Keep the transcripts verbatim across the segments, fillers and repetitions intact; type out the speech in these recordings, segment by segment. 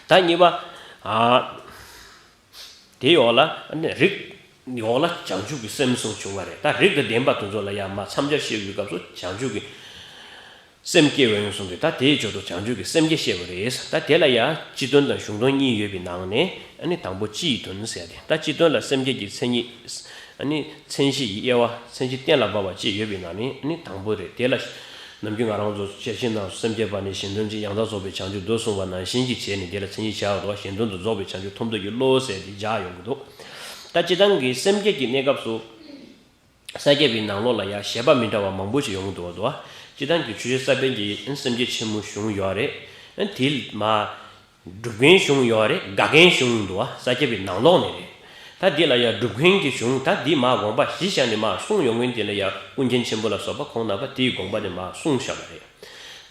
ད་གཉིས་པ། ཨ། དེའི་འོག་ལ་ཨ་ནི་རིགས་འོག་ལ་བྱང་ཆུབ་ཀྱི་སེམས་གསུམ་བྱུང་བ་རེད། ད་རིགས་དང་ལྡན་པ་དེ་ཚོ་ལ་ཡང་མར་མཚམས་སྦྱར་བཤད་པའི་སྐབས་སུ་བྱང་ཆུབ་ཀྱི་སེམས་སྐྱེ་བ་ཡིན་གསུངས་ཏེ། ད་དེའི་མཇུག་ཏུ་བྱང་ཆུབ་ཀྱི་སེམས་བསྐྱེད་བཤད་པ་རེད། ད་དེ་ལ་ཡང་སྤྱི་དོན་དང་གཞུང་དོན་གཉིས་ཡོད་པའི་ནང་ནས་ཨ་ནི་དང་པོ་སྤྱི་ཡི་དོན་ཟེར་ཏེ། ད་སྤྱི་དོན་ལ་སེམས་བསྐྱེད་ཀྱི་མཚན་ཉིད། ཨ་ནི་མཚན་གཞི་ཡི་དབྱེ་བ། མཚན་གཞི་གཏན་ལ་ཕབ་པ་བཅས་ཡོད་པའི་ནང་ནས་ཨ་ནི་དང་པོ་རེད། དེ་ལ་ནམ་རྒྱུན་ང་རང་ཚོ་ཤེར་ཕྱིན་དང་སེམས་བསྐྱེད་པ་ནི་གཞན་དོན་ཆེད། ཡང་དག་རྫོགས་པའི་བྱང་ཆུབ་འདོད་གསུངས་པ་ནང་བཞིན་གྱི་བྱས་ནས་དེ་ལ་མཚན་ཉིད་བྱ་བ་དང་། གཞན་དོན་དུ་རྫོགས་པའི་བྱང་ཆུབ་ཐོབ་འདོད་ཀྱི་བློ་ཟེར་ཏེ་སྦྱར་ཡོང་གི་འདུག་ད་སྤྱིར་བཏང་གི་སེམས་བསྐྱེད་ཀྱི་གནས་སྐབས་སུ་ས་བཅད་པའི་ནང་ལོགས་ལ་ཡང་བཞེད་པ་མི་འདྲ་བ་མང་པོ་ཞིག་ཡོང་གི་འདུག་བ། སྤྱིར་བཏང་གི་ཆོས་རྗེ་ས་པཎ་གྱི་སེམས་བསྐྱེད་ཆེན་མོ་གཞུང་ཡོད་རེད། དེ་མ་སྒྲུབ་མཁན་གཞུང་ཡོད་རེད། དགག་མཁན་གཞུང་འདུག་བ། ས་བཅད་པའི་ནང་ལོགས་ནས་རེད། ད་འདི་ལ་ཡང་སྒྲུབ་མཁན་གྱི་གཞུང་། ད་འདི་མར་དགོངས་པ་གཞི་བཞག་ནས་མར་གསུངས་ཡོང་མཁན་དེ་ལ་ཡང་ཀུན་མཁྱེན་ཆེན་པོ་ལ་སོགས་པ་ཁོང་རྣམ་པ་དེའི་དགོངས་པ་དེ་མར་གསུངས་བཞག་པ་རེད།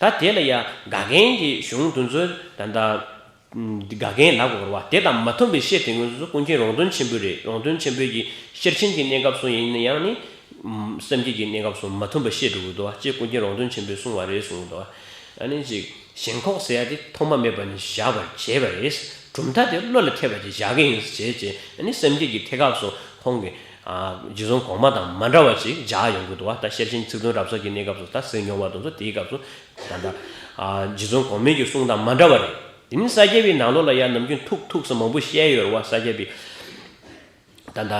ད་དེ་ལ་ཡང་དགག་མཁན་གྱི་གཞུང་དེ་ཚོ་ད་ལྟ་དགག་མཁན་ལབ་དགོས་རེད་བ། དེ་དང་མ་མཐུན་པའི་བཤད་དེ་ཚོ་ཀུན་མཁྱེན་རོང་སྟོན་ཆེན་པོ་རེད། རོང་སྟོན་ཆེན་པོའི་གི་ཤེར་ཕྱིན་གྱི་གནས་སྐབས་སུ་ཡིན་ན་ཡང་ནི། སེམས་བསྐྱེད་ཀྱི་གནས་སྐབས་སུ་མ་མཐུན་པ་བཤད་འགྲོ་གི་འདུག་བ། ཅེས་ཀུན་མཁྱེན་རོང་སྟོན་ཆེན་པོས་གསུངས་པ་རེད་གསུངས་འདུག་བ། ཨ་ནི་ཅིག་ཞེན་ཁོག་ཟེར་ཡ་དེ་ཐོག་མ་མེད་པ་ནས་བཞག་པར་བྱས་པ་རེད། གྲུབ་མཐའ་དེ་བློ་ལ་འཐད་པ་ཅིག་བཞག་གི་ཡིན་ཟེར་བྱས་བྱས། ཨ་ནི་སེམས་བསྐྱེད་ཀྱི་ཐད་སྐབས་སུ་ཁོང་གིས་ཨ་རྗེ་བཙུན་གོང་མ་དང་མ་འདྲ་བ་ཅིག་སྦྱར་ཡོང་གི་འདུག་བ། ད་ཤེར་ཕྱིན་ཚིག་དོན་རབ་གསལ་གྱི་གནས་སྐབས་སུ་ད་ཟེར་མྱོང་བ་དེ་ཚོ་དེའི་སྐབས་སུ་ད་ལྟ་ཨ་རྗེ་བཙུན་གོང་མའི་གི་གསུང་དང་མ་འདྲ་བ་རེད། དེ་ནི་ས་སྐྱ་པའི་ནང་ལོགས་ལ་ཡང་ནམ་རྒྱུན་ཐུག་ཐུག་ཟེར་མང་པོ་བཤད་ཡོད་རེད་བ། ས་སྐྱ་པའི་ད་ལྟ་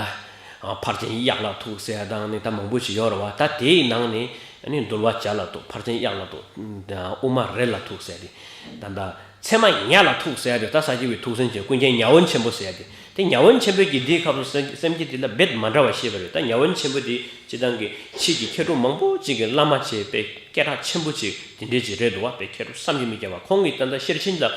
ཨ་ཕར་ཕྱིན་གཡག་ལ་ཐུག་ཟེར་ཡ་དང་ནི་ད་མང་པོ་ཞིག་ཡོད་རེད་བ། ད་དེའི་ནང་ནས་ཨ་ནི་འདུལ་བ་བྱ་ལ་ཐུག་ཕར་ཕྱིན་གཡག་ལ་ཐུག་དབུ་མ་རི་ལ་ཐུག་ཟེར་ཏེ། ད་ལྟ་ཚེར་མ་ཉ་ལ་ཐུག་ཟེར་ཡ་དེ། ད་ས་སྐྱ་པའི་ཐུགས་སེམས་ཅན་ཀུན་མཁྱེན་ཉ་དབོན་ཆེན་པོ་ཟེར་ཡ་དེ། དེ་ཉ་དབོན་ཆེན་པོའི་གི་འདིའི་སྐབས་སུ་སེམས་སེམས་བསྐྱེད་དེ་ལ་རྦད་མ་འདྲ་བ་བཤད་པ་རེད། ད་ཉ་དབོན་ཆེན་པོ་དེ་སྤྱིར་བཏང་གི་ཕྱིས་ཀྱི་མཁས་གྲུབ་མང་པོ་ཅིག་གི་བླ་མ་བྱས་པའི་སྐད་གྲགས་ཆེན་པོ་ཅིག་དེ་འདྲས་ཅིག་རེད་འདུག་བ། པའི་མཁས་གྲུབ་བསམ་གྱིས་མི་ཁྱབ་པ། ཁོང་གིས་ད་ལྟ་ཤེར་ཕྱིན་དང་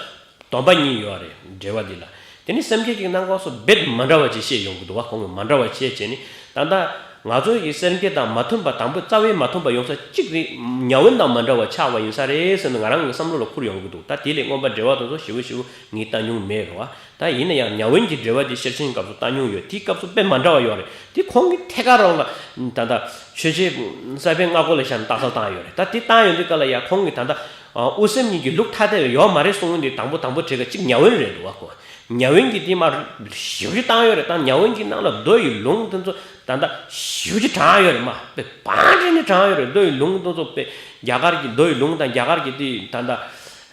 སྡོམ་པ་གཉིས་ཡོད་རེད། འགྲེལ་པ་འདི་ལ། དེ་ནི་སེམས་བསྐྱེད་ཀྱི་གནང་སྐབས་སུ་རྦད་མ་འདྲ་བ་ཅིག་བཤད་ཡོང་གི་འདུག་བ། ཁོང་གིས་མ་འདྲ་བ་བྱས་བྱས་ནི་ད་ལྟ་ང་ཚོ་ཡི་སེམས་བསྐྱེད་དང་མ་མཐུན་པ། དང་པོ་རྩ་བའི་མ་མཐུན་པ་ཡོང་ས་གཅིག་རེད། ཉ་དབོན་དང་མ་འདྲ་བ་ཆགས་པ་ཡིན་ས་རེད་ཟེར་ནས་ང་རང་གི་བསམ་བློ་ལ་འཁུར་ཡོང་གི་འདུག་ད་དེ་ལས་མངོན་པ་འགྲེལ་པ་དེ་ཚོ་ཞེ་པོ་ཞེ་པོ་ངས་བལྟ་མྱོང་མེད་རེད་བ། ད་ཡིན་ན་ཡང་ཉ་དབོན་གྱི་འགྲེལ་པ་དེ་ཤེར་ཕྱིན་སྐབས་སུ་བལྟ་མྱོང་ཡོད། དེའི་སྐབས་སུ་དཔེ་མ་འདྲ་བ་ཡོད་རེད། དེ་ཁོང་གིས་ཐད་ཀར་རང་ལ་ད་ལྟ་ཆོས་རྗེ་ས་པཎ་སྔ་རྒོལ་ལ་བཞག་ནས་རྟགས་གསལ་བཏང་ཡོད་རེད། ད་དེ་བཏང་ཡོང་དུས་སྐབས་ལ་ཡང་ཁོང་གིས་ད་ལྟ་དབུ་སེམས་གཉིས་ཀྱི་ལུགས་ཐ་དད་ཡོད་མ་རེད་གསུངས་དེ། དང་པོ་དང་པོ་བྲིས་ཀ་གཅིག་ཉ་དབོན་རེད་འདུག་བ་ཁོ། ཉ་དབོན་གྱིས་དེ་མར་ཞེ་པོ་ཅིག་བཏང་ཡོད་རེད། ད་ཉ་དབོན་གྱི་ནང་ལ་མདོ་ཡི་ལུང་དེ་ཚོ་ད་ལྟ་ཞེ་པོ་ཅིག་དྲངས་ཡོད་རེད། མ་དཔེ་བང་བསྒྲིགས་ནས་དྲངས་ཡོད་རེད། མདོ་ཡི་ལུང་དེ་ཚོ་དཔེ་རྒྱ་གར་གྱི་མདོ་ཡི་ལུང་དང་། རྒྱ་གར་གྱི་དེ་ད་ལྟ་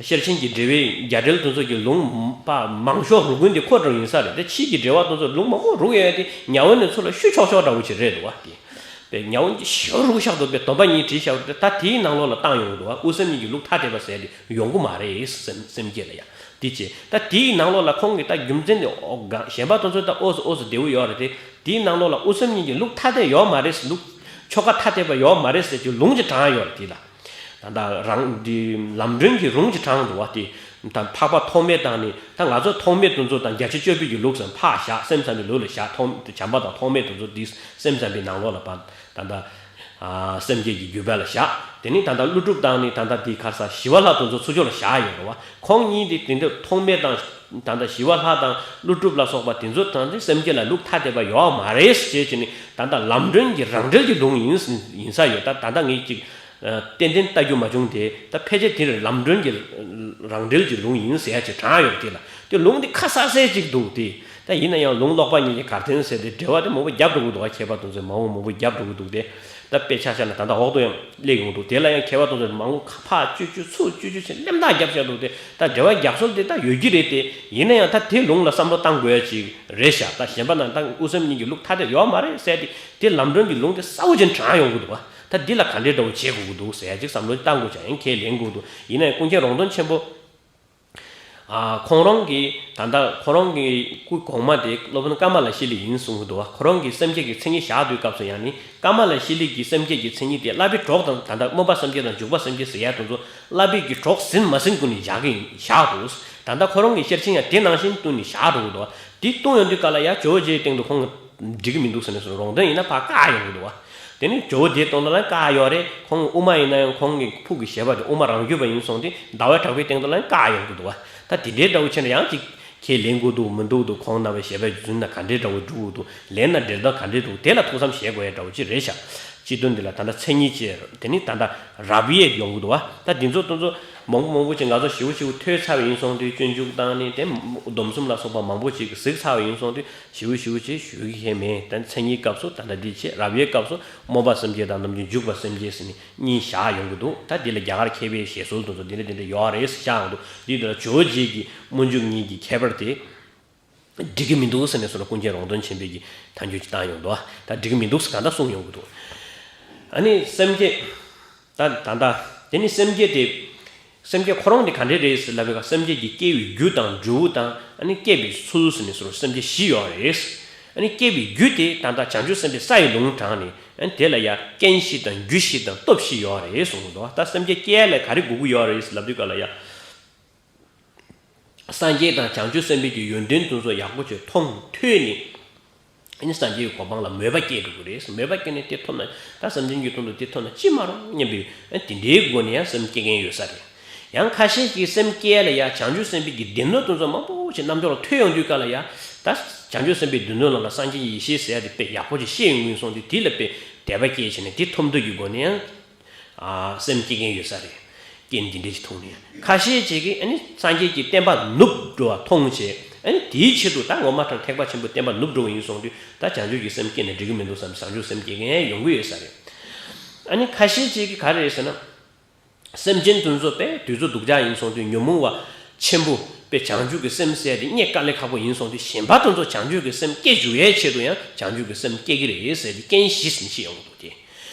ཤེར་ཕྱིན་གྱི་འགྲེལ་པའི་རྒྱ་འགྲེལ་དེ་ཚོ་གི་ལུང་པ་མང་ཤོས་རུག་མཁན་དེ་ཁོ་རང་ཡིན་ས་རེད། དེ་ཕྱིས་ཀྱི་འགྲེལ་པ་དེ་ཚོ་ལུང་མང་པོ་རུག་ཡོད་དེ་ཉ་དབོན་ནས་ཚུར་ལ་བཤུས་ཆོག་ཆོག་འདྲ་བོ་ཅིག་རེད་འདུག་བ། དེ་པའི་ཉ་དབོན་གྱིས་ཞེ་པོ་རུག་བཞག་འདུག་པའི་སྡོམ་པ་གཉིས་བྲིས་བཞག་འདུག་ད་དེའི་ནང་ལོགས་ལ་བཏང་ཡོང་གི་འདུག་བ། དབུ་སེམས་གཉིས་ཀྱི་ལུགས་ཐ་དད་པ་ཟེར་དེ་ཡོང་གི་མ་རེད། སེམས་སེམས་བསྐྱེད་ལ་ཡང་དེ་བྱས། ད་དེའི་ནང་ལོགས་ལ་ཁོང་གིས་ད་རྒྱུ་མཚན་དེ་ཨོ་ག་གཞན་པ་དེ་ཚོ་ད་ཨོ་སི་ཨོ་སི་བདེ་བོ་ཡོད་རེད་དེ། དེའི་ནང་ལོགས་ལ་དབུ་སེམས་གཉིས་ཀྱི་ལུགས་ཐ་དད་ཡོད་མ་རེད། ལུགས་ཆོ་ག་ཐ་དད་པ་ཡོད་མ་རེད་ཟེར་གྱི་ལུང་ཅིག་དྲངས་ཡོད་རེད་དེ་ལ། ད་ལྟ་རང་འདི་ལམ་སྒྲོན་གྱི་ལུང་ཅིག་དྲངས་འདུག་བ། དེ་ད་འཕགས་པ་ཐོགས་མེད་དང་ནི། ད་ང་ཚོ་ཐོགས་མེད་དེ་ཚོ་དང་བརྒྱད་ཅུ་གཅོད་པའི་གི་ལུགས་སམ་ཕར་བཞག་སེམས་ཙམ་པའི་ལུགས་ལ་བཞག་ཐོགས་བྱམས་པ་དང་ཐོགས་མེད་དེ་ཚོ་འདི་སེམས་ཙམ་པའི་ནང་ལོགས་ལ་ཕར་ད་ལྟ་ཨ་སེམས་བསྐྱེད་ཀྱི་བརྒྱུད་པ་ལ་བཞག་དེ་ནི་ད་ལྟ་ཀླུ་སྒྲུབ་དང་ནི་ད་ལྟ་འདི་ཁར་ས་ཞི་བ་ལྷ་དེ་ཚོ་ཚུར་ཕྱོགས་ལ་བཞག་ཡོད་རེད་བ། ཁོང་གཉིས་དེ་དེ་འདྲ་ཐོགས་མེད་དང་ད་ལྟ་ཞི་བ་ལྷ་དང་ཀླུ་སྒྲུབ་ལ་སོགས་པ་དེ་ཚོ་དང་དེ་སེམས་བསྐྱེད་ལ་ལུགས་ཐ་དད་པ་ཡོད་མ་རེད་ཅེས་བྱས་ནི་ད་ལྟ་ལམ་སྒྲོན་གྱི་རང་འགྲེལ་གྱི་ལུང་ཡིན་ཡིན་ས་ཡོད། ད་ད་ལྟ་ངས་ཅིག་ཏན་ཏན་ལྟ་རྒྱུ་མ་བྱུང་སྟེ། ད་ཕལ་ཆེར་དེར་ལམ་སྒྲོན་གྱི་རང་འགྲེལ་གྱི་ལུང་ཡིན་ཟེར་ཡ་ཅིག་དྲངས་ཡོད་དེ་ལ། དེ་ལུང་དེ་ཁ་གསལ་གསལ་ཅིག་འདུག་དེ། ད་ཡིན་ན་ཡང་ལུང་ཀློག་པ་ཉིད་ཀྱི་གར་འཐེན་ཟེར་ཏེ་འགྲེལ་པ་དེ་མང་པོ་བརྒྱབ་འགྲོ་གི་འདུག་བ། མཁས་པ་དེ་ཚོས་མང་པོ་མང་པོ་བརྒྱབ་འགྲོ་གི་འདུག་སྟེ། ད་དཔེ་ཆ་བཞག་ན་ད་ལྟ་འོག་ཏུ་ཡང་སླེབས་ཡོང་འདུག་དེ་ལ་ཡང་མཁས་པ་དེ་ཚོས་མང་པོ་ཕར་བཅུ་བཅུ་ཚུར་བཅུ་བཅུ་བྱས་གླེང་སྟེགས་བརྒྱབ་བཞག་འདུག་སྟེ། ད་འགྲེལ་པ་རྒྱག་སྲོལ་དེ་ད་ཡོད་ཀྱི་རེད་དེ། ཡིན་ན་ཡང་ད་དེ་ལུང་ལ་བསམ་བློ་བཏང་དགོས་ཡ་ཅིག་རེད་ཤག་ད་གཞན་པ་ན་ད་དབུ་སེམས་གཉིས་ཀྱི་ལུགས་ཐ་དད་ཡོད་མ་རེད་ཟེར་ཏེ། དེ་ལམ་སྒྲོན་གྱི་ལུང་དེ་གསལ་པོ་ཅན་དྲངས་ཡོང་གི་འདུག་བ། ད་འདི་ལ་ག་འདྲའི་འདྲ་བོ་བྱེད་དགོས་ཀྱི་འདུག་ཟེར་ཡ་ཅིག་བསམ་བློ་བཏང་དགོས་ཀྱང་ཡང་ཁས་ལེན་དགོས་འདུག་ཡིན་ན་ཡང་ཀུན་མཁྱེན་རོང་སྟོན་ཆེན་པོ། ཨ། ཁོང་རང་གི་ད་ལྟ་ཁོང་རང་གི་སྐུ་གོང་མ་དེ་སློབ་དཔོན་ཀ་མ་ལ་ཤཱི་ལ་ཡིན་གསུང་གི་འདུག་བ། ཁོ་རང་གིས་སེམས་བསྐྱེད་ཀྱི་མཚན་ཉིད་བཞག་དུས་སྐབས་སུ་ཡང་ནི། ཀ་མ་ལ་ཤཱི་ལ་གི་སེམས་བསྐྱེད་ཀྱི་མཚན་ཉིད་དེ་བསླབ་པའི་གྲོགས་དང་། ད་ལྟ་སྨོན་པ་སེམས་བསྐྱེད་དང་འཇུག་པ་སེམས་བསྐྱེད་ཟེར་ཡ་དེ་ཚོ་བསླབ་པའི་གི་གྲོགས་ཟིན་མ་ཟིན་ཀུན་ནས་བཞག་གི་བཞག་འདུག་ད་ལྟ་ཁོ་རང་གི་ཤེར་ཕྱིན་ཡང་དེ་ནང་བཞིན་བཏོན་ནས་བཞག་འགྲོ་གི་འདུག་བ། དེ་བཏོན་ཡོང་དུས་སྐབས་ལ་ཡ་ཇོ་བོ་རྗེའི་སྟེང་དུ་ཁོང་འགྲིག་གི་མི་འདུག་ཟེར་ནས་སོ་རོང་སྟོན་ཡིན་ན་ཕར་བཀག་ཡོང་གི་འདུག་བ། དེ་ནི་ཇོ་བོ་རྗེའི་སྟེང་དུ་ལ་བཀག་ཡོད་རེད། ཁོང་གི་དབུ་མ་ཡིན་ན་ཡང་ཁོང་གི་ཕུགས་ཀྱི་བཞེད་པ་དེ་དབུ་མ་རང་རྒྱུད་པ་ཡིན་སོང་སྟེ་ཟླ་བ་གྲགས་པའི་སྟེང་དུ་ལ་བཀག་ཡོང་གི་འདུག་བ། ད་དེ་འདྲའི་འདྲ་བོ་བྱས་ན་ཡང་ཅིག་ཁས་ལེན་དགོས་འདུག་མི་འདུག་འདུག་ཁོང་རྣམ་པའི་བཞེད་པ་རྒྱུ་མཚན་དང་ག་འདྲའི་འདྲ་བོ་འགྲོ་གི་འདུག་ལེན་ན་འགྲེལ་སྟངས་ག་འདྲའི་འདུག་དེ་ལ་ཐུགས་བསམ་བཞེས་དགོས་ཡ་འདྲ་བོ་ཅིག་རེད་ཤག་སྤྱི་དོན་འདི་ལ་ད་ལྟ་མཚན་ཉིད་བཅས་དེ་ནི་ད་ལྟ་རབ་དབྱེ་ཡོང་གི་འདུག་བ། ད་འདི་ཚོ་དེ་ཚོ་ མང་པོ་མང་པོ་ཅིག་ང་ཚོ་ཞེ་པོ་ཞེ་པོ་ཐོས་ཚར་བ་ཡིན་སོང་དུས། སྤྱོད་འཇུག་དང་ནི་དེ་སྡོམ་གསུམ་ལ་སོགས་པ་མང་པོ་ཅིག་གཟིགས་ཚར་བ་ཡིན་སོང་དུས། ཞེ་པོ་ཞེ་པོ་ཅིག་ཞུ་གི་ཡོད་མེད། ད་མཚན་ཉིད་སྐབས་སུ་ད་ལྟ་འདི་བྱེད། རབ་དབྱེ་སྐབས་སུ་སྨོན་པ་སེམས་བསྐྱེད་དང་ནམ་རྒྱུན་འཇུག་པ་སེམས་བསྐྱེད་ཟེར་ནས་གཉིས་བཞག་ཡོང་གི་འདུག་ད་འདི་ལ་རྒྱ་གར་མཁས་པའི་ཞལ་སྲོལ་དེ་ཚོ་འདི་འདྲ་འདི་འདྲ་ཡོད་རེད་ཟེར་བཞག་ཡོང་གི་འདུག་འདི་དེ་ལ་ཇོ་བོ་རྗེ་གི་སྨོན་འཇུག་གཉིས་ཀྱི་ཁྱད་པར་དེ། འགྲིག་གི་མི་འདུག་ཟེར་ནས་སོ་སོ་ཀུན་མཁྱེན་རོང་སྟོན་ཆེན་པོས་ཀྱི་ཐལ་འགྱུར་ཅིག་བཏང་ཡོང་འདུག་ད་འགྲིག་གི་མི་འདུག་ཟེར་གང་ལྟར་གསུངས་ཡོང་གི་འདུག་ཨ་ནི་སེམས་བསྐྱེད། ད་ད་ལྟ་དེ་ནི་སེམས་བསྐྱེད་དེ། སེམས་བསྐྱེད་ཁོ་རང་དེ་ག་འདྲས་རེད་ཟེར་ལབ་པའི་སྐབས། སེམས་བསྐྱེད་ཀྱི་སྐྱེ་བའི་རྒྱུ་དང་འབྲས་བུ་དང་། ཨ་ནི་སྐྱེས་པའི་ཚུལ་ཟེར་ནས་སོ་སོ་སེམས་བསྐྱེད་བཞི་ཡོད་རེད། ཨ་ནི་སྐྱེ་བའི་རྒྱུ་དེ་ད་ལྟ་བྱང་ཆུབ་སེམས་དཔའི་ས་ཡི་ལུང་དྲངས་ནས། ཨ་ནི་དེ་ལ་ཡང་རྐྱེན་བཞི་དང་རྒྱུ་བཞི་དང་སྟོབས་བཞི་ཡོད་རེད་གསུངས་འདུག་ད་སེམས་བསྐྱེད་སྐྱེ་ཡ་ལ་ག་རེ་དགོས་ཀྱི་ཡོད་རེད་ཟེར་ལབ་དུས་སྐབས་ལ་ཡང་། སངས་རྒྱས་དང་བྱང་ཆུབ་སེམས་དཔའི་གི་ཡོན་ཏན་དེ་ཚོ་ཡག་པོ་བྱས་མཐོང་ཐོས་ནས། ཨ་ནི་སངས་རྒྱས་ཀྱི་གོ་འཕང་ལ་མོས་པ་སྐྱེ་འགྲོ་གི་རེད། མོས་པ་སྐྱེས་ནས་དེ་ཐོབ་ན། ད་སེམས་ཅན་གྱི་དོན་དུ་དེ་ཐོབ་ན་ཅི་མ་རུང་སྙམ་པའི། ཨ་དེ་འདྲའི་སྒོ་ནས་ཡང་སེམས་བསྐྱེད་མཁན་ཡོད་ས་རེད། ཡང་ཁ་ཤས་ཀྱིས་སེམས་བསྐྱེད་ལ་ཡང་བྱང་ཆུབ་སེམས་དཔའི་གི་སྡེ་སྣོད་དེ་ཚོ་མང་པོ་ཞིག་རྣམ་ཅོག་ལ་ཐོས་ཡོང་དུས་སྐབས་ལ་ཡང་། ད་བྱང་ཆུབ་སེམས་དཔའི་སྡེ་སྣོད་ནང་ལ་སངས་རྒྱས་ཀྱི་ཡེ་ཤེས་ཟེར་ཡ་དེ་དཔེ་ཡག་པོ་ཞིག་ཤེས་ཡོང་གི་ཡིན་སོང་དུས། དེ་ལ་དཔེ་དད་པ་སྐྱེས་བྱས་ནས་དེ་ཐོབ་འདོད་ཀྱི་སྒོ་ནས་ཡང་། ཨ་སེམས་བསྐྱེད་མཁན་ཡོད་ས་རེད། རྐྱེན་འདི་འདྲ་ཞིག་མཐོང་ནས། ཁ་ཤས་ཅིག་གིས་ཨ་ནི་སངས་རྒྱས་ཀྱི་བསྟན་པ་ནུབ་འགྲོ་བ་མཐོང་བྱས། ཨ་ནི་དེའི་ཆེད་དུ་ད་ངོ་མ་དྲང་ཐེག་པ་ཆེན་པོའི་བསྟན་པ་ནུབ་འགྲོ་བ་ཡིན་སོང་དུས། ད་བྱང་ཆུབ་ཀྱི་སེམས་བསྐྱེད་ནས་འགྲིག་གི་མི་འདུག་བསམ། བྱང་ཆུབ་སེམས་བསྐྱེད་མཁན་ཡོང་གི་ཡོད་ས་རེད། ཨ་ནི་ཁ་ཤས་ཅིག་གིས་ག་རེ་རེད་ཟེར་ན། སེམས་ཅན་དེ་ཚོ་དཔེ་དུས་ཚོད་སྡུག་ཅག་ཡིན་སོང་དུས། ཉོན་མོངས་པ་ཆེན་པོ་དཔེ་བྱང་ཆུབ་ཀྱི་སེམས་ཟེར་དེ་རྙེད་དཀའ་ལས་ཁག་པོ་ཡིན་སོང་དུས། གཞན་པ་དེ་ཚོ་བྱང་ཆུབ་ཀྱི་སེམས་སྐྱེ་འཇུག་ཡའི་ཆེད་དུ་ཡང་བྱང་ཆུབ་ཀྱི་སེམས་སྐྱེ་གི་རེད་ཟེར་དེ་རྐྱེན་བཞི་ཟིན་ཤེས་ཡོང་གི་འདུག་སྟེ།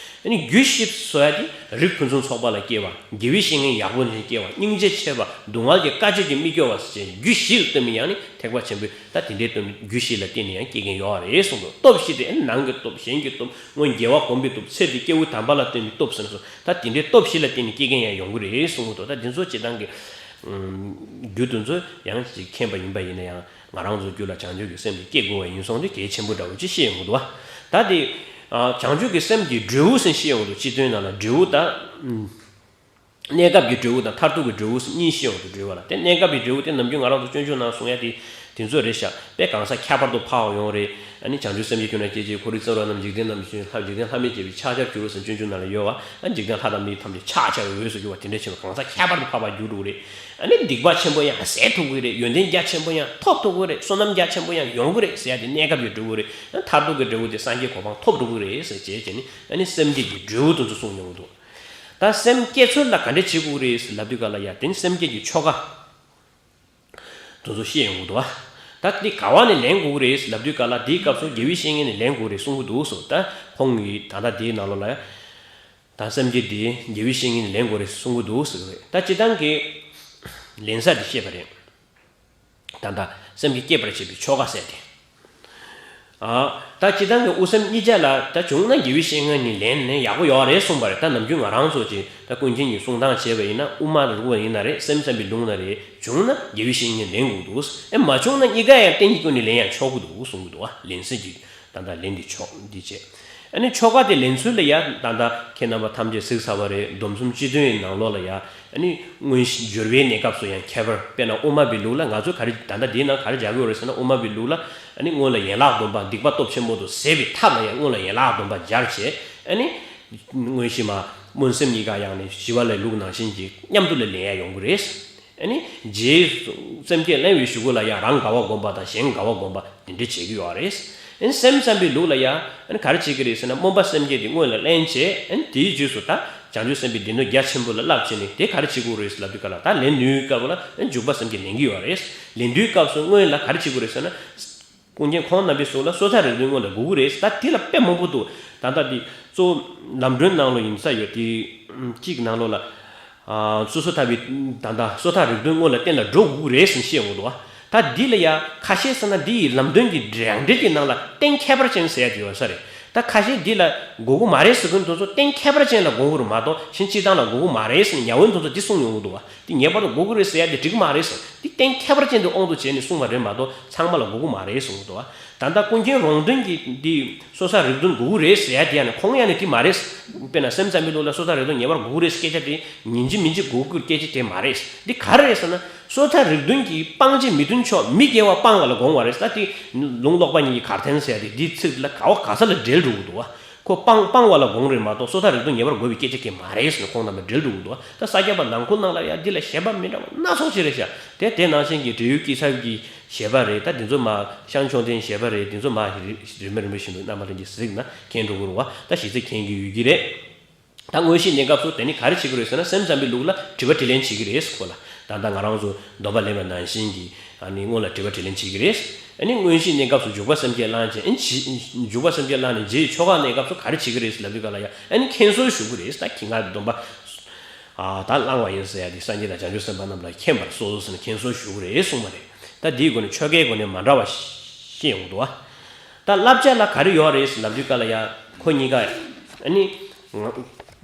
ཨ་ནི་རྒྱུ་བཞི་ཟེར་ཡ་དེ་རིགས་ཕུན་སུམ་ཚོགས་པ་ལ་སྐྱེ་བ། དགེ་བའི་བཤེས་གཉེན་ཡག་པོ་ལ་སྐྱེ་བ། སྙིང་རྗེ་ཆེ་བ། སྡུག་བསྔལ་གྱི་དཀའ་སྤྱད་ཀྱིས་མི་སྐྱོ་བ་ཟེར་བྱས་རྒྱུ་བཞི་ལ་བརྟེན་པའི། ཡང་ནི་ཐེག་པ་ཆེན་པོའི་ད་དེ་འདྲའི་སྟོབས། རྒྱུ་བཞི་ལ་བརྟེན་ནས་ཡང་སྐྱེ་མཁན་ཡོད་རེད་གསུངས་འདུག་སྟོབས་བཞི་དེ་ནང་གི་སྟོབས། གཞན་གྱི་སྟོབས། སྔོན་རྒྱལ་བ་གོམས་པའི་སྟོབས། ཚེ་འདི་སྐྱེས་བུ་དམ་པ་ལ་བརྟེན་པའི་སྟོབས་ཟེར་ན་སོང་། ད་དེ་འདྲའི་སྟོབས་བཞི་ལ་བརྟེན་ནས་སྐྱེ་མཁན་ཡང་ཡོང་གི་རེད་གསུངས་འདུག་ད་དེ་ཚོ་སྤྱིར་བཏང་གི་རྒྱུ་དེ་ཚོ་ཡང་ཅིག་མཁྱེན་པ་ཡིན་པ་ཡིན་ན་ཡང་། ང་རང་ཚོ་རྒྱུད་ལ་བྱང་ཆུབ་ཀྱི་སེམས་དེ་སྐྱེ་དགོས་པ་ཡིན་སོང་དུས་གལ་ཆེན་པོ་འདྲ་བོ་ཅིག་ཤེས་ཡོང་གི་འདུག་ད་དེ་བྱང་ཆུབ་ཀྱི་སེམས་ཀྱི་འབྲས་བུ་ཟེར་ཤེས་ཡོང་གི་འདུག་སྤྱི་དོན་ནང་ལ་འབྲས་བུ་ད། གནས་སྐབས་ཀྱི་འབྲས་བུ་དང་མཐར་ཐུག་གི་འབྲས་བུ་གཉིས་ཤེས་ཡོང་དུ་འབྲེལ་བ་ལ། དེ་གནས་སྐབས་ཀྱི་འབྲས་བུ་དེ་ནམ་རྒྱུན་ང་རང་ཚོ་སྤྱོད་འཇུག་ནང་གསུང་ཡ་དེ་དེ་ཚོ་རེད་ཤག་དཔེ་གང་ཟག་ཁྱད་པར་དུ་འཕགས་པ་ཡོང་རེད། ཨ་ནི་བྱང་ཆུབ་སེམས་ཀྱི་ཁྱོན་ནས་སྐྱེས་ཀྱི་འཁོར་བའི་རྩ་བ་རྣམས་འཇིག་རྟེན་རྣམས་ཀྱི་ལྷ། འཇིག་རྟེན་ལྷ་མིན་བཅས་པའི་ཕྱག་རྒྱར་གྱུར་ཟེར་སྤྱོད་འཇུག་ནང་ལ་ཡོད་པ། ཨ་འཇིག་རྟེན་ལྷ་དང་མིའི་ཐམས་ཅད་ཕྱག་བྱ་བའི་འོས་སུ་གྱུར་པ་དེ་འདྲ་བྱས་པ་གང་ཟག་ཁྱད་པར་དུ་འཕགས་པར་གྱུར་འགྲོ་གི་རེད། ཨ་ནི་སྡིག་པ་ཆེན་པོ་ཡང་ཟད་ཐུབ་ཀྱི་རེད། ཡོན་ཏན་རྒྱ་ཆེན་པོ་ཡང་ཐོབ་ཐུབ་ཀྱི་རེད། བསོད་ནམས་རྒྱ་ཆེན་པོ་ཡང་ཡོང་གི་རེད་ཟེར་ཡ་དེ་གནས་སྐབས་ཀྱི་འབྲས་བུ་རེད། ཨ་མཐར་ཐུག་གི་འབྲས་བུ་དེ་སངས་རྒྱས་གོ་འཕང་ཐོབ་འགྲོ་གི་རེད་ཟེར་བྱས་བྱས་ནས། ཨ་ནི་སེམས་བསྐྱེད་ཀྱི་འབྲས་བུ་དེ་ཚོ་གསུངས་ཡོང་གི་འདུག་ད་སེམས་བསྐྱེད་ཚུལ་ལ་ག་འདྲ་བྱེད་དགོས་རེད་ཟེར་ལབ་དུས་སྐབས་ལ་ཡ། དེ་ནི་སེམས་བསྐྱེད་ཀྱི་ཆོ་ག་དེ་ཚོ་ཤེས་ཡོང་གི་འདུག་ད་འདི་ག་བ་ནས་ལེན་དགོས་རེད་ཟེར་ལབ་དུས་སྐབས་ལ། དེའི་སྐབས་སུ་དགེ་བའི་བཤེས་གཉེན་ནས་ལེན་དགོས་རེད་གསུང་གི་འདུག་ཟེར། ད་ཁོང་གིས་ད་ལྟ་དེའི་ནང་ལོགས་ལ་ཡ། ད་སེམས་བསྐྱེད་དེ་དགེ་བའི་བཤེས་གཉེན་ནས་ལེན་དགོས་རེད་གསུང་གི་འདུག་ཟེར་གི་རེད། ད་སྤྱིར་བཏང་གི་ལེན་ས་དེ་བཤད་པ་རེད། ད་ལྟ་སེམས་བསྐྱེད་བསྐྱེད་པར་བྱེད་པའི་ཆོ་ག་ཟེར་ཏེ། ཨ། ད་སྤྱིར་བཏང་གི་དབུ་སེམས་གཉིས་ཆ་ལ་ད་བྱུང་ན་དགེ་བའི་བཤེས་གཉེན་ནས་ལེན་ནས་ཡག་པོ་ཡོད་རེད་གསུངས་པ་རེད། ད་ནམ་རྒྱུན་ང་རང་ཚོ་ཅིག་ད་ཀུན་མཁྱེན་གྱི་གསུང་སྟངས་བྱས་པ་ཡིན་ན། དབུ་མ་རུ་བ་ཡིན་ན་རེད། སེམས་ཙམ་པའི་ལུགས་ན་རེད། བྱུང་ན་དགེ་བའི་བཤེས་གཉེན་ལེན་དགོས་འདུག་ཨེ་མ་བྱུང་ན་གཉིས་ཀ་ཡང་རྟེན་གྱི་སྐྱོན་ནས་ལེན་ཡང་ཆོག་གི་འདུག་གསུང་གི་འདུག་ཨ། ལེན་ས་ཀྱི། ད་ལྟ་ལེན་འདི་ཆོག་འདི་བྱས། ཨ་ནི་ཆོ་ག་དེ་ལེན་ཚུལ་ལ་ཡ། ད་ལྟ་ཁྱེད་རྣམ་པ་ཐམས་ཅད་གཟིགས་ཚར་བ་རེད། སྡོམ་གསུམ་སྤྱི་དོན་ཡི་ནང་ལོགས་ལ་ཡ། ཨ་ནི་དངོས་གཞི་སྦྱོར་བའི་གནས་སྐབས་སུ་ཡང་ཁྱད་པར། དཔེར་ན་དབུ་མ་པའི་ལུགས་ལ་ང་ཚོས་ག་རེ་ད་ལྟ་འདིའི་ནང་ག་རེ་སྦྱར་གྱི་ཡོད་རེད་ཟེར་ན། དབུ་མ་པའི་ལུགས་ལ་ཨ་ནི་སྔོན་ལ་ཡན་ལག་སྡོམ་པ། སྡིག་པ་སྟོབས་ཆེན་པོ་དང་ཟད་པའི་ཐབས་ལ་ཡང་སྔོན་ལ་ཡན་ལག་སྡོམ་པ་སྦྱར་བྱས། ཨ་ནི་དངོས་གཞི་མ་སྨོན་སེམས་གཉིས་ཀ་ཡང་ནི་ཞི་བ་ལྷའི་ལུགས་ནང་བཞིན་གྱི་མཉམ་དུ་ལ་ལེན་ཡ་ཡོང་གི་རེད། ཨ་ནི་རྗེས་སུ་སེམས་བསྐྱེད་གླེང་བའི་གཞུག་གུ་ལ་ཡང་རང་དགའ་བ་བསྒོམ་པ་དང་གཞན་དགའ་བ་བསྒོམ་པ་དེ་འདྲ་བྱེད་ཀྱི་ཡོད་རེད། ཨ་ནི་སེམས་ཙམ་པའི་ལུགས་ལ་ཡང་ཨ་ནི་ག་རེ་བྱེད་ཀྱི་རེད་ཟེར་ན། སྨོན་པ་སེམས་བསྐྱེད་དེ་སྔོན་ལ་གླེང་བྱས། ཨ་ནི་དེའི་རྗེས་སུ་ད་བྱང་ཆུབ་སེམས་དཔའི་སྡེ་སྣོད་རྒྱ་ཆེན་པོ་ལ་བསླབ་བྱས་ནས། དེ་ག་རེ་བྱེད་དགོས་རེད་ཟེར་ལབ་དུས་སྐབས་ལ། ད་ལེན་དུས་སྐབས་ལ་ཨ་ནི་འཇུག་པ་སེམས་བསྐྱེད་ལེན་གྱི་ཡོད་རེད། ལེན་དུས་སྐབས་སུ་སྔོན་ལ་ག་རེ་བྱེད་དགོས་རེད་ཟེར་ན། ཀུན་མཁྱེན་ཁོང་རྣམ་པའི་གསུང་ལ་སོ་ཐར་རིགས་མཐུན་སྔོན་ལ་དགོས་ཀྱི་རེད། ད་དེ་ལ་དཔེ་མང་པོ་འདུག་ད་ལྟ་འདི་གཙོ་བོ་ལམ་སྒྲོན་ནང་ལོགས་ཡིན་ས་ཡོད་དེ། གཅིག་ནང་ལོགས་ལ། ཨ། སོ་སོ་ཐར་པའི་ད་ལྟ་སོ་ཐར་རིགས་མཐུན་སྔོན་ལ་གཏན་ལ་འགྲོ་དགོས་ཀྱི་རེད་ཟེར་བཤད་ཡོང་གི་འདུག་ད་འདི་ལ་ཡ་ཁ་ཤས་ཟེར་ན་འདི་ཡི་ལམ་སྟོན་གྱི་རང་འགྲེལ་གྱི་ནང་ལ་རྟེན་ཁྱད་པར་ཅན་ཟེར་ཡ་དེ་ཡོད་ས་རེད། ད་ཁ་ཤས་འདི་ལ་དགོས་ཀྱི་མ་རེད་ཟེར་མཁན་དེ་ཚོ་རྟེན་ཁྱད་པར་ཅན་ལ་དགོས་ཀྱི་རེད་མ་གཏོགས། གཞན་སྤྱིར་བཏང་ལ་དགོས་ཀྱི་མ་རེད་ཟེར་ནས་ཉ་བོ་དེ་ཚོ་འདི་གསུངས་ཡོང་གི་འདུག་བ། དེ་ངེས་པར་དུ་དགོས་ཀྱི་རེད་ཟེར་ཡ་དེ་འགྲིག་གི་མ་རེད་ཟེར། དེ་རྟེན་ཁྱད་པར་ཅན་དུ་དབང་དུ་བྱས་ནས་གསུངས་པ་རེད་མ་གཏོགས། ཚང་མ་ལ་དགོས་ཀྱི་མ་རེད་གསུངས་འདུག་ད་ལྟ་ཀུན་མཁྱེན་རོང་སྟོན་གྱིས་འདི་སོ་ཐར་རིགས་མཐུན་དགོས་ཀྱི་རེད་ཟེར་ཡ་དེ་ཡང་ནི་ཁོང་ཡང་ནི་དེ་མ་རེད། དཔེར་ན་སེམས་ཙམ་པའི་ལུགས་ལ་སོ་ཐར་རིགས་མཐུན་ངེས་པར་དགོས་ཀྱི་རེད་ཟེར་སྐད་ཆ་དེ་ཡིན་གཅིག་མིན་གཅིག་དགོས་ཀྱི་སྐད་ཆ་དེ་མ་རེད། འདི་ག་རེ་རེད་ཟེར་ན། སོ་ཐར་རིགས་མཐུན་གྱིས་སྤང་བྱ་མི་མཐུན་ཕྱོགས་མི་དགེ་བ་སྤང་བ་ལ་དགོངས་པ་རེད། ད་དེ་ལུང་ཀློག་པ་གཉིས་ཀྱི་གར་འཐེན་ཟེར་ཡ་དེ་འདིའི་ཚིག་ལ་ག་བ་ག་ས་ལ་འབྲེལ་འགྲོ་གི་འདུག་བ། ཁོ་སྤང་སྤང་བ་ལ་དགོངས་རེད་མ་གཏོགས་སོ་ཐར་རིགས་གཏོང་ངེས་པར་དགོས་པའི་སྐད་ཆ་གང་ཡང་མ་རེད་ཟེར་ནས་ཁོང་རྣམ་པས་འགྲེལ་འགྲོ་གི་འདུག་ད་ས་སྐྱ་པ་ནང་ཁུལ་ནང་ལ་ཡང་འདི་ལ་བཞེད་པ་མི་འདྲ་བ་སྣ་ཚོགས་ཅིག་རེད་ཤག་དེ་དེ་ནང་བཞིན་གྱི་འབྲེལ་ཡོད་དཀྱིལ་ཆགས་ཀྱི་བཞེད་པ་རེད། ད་འདི་ཚོ་མ་ཤངས་ཆོས་ལྡན་བཞེད་པ་རེད། འདི་ཚོ་མ་རིམ་པ་རིམ་པ་བཞིན་དུ་རྣམ་པ་ལྷན་རྒྱས་གཟིགས་ན་མཁྱེན་འགྲོ་གི་རེད་བ། ད་གཞི་རྩའི་མཁྱེན་གྱི་ཡོད་ཀྱི་རེད། ད་དངོས་གཞི་གནས་སྐབས་སུ་དེ་ནི་ག་རེ་བྱེད་ཀྱི་རེད་ཟེར་ན། སེམས་ཙམ་པའི་ལུགས་ལ་དྲི་བ་དྲིས་ལན་བྱེད་ཀྱི་རེད་ཁོ་ལ། ད་ལྟ་ང་རང་ཚོ་སྡོམ་པ་ལེན་པ་ནང་བཞིན་གྱི་ཨ་ནི་སྔོན་ལ་དྲི་བ་དྲིས་ལན་བྱེད་ཀྱི་རེད། ཨ་ནི་དངོས་གཞི་གནས་སྐབས་སུ་འཇུག་པ་སེམས་བསྐྱེད་བླངས་བྱས། ཨ་ནི་འཇུག་པ་སེམས་བསྐྱེད་བླངས་ནས་རྗེས་ཆོ་ག་གནས་སྐབས་སུ་ག་རེ་བྱེད་ཀྱི་རེད་ལབ་དུས་ག་ལ་ཡ་ཨ་ནི་མཁྱེན་གསོལ་ཞུ་གི་རེད། ད་ཁྱེད་ང་སྡོམ་པ་ཨ་ད་བླངས་པ་ཡིན་ཟེར་ཡ་དེ་སངས་རྒྱས་དང་བྱང་ཆུབ་སེམས་དཔའ་རྣམས་ལ་མཁྱེན་པར་གསོལ་ཟེར་ནས་མཁྱེན་གསོལ་ཞུ་གི་རེད་གསུངས་པ་རེད། ད་འདིའི་སྒོ་ནས་ཆོ་གའི་སྒོ་ནས་མ་འདྲ་བ་ཤེས་ཡོང་གི་འདུག་བ། ད་བསླབ་བྱ་ལ་ག་རེ་ཡོད་རེད་ལབ་དུས་ག་ལ་ཡ་ཁོ་གཉིས་ཀ་ཨ་ནི་ང་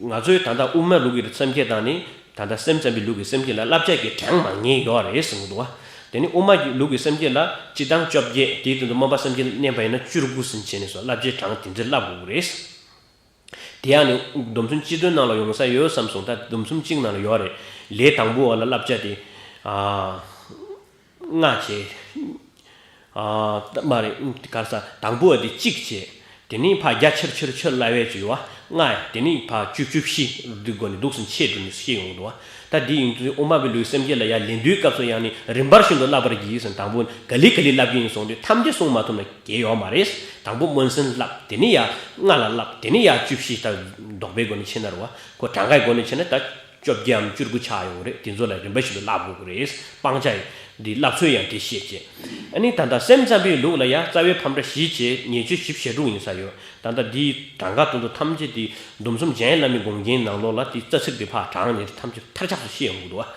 ང་ཚོའི་ད་ལྟ་དབུ་མ་ལུགས་ཀྱི་སེམས་བསྐྱེད་དང་ནི་ད་ལྟ་སེམས་ཙམ་པའི་ལུགས་ཀྱི་སེམས་བསྐྱེད་ལ་བསླབ་བྱ་གི་གྲངས་མང་ཉུང་ཡོད་རེད་གསུངས་འདུག་བ། དེ་ནི་དབུ་མ་གི་ལུགས་ཀྱི་སེམས་བསྐྱེད་ལ་སྤྱིར་བཏང་བཅོ་བརྒྱད། དེའི་སྟེང་དུ་སྨོན་པ་སེམས་བསྐྱེད་བསྣན་པ་ཡིན་ན་བཅུ་དགུ་ཟིན་བྱས་ནས་སོ་བསླབ་བྱའི་གྲངས་དེ་འདྲ་བསླབ་དགོས་ཀྱི་རེད། དེ་ཡང་ནི་སྡོམ་གསུམ་སྤྱི་དོན་ནང་ལ་ཡོང་ས་ཡོད་བསམ་སོང་། ད་སྡོམ་གསུམ་གཅིག་ནང་ལ་ཡོད་རེད། ལས་དང་པོ་བ་ལ་བསླབ་བྱ་དེ་ཨ་ལྔ་བྱས། ཨ་མ་རེད། ག་རེ་ཟ། དང་པོ་བ་དེ་གཅིག་བྱས། དེ་ནས་ཕར་བརྒྱ་ཆེར་ཆེར་ཆེར་སླ་བའི་བཅུ་བ་ལྔ། དེ་ནས་ཕར་བཅུ་བཅུ་བཞི་འདི་སྒོ་ནས་འདུག་སེ་ཆེ་འགྲོ་ནས་ཤེས་ཡོང་འདུག་བ། ད་འདི་ཡིན་དུས་དབུ་མ་པའི་ལུགས་སེམས་བསྐྱེད་ལ་ཡང་ལེན་དུས་སྐབས་སུ་ཡང་ནི་རིམ་པར་བཞིན་དུ་བསླབ་པར་བགྱི་ཟེར། དང་པོ་ག་ལེ་ག་ལེ་བསླབ་ཀྱི་ཡིན་གསུངས་དུས་ཐམས་ཅད་གསུངས་མ་ཐུབ་ན་གལ་ཡོད་མ་རེད། དང་པོ་སྨོན་སེམས་བསླབ། དེ་ནས་ཡང་ལྔ་ལ་བསླབ། དེ་ནས་ཡང་བཅུ་བཞི་ལྟར་ལྡོག་པའི་སྒོ་ནས་ཕྱེ་ན་རེད་བ། ཁོ་གྲངས་ཀའི་སྒོ་ནས་ཕྱེ་ན་ད་བཅོ་བརྒྱད་འམ་བཅུ་དགུ་ཆགས་ཡོང་གི་རེད། དེ་ཚོ་ལ་རིམ་པ་བཞིན་དུ་བསླབ་དགོས་ཀྱི་རེད། སྤང་བྱ་འདི་བསླབ་ཚུལ་ཡང་དེ་ཤེས་བྱས། ཨ་ནི་ད་ལྟ་སེམས་ཙམ་པའི་ལུགས་ལ་ཡང་རྩ་བའི་ཕམ་འདྲ་བཞི་བྱས་ཉེས་སྤྱོད་བཞི་བཅུ་ཞེ་དྲུག་ཡིན་ས་ཡོད། ད་ལྟ་འདིའི་གྲངས་ཀ་དེ་ཚོ་ཐམས་ཅད་དེ་སྡོམ་གསུམ་འཇལ་ཡས་བླ་མའི་དགོངས་རྒྱན་ནང་ལོགས་ལ་དེ་རྩ་ཚིག་དེ་ཕར་དྲངས་ནས་དེ་ཐམས་ཅད་མཐར་ཆགས་སུ་ཤེས་ཡོང་གི་འདུག་བ།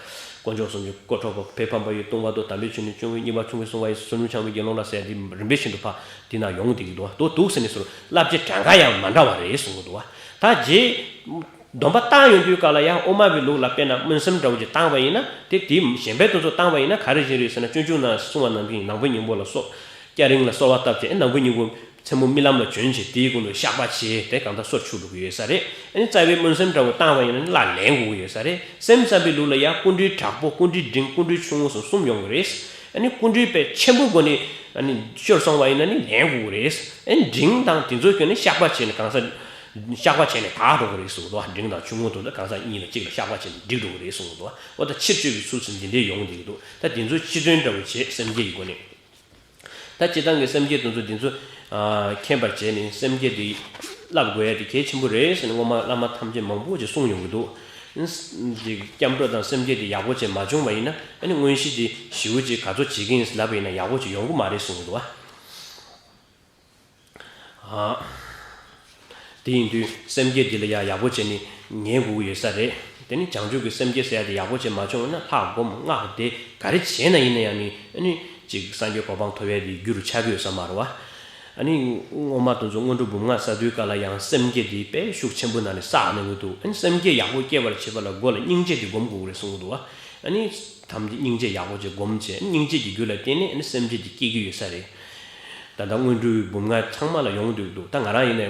དཀོན་མཆོག་གསུམ་གྱི་གོ་འཕང་མཆོག་ཕ་རོལ་ཕམ་པ་ཡི་ལྟུང་བ་བཟློག་དམ་པའི་ཆོས་ནི་སྐྱོང་བའི་གཉེན་པོ་ཆུང་བའི་བསྲུང་བ་ཡི་བསོད་ནམས་འཆང་བའི་དགེ་སློང་ལ་ཟེར་དེ་རིམ་པས་བཞིན་དུ་ཕར་དེ་ན་ཡོང་བསྡད་ཀྱི་འདུག་བ། དོ་འདུག་ཟེར་ནས་སོ་བསླབ་བྱའི་གྲངས་ཀ་ཡང་མ་འདྲ་བ་རེད་གསུང་གི་འདུག་བ། ད་རྗེས་སྡོམ་པ་བཏང་ཡོང་དུས་ག་ལ་ཡང་དབུ་མ་པའི་ལུགས་ལ་དཔེར་ན་སྨོན་སེམས་འདྲ་བོ་ཅིག་བཏང་བ་ཡིན་ན་དེ་དེ་གཞན་པའི་དེ་ཚོ་བཏང་བ་ཡིན་ན་ག་རེ་བཞིན་རེད་ཟེར་ན། སྤྱོད་འཇུག་ནང་གསུངས་པ་ནང་བཞིན་ནང་པའི་སྙིང་པོ་ལ་གསོལ། སྐྱ་རེངས་ལ་གསོལ་བ་བཏབ་བྱས་ནང་པའི་སྙིང་པོ་མཚན་མོ་རྨི་ལམ་ལ་བྱོན་བྱས་དེའི་ཀུན་ཏུ་བཤགས་པ་བྱས་དེ་གང་ལྟར་སོར་ཆུད་འགྲོ་གི་ཡོད་ས་རེད། ཨ་ནི་རྩ་བའི་སྨོན་སེམས་འདྲ་བོ་བཏང་བ་ཡིན་ན་ནི་སླར་ལེན་དགོས་ཀྱི་ཡོད་ས་རེད། སེམས་ཙམ་པའི་ལུགས་ལ་ཡང་ཀུན་འདུས་དྲག་པོ་ཀུན་འདུས་འབྲིང་ཀུན་འདུས་ཆུང་ངུ་སོགས་གསུམ་ཡོང་གི་རེད། ཨ་ནི་ཀུན་འདུས་པའི་ཆེན་པོ་སྒོ་ནས་ཨ་ནི་ཤོར་སོང་བ་ཡིན་ན་ནི་ལེན་དགོས་ཀྱི་རེད། ཨ་ནི་འབྲིང་དང་དེ་ཚོའི་སྒོ་ནས་བཤགས་པ་བྱས་ནས་གང་ཟག་བཤགས་པ་བྱས་ནས་དག་འགྲོ་གི་རེད་གསུངས་འདུག་འབྲིང་དང་ཆུང་ངུ་དང་གང་ཟག་གཉིས་ལ་གཅིག་ལ་བཤགས་པ་བྱས་ནས་འགྲིག་འགྲོ་གི་རེད་གསུངས་འདུག་འོ་ད་ཕྱིར་བཅོས་ཀྱི་ཚུལ་ཟིན་འདི་འདྲས་ཡོང་བསྡད་ཀྱི་འདུག་ད་དེ་ཚོ་སྤྱི་དོན་འདྲ་བོ་བྱས་སེམས་བསྐྱེད་ཀྱི་སྒོ་ནས། ད་སྤྱིར་བཏང་གི་སེམས་བསྐྱེད་དེ་ཚོ་འདི་ཚོ་ཨ་མཁྱེན་པར་བྱས་ནས་སེམས་བསྐྱེད་འདི་བསླབ་དགོས་ཡ་དེ་གལ་ཆེན་པོ་རེད་ཟེར་ནས་སྔོན་མ་བླ་མ་ཐམས་ཅད་མང་པོ་ཅིག་གསུངས་ཡོང་གི་འདུག་ཨིན་ཅིག་སྐྱབས་འགྲོ་དང་སེམས་བསྐྱེད་དེ་ཡག་པོ་བྱས་མ་བྱུང་བ་ཡིན་ན་ཨ་ནི་དངོས་གཞི་དེ་ཞེ་པོ་ཅིག་ག་ཚོད་བྱེད་ཀྱི་ཡིན་ལབ་པ་ཡིན་ན་ཡག་པོ་ཅིག་ཡོང་གི་མ་རེད་གསུངས་གི་འདུག་བ། ཨ། དེ་ཡིན་དུས་སེམས་བསྐྱེད་འདི་ལ་ཡང་ཡག་པོ་བྱས་ནས་ཉན་དགོས་ཀྱི་ཡོད་ས་རེད། དེ་ནི་བྱང་ཆུབ་ཀྱི་སེམས་བསྐྱེད་ཟེར་ཡ་དེ་ཡག་པོ་བྱས་མ་བྱུང་ན་ལྷ་སྒོམ་སྔགས་བཟླས་ག་རེ་བྱས་ན་ཡིན་ན་ཡང་ནི་ཨ་ནི་ཅིག་སངས་རྒྱས་གོ་འཕང་ཐོབ་ཡ་དེ་རྒྱུ་རུ་ཆགས་ཀྱི་ཡོད་ས་མ་རེད་བ། ཨ་ནི་སྔོན་མ་དེ་ཚོ་སྔོན་འགྲོ་འབུམ་ལྔ་བསགས་དུས་ག་ལ་ཡང་སེམས་བསྐྱེད་དེ་དཔེ་ཤུགས་ཆེན་པོ་ནང་ནས་བསགས་གནང་གི་འདུག་ཨ་ནི་སེམས་བསྐྱེད་ཡག་པོ་སྐྱེ་བར་བྱེད་པ་ལ་མགོ་ལ་སྙིང་རྗེ་དེ་སྒོམ་དགོས་ཀྱི་རེད་གསུངས་འདུག་བ། ཨ་ནི་ཐམས་ཅད་སྙིང་རྗེ་ཡག་པོ་ཅིག་སྒོམ་བྱས་སྙིང་རྗེ་གི་རྒྱུ་ལ་བརྟེན་ནས་ཨ་ནི་སེམས་བསྐྱེད་དེ་སྐྱེ་གི་ཡོད་ས་རེད། ད་ལྟ་སྔོན་འགྲོའི་འབུམ་ལྔ་ཚང་མ་ལ་ཡོང་འདུག་འདུག་ད་ང་རང་ཡིན་ནའི་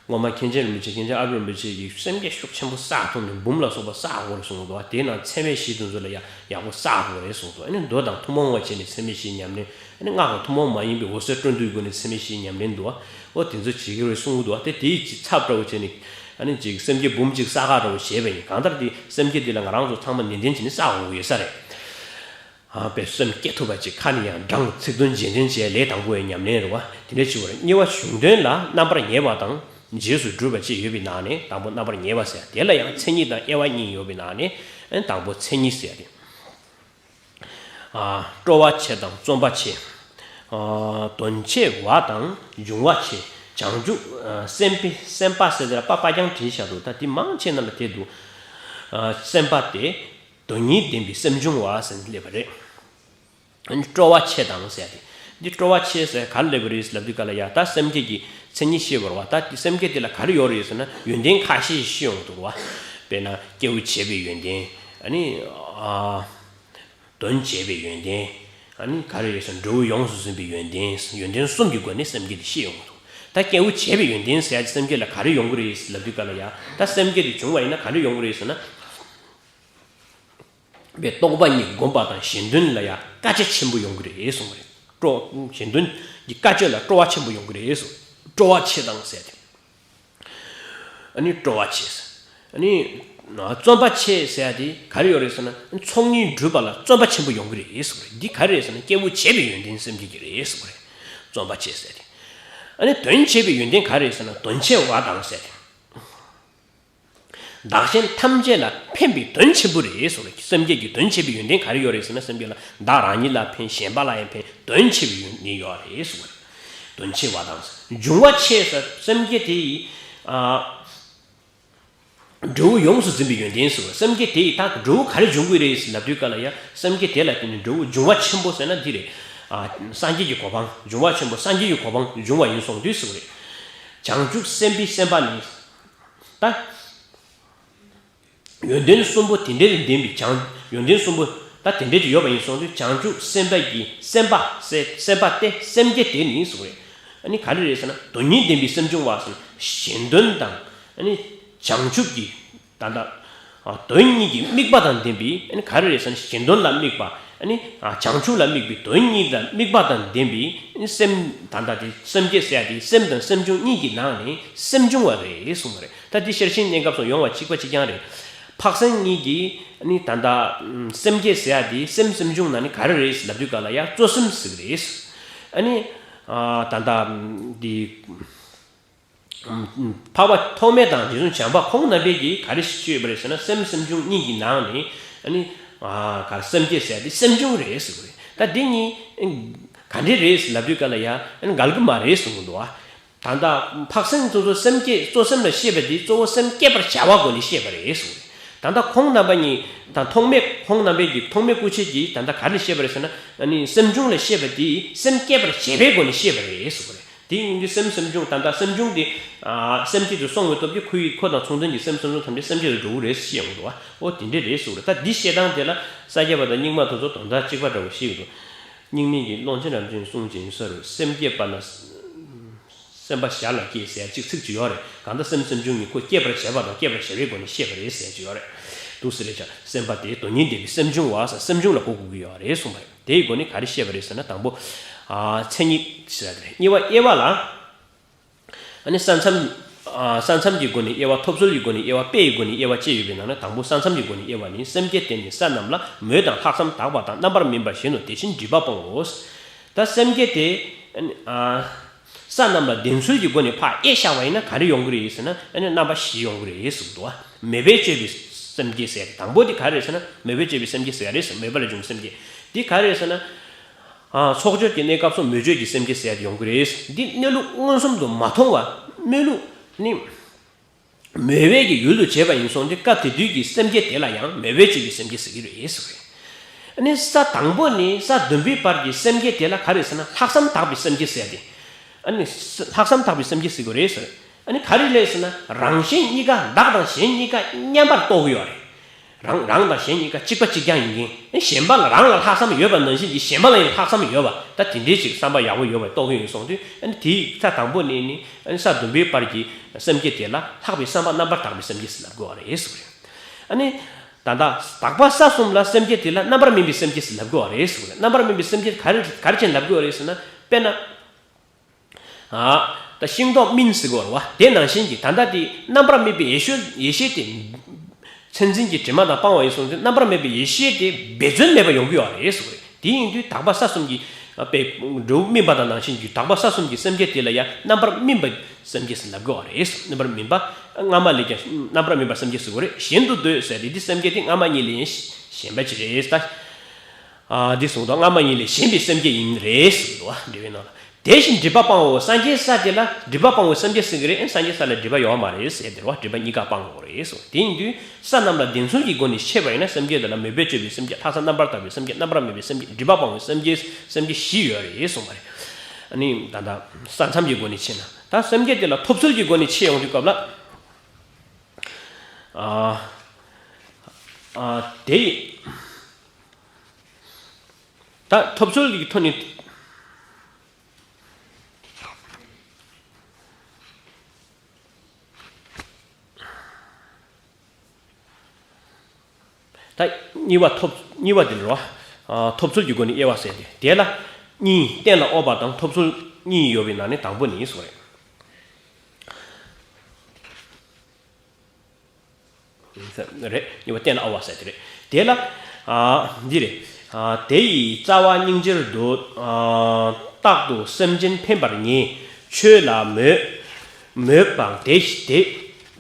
སྔོན་མ་མཁན་ཆེན་རིན་པོ་ཆེ་མཁན་ཆེན་ཨ་པད་རིན་པོ་ཆེ་གིས་སེམས་བསྐྱེད་ཤུགས་ཆེན་པོ་བསགས་ཐུབ་ནས་འབུམ་ལ་སོགས་པ་བསགས་དགོས་རེད་གསུངས་འདུག་དེའི་ནང་ཚད་མེད་བཞི་དེ་ཚོ་ལ་ཡང་ཡག་པོ་བསགས་དགོས་རེད་གསུངས་འདུག་ཨ་ནི་མདོ་དང་ཐུན་མོང་བ་བྱས་ནས་ཚད་མེད་བཞི་ཉམས་ལེན། ཨ་ནི་སྔགས་ཀྱི་ཐུན་མོང་མ་ཡིན་པའི་འོད་གསལ་སྤྲོ་བསྡུའི་སྒོ་ནས་ཚད་མེད་བཞི་ཉམས་ལེན་འདུག་ཨོ་དེ་ཚོ་བྱེད་ཀྱི་རེད་གསུངས་འདུག་དེ་དེའི་ཚབ་འདྲ་བོ་བྱས་ནས་ཨ་ནི་ཅིག་སེམས་བསྐྱེད་འབུམ་གཅིག་བསགས་ཁ་འདྲ་བོ་བྱས་པ་ཡིན། གང་ལྟར་དེ་སེམས་བསྐྱེད་འདི་ལ་ང་རང་ཚོ་ཚང་མ་ནན་ཏན་བྱས་ནས་བསགས་དགོས་ཀྱི་ཡོད་ས་རེད། ཨ་པའི་སེམས་བསྐྱེད་ཐུབ་པ་ཅིག་ཁ་ནས་ཡང་བགྲང་ཚིག་དོན་རྗེས་དྲན་བྱས་ལས་དང་པོ་བའི་ཉམས་ལེན་རེད་བ། དེ་འདྲ་བྱེད་པར་གཉིས་པ་གཞུང་དོན་ལ་རྣམ་པར་ངེས་པ་དང་རྗེས་སུ་སྒྲུབ་པ་བཅས་ཡོད་པའི་ནང་ནས་དང་པོ་རྣམ་པར་ངེས་པ་ཟེར་དེ་ལ་ཡང་མཚན་ཉིད་དང་དབྱེ་བ་གཉིས་ཡོད་པའི་ནང་ནས་དང་པོ་མཚན་ཉིད་ཟེར་ཏེ། ཨ་སྤྲོ་བ་ཆེ་དང་བརྩོན་པ་ཆེ། ཨ་དོན་ཆེ་བ་དང་འབྱུང་བ་ཆེ། བྱང་ཆུབ་ཨ་སེམས་དཔའ་སེམས་དཔའ་ཟེར་དེ་ལ་པ་པ་རྐྱང་བྲིས་བཞག་འདུག་ད་དེ་མང་ཆེ་ན་ལ་དེ་འདུག་ཨ་སེམས་དཔའ་སྟེ། དོན་གཉིས་ལྡན་པའི་སེམས་སྦྱོང་བ་ཟེར་ནས་སླེབས་པ་རེད། སྤྲོ་བ་ཆེ་དང་ཟེར་ཏེ། འདི་སྤྲོ་བ་ཆེ་ཟེར་ག་རེ་སླེབས་པ་རེད་ལབ་དུས་ག་ལ་ཡ་ད་སེམས་བསྐྱེད་ཀྱི་མཚན་ཉིད་ཤེས་པར་བ། ད་སེམས་བསྐྱེད་དེ་ལ་ག་རེ་ཡོད་རེད་ཟེར་ན་ཡོན་ཏན་ཁ་ཤས་ཤིག་ཡོང་འདུག་བ། དཔེར་ན་སྐྱེས་བུ་བྱེད་པའི་ཡོན་ཏན། ཨ་ནི་ཨ་དོན་བྱེད་པའི་ཡོན་ཏན། ཨ་ནི་ག་རེ་རེད་ཟེར་ན་འབྲས་བུ་ཡོངས་སུ་ཟིན་པའི་ཡོན་ཏན། ཡོན་ཏན་གསུམ་གྱི་སྒོ་ནས་སེམས་བསྐྱེད་དེ་ཤེས་ཡོང་འདུག་ད་སྐྱེས་བུ་བྱེད་པའི་ཡོན་ཏན་ཟེར་ཡ་སེམས་བསྐྱེད་ལ་ག་རེ་ཡོང་གི་རེད་ལབ་དུས་ག་ལ་ཡ་ད་སེམས་བསྐྱེད་དེ་བྱུང་བ་ཡིན་ན་ག་རེ་ཡོང་གི་རེད་ཟེར་ན། པའི་རྟོག་པ་གཉིས་བསྒོམ་པ་དང་གཞན་དོན་ལ་ཡང་དཀའ་སྤྱད་ཆེན་པོ་ཡོང་གི་རེད་གསུངས་པ་རེད། སྤྲོ་གཞན་དོན་གྱི་དཀའ་སྤྱད་ལ་སྤྲོ་བ་ཆེན་པོ་ཡོང་གི་རེད་གསུངས། སྤྲོ་བ་ཆེ་དང་ཟེར་ཏེ། ཨ་ནི་སྤྲོ་བ་ཆེ། ཨ་ནི་བརྩོན་པ་ཆེ་ཟེར་ཡ་དེ་ག་རེ་ཡོད་རེད་ཟེར་ན། ཚོགས་གཉིས་འགྲུབ་པ་ལ་བརྩོན་པ་ཆེན་པོ་ཡོང་གི་རེད་ཟེར་བ་རེད། འདི་ག་རེ་རེད་ཟེར་ན། སྐྱེས་བུ་བྱེད་པའི་ཡོན་ཏན་སེམས་བསྐྱེད་ཀྱི་རེད་ཟེར་བ་རེད། བརྩོན་པ་ཆེ་ཟེར་ཏེ། ཨ་ནི་དོན་བྱེད་པའི་ཡོན་ཏན་ག་རེ་རེད་ཟེར་ན། དོན་ཆེ་བ་དང་ཟེར་ཏེ། བདག་གཞན་ཐམས་ཅད་ལ་ཕན་པའི་དོན་ཆེན་པོ་རེད་ཟེར་བ་རེད། སེམས་བསྐྱེད་ཀྱི་དོན་ཆེ་བའི་ཡོན་ཏན་ག་རེ་ཡོད་རེད་ཟེར་ན། སེམས་བསྐྱེད་ལ་བདག་རང་ཉིད་ལ་ཕན། གཞན་པ་ལ་ཡང་ཕན། དོན་ཆེ་བའི་ཡོན་ཏན་ཡོད་རེད་ཟེར་བ་རེད། དོན་ཆེ་བ་དང་། འབྱུང་བ་ཆེ་ཟེར། སེམས་བསྐྱེད་དེ་ཡི་ཨ། འབྲས་བུ་ཡོངས་སུ་འཛིན་པའི་ཡོན་ཏན་ཟེར་བ། སེམས་བསྐྱེད་དེ་ཡི་ད་འབྲས་བུ་ག་རེ་འབྱུང་གི་རེད་ལབ་དུས་ག་ལ་ཡ། སེམས་བསྐྱེད་དེ་ལ་བརྟེན་ནས་འབྲས་བུ་འབྱུང་བ་ཆེན་པོ་ཟེར་ན་འདི་རེད། ཨ། སངས་རྒྱས་ཀྱི་གོ་འཕང་། འབྱུང་བ་ཆེན་པོ་སངས་རྒྱས་ཀྱི་གོ་འཕང་འབྱུང་བ་ཡིན་གསུངས་དུས་ཟེར་བ་རེད། བྱང་ཆུབ་སེམས་དཔའི་སེམས་དཔའ་ནི། ད། ཡོན་ཏན་གསུམ་པོ་དེ་འདྲའི་ལྡན་པའི་བྱང་། ཡོན་ཏན་གསུམ་པོ་ད་དེ་འདྲའི་ཡོད་པ་ཡིན་གསུངས་དུས། བྱང་ཆུབ་སེམས་དཔའ་གི་སེམས་དཔའ་སེ་སེམས་དཔའ་སྟེ། སེམས་བསྐྱེད་དེ་ནི་ཟེར་བ་རེད། ཨ་ནི་ག་རེ་རེད་ཟེར་ན། དོན་གཉིས་ལྡན་པའི་སེམས་བྱུང་བ་ཟེར། གཞན་དོན་དང་ཨ་ནི་བྱང་ཆུབ་ཀྱི་ད་ལྟ་ཨ་དོན་གཉིས་ཀྱི་དམིགས་པ་དང་ལྡན་པའི། ཨ་ནི་ག་རེ་རེད་ཟེར་ན། གཞན་དོན་ལ་དམིགས་པ། ཨ་ནི་ཨ་བྱང་ཆུབ་ལ་དམིགས་པའི་དོན་གཉིས་དང་དམིགས་པ་དང་ལྡན་པའི། ཨ་ནི་སེམས་ད་ལྟ་དེ་སེམས་བསྐྱེད་ཟེར་ཡ་དེ་སེམས་དང་སེམས་བྱུང་གཉིས་ཀྱི་ནང་ནས་སེམས་བྱུང་བ་རེད་གསུངས་པ་རེད། ད་འདི་ཤེར་ཕྱིན་གནས་སྐབས་སུ་ཡོང་བ་གཅིག་པ་གཅིག་རྐྱང་རེད། འཕགས་སེང་གཉིས་ཀྱིས་ནི་ད་ལྟ་སེམས་བསྐྱེད་ཟེར་ཡ་དེ་སེམས་སེམས་བྱུང་ནང་ནས་ག་རེ་རེད་ལབ་དུས་ག་ལ་ཡ། གཙོ་སེམས་ཟེར་གི་རེད། ཨ་ནི་ཨ་ད་ལྟ་འདི་འཕགས་པ་ཐོགས་མེད་དང་རྗེ་བཙུན་བྱམས་པ་ཁོང་རྣམ་པས་ཀྱིས་ག་རེ་ཞུས་པ་རེད་ཟེར་ན། སེམས་སེམས་བྱུང་གཉིས་ཀྱི་ནང་ནས་ཨ་ནི་ཨ་ག་རེ་སེམས་བསྐྱེད་ཟེར་ཡ་དེ་སེམས་བྱུང་རེད་ཟེར་གི་རེད། ད་འདི་གཉིས་ག་འདྲ་རེད་ལབ་དུས་ག་ལ་ཡ། ཨ་ནི་འགལ་གི་མ་རེད་གསུང་གི་འདུག་ཨ། ད་ལྟ་འཕགས་སེང་ཚོ་ཚོ་སེམས་བསྐྱེད། གཙོ་སེམས་ལ་བཤད་པ་འདི་གཙོ་བོ་སེམས་བསྐྱེད་པར་བྱ་བ་སྒོ་ནས་བཤད་པ་རེད་གསུངས། ད་ལྟ་ཁོང་རྣམ་པ་གཉིས་དང་ཐོགས་མེད་ཁོང་རྣམ་པས་ཀྱིས། ཐོགས་མེད་སྐུ་མཆེད་ཀྱིས་ད་ལྟ་ག་རེ་བཤད་པ་རེད་ཟེར་ན། ཨ་ནི་སེམས་བྱུང་ལ་བཤད་པ་འདི་སེམས་བསྐྱེད་པར་བྱེད་པའི་སྒོ་ནས་བཤད་པ་རེད་གསུངས་པ་རེད། དེ་ཡིན་དུས་སེམས་སེམས་བྱུང་། ད་ལྟ་སེམས་བྱུང་འདི་ཨ་སེམས་བསྐྱེད་དུ་སོང་བའི་སྟོབས་ཀྱིས་ཁོ་ཡི་ཁོ་དང་མཚུངས་ལྡན་གྱི་སེམས་སེམས་བྱུང་ཐམས་ཅད་སེམས་བསྐྱེད་དུ་འགྲོ་གི་རེད་ཞེས་ཡོང་འདུག་བ། ཨོ་དེ་འདྲ་རེད་གསུངས་པ་རེད། ད་འདི་བཤད་སྟངས་དེ་ལ་ས་སྐྱ་པ་དང་རྙིང་མ་དེ་ཚོ་དོན་དག་གཅིག་པ་འདྲ་བོ་ཞིག་འདུག་རྙིང་མའི་གི་ཀློང་ཆེན་རབ་འབྱམས་གསུང་ཅིང་ས་རུ། སེམས་བསྐྱེད་པ་ན་སེམས་པ་ཞར་ལ་སྐྱེ་ཟེར་ཅིག་ཚིག་ཅིག་ཡོད་རེད། གང་ལྟར་སེམས་སེམས་བྱུང་ནི་ཁོ་བསྐྱེད་པར་བྱེད་པ་དང་བསྐྱེད་པར་བྱ་བའི་སྒོ་ནས་བཤད་པ་རེད་ཟེར་ཅིག་ཡོད་རེད། འདུག་སེ་རེད་བྱ། སེམས་དཔའ་དེ་དོན་གཉིས་ལྡན་པའི་སེམས་བྱུང་བ་ཟེར། སེམས་བྱུང་ལ་གོ་དགོས་ཀྱི་ཡོད་རེད་གསུངས་པ་རེད། དེའི་སྒོ་ནས་ག་རེ་བཤད་པ་རེད་ཟེར་ན། དང་པོ་ཨ་མཚན་ཉིད་ཟེར་བ་དེ་རེད། གཉིས་པ་དབྱེ་བ་ལ། ཨ་ནི་ས་མཚམས། ཨ་ས་མཚམས་ཀྱི་སྒོ་ནས་དབྱེ་བ། ཐོབ་ཚུལ་གྱི་སྒོ་ནས་དབྱེ་བ། དཔེ་ཡི་སྒོ་ནས་དབྱེ་བ་བཅས་ཡོད་པའི་ནང་ནས། དང་པོ་ས་མཚམས་ཀྱི་སྒོ་ནས་དབྱེ་བ་ནི། སེམས་བསྐྱེད་དེ་ནི་ས་རྣམས་ལ་མོས་དང་ལྷག་བསམ་དག་པ་དང་རྣམ་པར་སྨིན་པར་བཞེད་ནོ། དེ་བཞིན་སྒྲིབ་པ་སྤོང་ངོ་། ད་སེམས་བསྐྱེད་དེ་ཨ་ས་རྣམས་ལ་ལྡན་ཚུལ་གྱི་སྒོ་ནས་ཕར་དབྱེ་བཞག་པ་ཡིན་ན་ག་རེ་ཡོང་གི་རེད་ཟེར་ན། ཨ་ནི་རྣམ་པ་བཞི་ཡོང་གི་རེད་གསུངས་འདུག་བ། མོས་པས་སྤྱོད་པའི་སེམས་བསྐྱེད་ཟེར། དང་པོ་དེ་ག་རེ་རེད་ཟེར་ན། མོས་པས་སྤྱོད་པའི་སེམས་བསྐྱེད་ཟེར་རེད་ཟེར། མོས་པ་ལ་འབྱུང་སེམས་བསྐྱེད་དེ་ག་རེ་རེད་ཟེར་ན། ཨ་ཚོགས་སྦྱོར་གྱི་གནས་སྐབས་སུ་མོས་སྤྱོད་ཀྱི་སེམས་བསྐྱེད་ཟེར་ཡ་དེ་ཡོང་གི་རེད། འདི་གནས་ལུགས་མངོན་སུམ་དུ་མ་མཐོང་བ། མོས་ལུགས་ནི། མོས་པའི་གི་ཡུལ་དུ་བྱས་པ་ཡིན་སོང་སྟེ། སྐབས་དེ་དུས་ཀྱི་སེམས་བསྐྱེད་དེ་ལ་ཡང་མོས་པས་སྤྱོད་པའི་སེམས་བསྐྱེད་ཟེར་གྱི་རེད་ཟེར་བ་རེད། ཨ་ནི་ས་དང་པོ་ནས་ས་བདུན་པའི་བར་གྱི་སེམས་བསྐྱེད་དེ་ལ་ག་རེ་ཟེར་ན། ལྷག་བསམ་དག་པའི་སེམས་བསྐྱེད་ཟེར་ཏེ། ཨ་ནི་ལྷག་བསམ་དག་པའི་སེམས་བསྐྱེད་ཟེར་གྱི་རེད་ཟེར། ཨ་ནི་ག་རེ་ལས་ཟེར་ན། རང་གཞན་གཉིས་ཀ། བདག་དང་གཞན་གཉིས་ཀ་མཉམ་པར་རྟོགས་ཀྱི་ཡོད་རེད། རང་རང་དང་གཞན་གཉིས་ཀ་གཅིག་པ་གཅིག་རྐྱང་ཡིན་གྱི། ཨ་ནི་གཞན་པ་ལ། རང་ལ་ལྷག་བསམ་ཡོད་པ་ནང་བཞིན་གྱི་གཞན་པ་ལ་ཡང་ལྷག་བསམ་ཡོད་པ། ད་དེ་འདྲའི་ཅིག་བསམ་པ་ཡག་པོ་ཡོད་པ་རྟོགས་ཀྱི་ཡོད་སོང་དུས། ཨ་ནི་དེའི་ས་དང་པོ་ནས་ནི། ཨ་ནི་ས་བདུན་པའི་བར་གྱི་སེམས་བསྐྱེད་དེ་ལ་ལྷག་པའི་བསམ་པ་རྣམ་པར་དག་པའི་སེམས་བསྐྱེད་ཟེར་ལབ་དགོས་པ་རེད་ཟེར་བ་རེད། ཨ་ནི་ད་ལྟ་དག་པ་ས་གསུམ་ལ་སེམས་བསྐྱེད་དེ་ལ་རྣམ་པར་སྨིན་པའི་སེམས་བསྐྱེད་ཟེར་ལབ་དགོས་པ་རེད་ཟེར་བ་རེད། རྣམ་པར་སྨིན་པའི་སེམས་བསྐྱེད་ག་རེ་ག་རེ་བྱས་ལབ་དགོས་པ་རེད་ཟེར་ན། དཔེར་ན། ཨ་ད་ཤིང་ཏོག་སྨིན་ཟེར་གྱི་ཡོད་རེད་བ། དེ་ནང་བཞིན་གྱི་ད་ལྟ་དེ་རྣམ་པར་སྨིན་པའི་ཡེ་ཤེས། ཡེ་ཤེས་དེ་མཚན་འཛིན་གྱི་དྲི་མ་དང་སྤངས་པ་ཡིན་སོང་ཙང་། རྣམ་པར་སྨིན་པའི་ཡེ་ཤེས་དེ་འབད་བརྩོན་མེད་པར་ཡོང་གི་ཡོད་རེད་ཟེར་བ་རེད། དེ་ཡིན་དུས་དག་པ་ས་གསུམ་གྱི་ཨ་དཔེ་འབྲས་བུ་སྨིན་པ་དང་ནང་བཞིན་གྱི། དག་པ་ས་གསུམ་གྱི་སེམས་བསྐྱེད་དེ་ལ་ཡང་རྣམ་པར་སྨིན་པའི་སེམས་བསྐྱེད་ཟེར་ལབ་དགོས་པ་རེད། རྣམ་པར་སྨིན་པ། སྔ་མ་ལས་ཀྱང་རྣམ་པར་སྨིན་པ་སེམས་བསྐྱེད་ཟེར་དགོས་རེད། གཞན་དུ་འདོད་ཟེར་དེ། དེ་སེམས་བསྐྱེད་དེ་སྔ་མ་གཉིས་ལས་ཡང་གཞན་པ་ཅིག་རེད། ད་ཨ་འདི་གསུངས་དང་། སྔ་མ་གཉིས་ལས་གཞན་པའི་སེམས་བསྐྱེད་ཡིན་རེད་ཟེར་འདུག་བ། འགྲེལ་པའི་ནང་ལ། དེ་བཞིན་སྒྲིབ་པ་སྤང་ངོ་། སངས་རྒྱས་ས་དེ་ལ་སྒྲིབ་པ་སྤང་བའི་སེམས་བསྐྱེད་ཟེར་གྱི་རེད། སངས་རྒྱས་ས་ལ་སྒྲིབ་པ་ཡོད་མ་རེད་ཟེར་དེ་རེད་བ། སྒྲིབ་པ་གཉིས་ཀ་སྤང་དགོས་རེད་ཟེར། དེ་ཡིན་དུས་ས་རྣམས་ལ་ལྡན་ཚུལ་གྱི་སྒོ་ནས་ཕྱེ་བ་ཡིན་ན། སེམས་བསྐྱེད་དེ་ལ་མོས་པས་སྤྱོད་པའི་སེམས་བསྐྱེད། ལྷག་བསམ་རྣམ་པར་དག་པའི་སེམས་བསྐྱེད། རྣམ་པར་སྨིན་པའི་སེམས་བསྐྱེད། སྒྲིབ་པ་སྤང་བའི་སེམས་བསྐྱེད། སེམས་བསྐྱེད་བཞི་ཡོད་རེད་གསུངས་པ་རེད། ཨ་ནི་ད་ལྟ་ས་མཚམས་ཀྱི་སྒོ་ནས་ཕྱེ་ན། ད་སེམས་བསྐྱེད་དེ་ལ་ཐོབ་ཚུལ་གྱི་སྒོ་ནས་ཕྱེ་ཡོང་དུས་སྐབས་ལ། ཨ་ཨ་དེ་ད་ཐོབ་ཚུལ་གྱི་ཐོག་ནས། ད་གཉིས་པ་ཐོབ། གཉིས་པ་དེ་རེད་བ། ཨ་ཐོབ་ཚུལ་གྱི་སྒོ་ནས་དབྱེ་བ་ཟེར་ཏེ། དེ་ལ་གཉིས། གཏན་ལ་དབབ་པ་དང་ཐོབ་ཚུལ་གཉིས་ཡོད་པའི་ནང་ནས་དང་པོ་ནི་ཟེར་བ་རེད། རེད། གཉིས་པ་གཏན་ལ་དབབ་པ་ཟེར་དེ་རེད། དེ་ལ། ཨ། འདི་རེད། ཨ། དེ་ཡི་རྩ་བ་སྙིང་རྗེར་འདོད། ཨ། རྟག་ཏུ་སེམས་ཅན་ཕན་པར་ངེས། ཆོས་ལ་མོས། མོས་པ་དེ་དེ་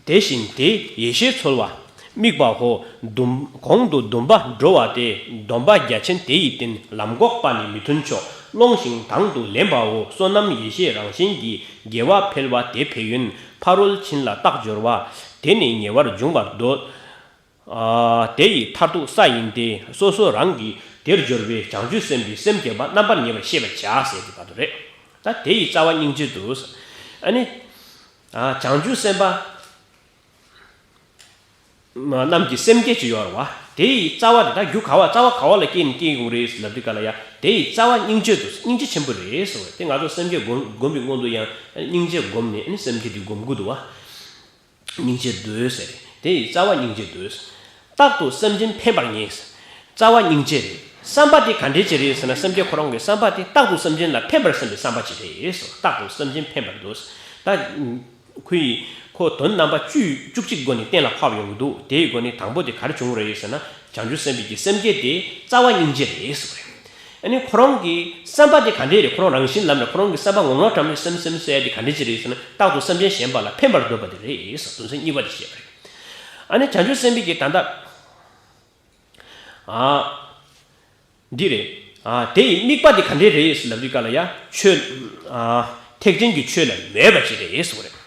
དེ་བཞིན་དེ་ཡེ་ཤེས་ཚོལ་བ། དམིགས་པ་ཧོ། འདུན། གོང་དུ་འདུན་པ་འགྲོ་བ་སྟེ། སྡོམ་པ་རྒྱ་ཆེན་དེ་ཡི་རྟེན། ལམ་འགོག་པ་ནི་མི་མཐུན་ཕྱོགས། སློང་ཞིང་དང་དུ་ལེན་པའོ། བསོད་ནམས་ཡེ་ཤེས་རང་བཞིན་གྱིས། དགེ་བ་འཕེལ་བ་དེ་ཕན་ཡོན། ཕ་རོལ་ཕྱིན་ལ་རྟག་སྦྱོར་བ། དེ་ནི་ཉེ་བར་འབྱུང་བར་འདོད། ཨ། དེ་ཡི་མཐར་ཐུག་ས་ཡིན་ཏེ། སོ་སོ་རང་གིས་དེར་སྦྱོར་བའི་བྱང་ཆུབ་སེམས་ཀྱི་སེམས་བསྐྱེད་པ་རྣམ་པར་ངེས་པར་ཤེས་པར་བྱ་ཟེར་གྱི་བར་དུ་རེད། ད་དེ་ཡི་རྩ་བ་སྙིང་རྗེ་འདུག། ཨ་ནི། ཨ། བྱང་ཆུབ་སེམས་དཔའ་རྣམས་ཀྱི་སེམས་བསྐྱེད་ཅིག་ཡོད་རེད་བ། དེ་ཡི་རྩ་བ་དེ་ད་རྒྱུ་ག་བ་རྩ་བ་ག་བ་ལ་སྐྱེས་ནས་སྐྱེ་ཡོང་རེད་ལབ་དུས་ག་ལ་ཡ། དེ་ཡི་རྩ་བ་སྙིང་རྗེ་འདུག། སྙིང་རྗེ་ཆེན་པོ་རེད་ཟེར་བ་དེ། ང་ཚོ་སེམས་བསྐྱེད་སྒོམ་སྒོམ་པའི་སྔོན་དུ་ཡང་སྙིང་རྗེ་སྒོམ་ནས་ཨ་ནི་སེམས་བསྐྱེད་དེ་སྒོམ་དགོས་འདུག་བ། སྙིང་རྗེ་འདོད་ཟེར། དེ་ཡི་རྩ་བ་སྙིང་རྗེ་འདོད། རྟག་ཏུ་སེམས་ཅན་ཕན་པར་ངེས། རྩ་བ་སྙིང་རྗེ་རེད། བསམ་པ་དེ་ག་འདྲས་ཅིག་རེད་ཟེར་ན། སེམས་བསྐྱེད་ཁོ་རང་གི་བསམ་པ་དེ་རྟག་ཏུ་སེམས་ཅན་ལ་ཕན་པར་སེམས་པའི་བསམ་པ་ཅིག་རེད་ཟེར། རྟག་ཏུ་སེམས་ཅན་ཕན་པར་འདོད། ད་ཁོ་ཡིས་ཁོ་དོན་རྣམ་པ་བཅུ་བཅུ་གཅིག་སྒོ་ནས་གཏན་ལ་ཕབ་ཡོང་གི་འདུག། དེའི་སྒོ་ནས་དང་པོ་དེ་ག་རེ་བྱུང་རེད་ཟེར་ན། བྱང་ཆུབ་སེམས་དཔའི་གི་སེམས་བསྐྱེད་དེ་རྩ་བ་སྙིང་རྗེ་རེད་ཟེར་བ་རེད། ཨ་ནི་ཁོ་རང་གི་བསམ་པ་དེ་ག་འདྲས་རེད། ཁོ་རང་རང་བཞིན་ལམ་རེད། ཁོ་རང་གི་བསམ་པ་ངོ་མ་དྲང་མོ་སེམས་སེམས་ཟེར་ཡ་དེ་ག་འདྲས་ཅིག་རེད་ཟེར་ན། རྟག་ཏུ་སེམས་ཅན་གཞན་པ་ལ་ཕན་པར་འདོད་པ་དེ་རེད་ཟེར། དོན་ཚན་གཉིས་པ་དེ་བཤད་པ་རེད། ཨ་ནི་བྱང་ཆུབ་སེམས་དཔའི་གི་ད་ལྟ། ཨ། འདི་རེད། ཨ། དེ་ཡི་དམིགས་པ་དེ་ག་འདྲས་རེད་ཟེར་ལབ་དུས་ག་ལ་ཡ། ཆོས། ཨ། ཐེག་ཆེན་གྱི་ཆོས་ལ་མོས་པ་ཅིག་རེད་ཟེར་བ་རེད།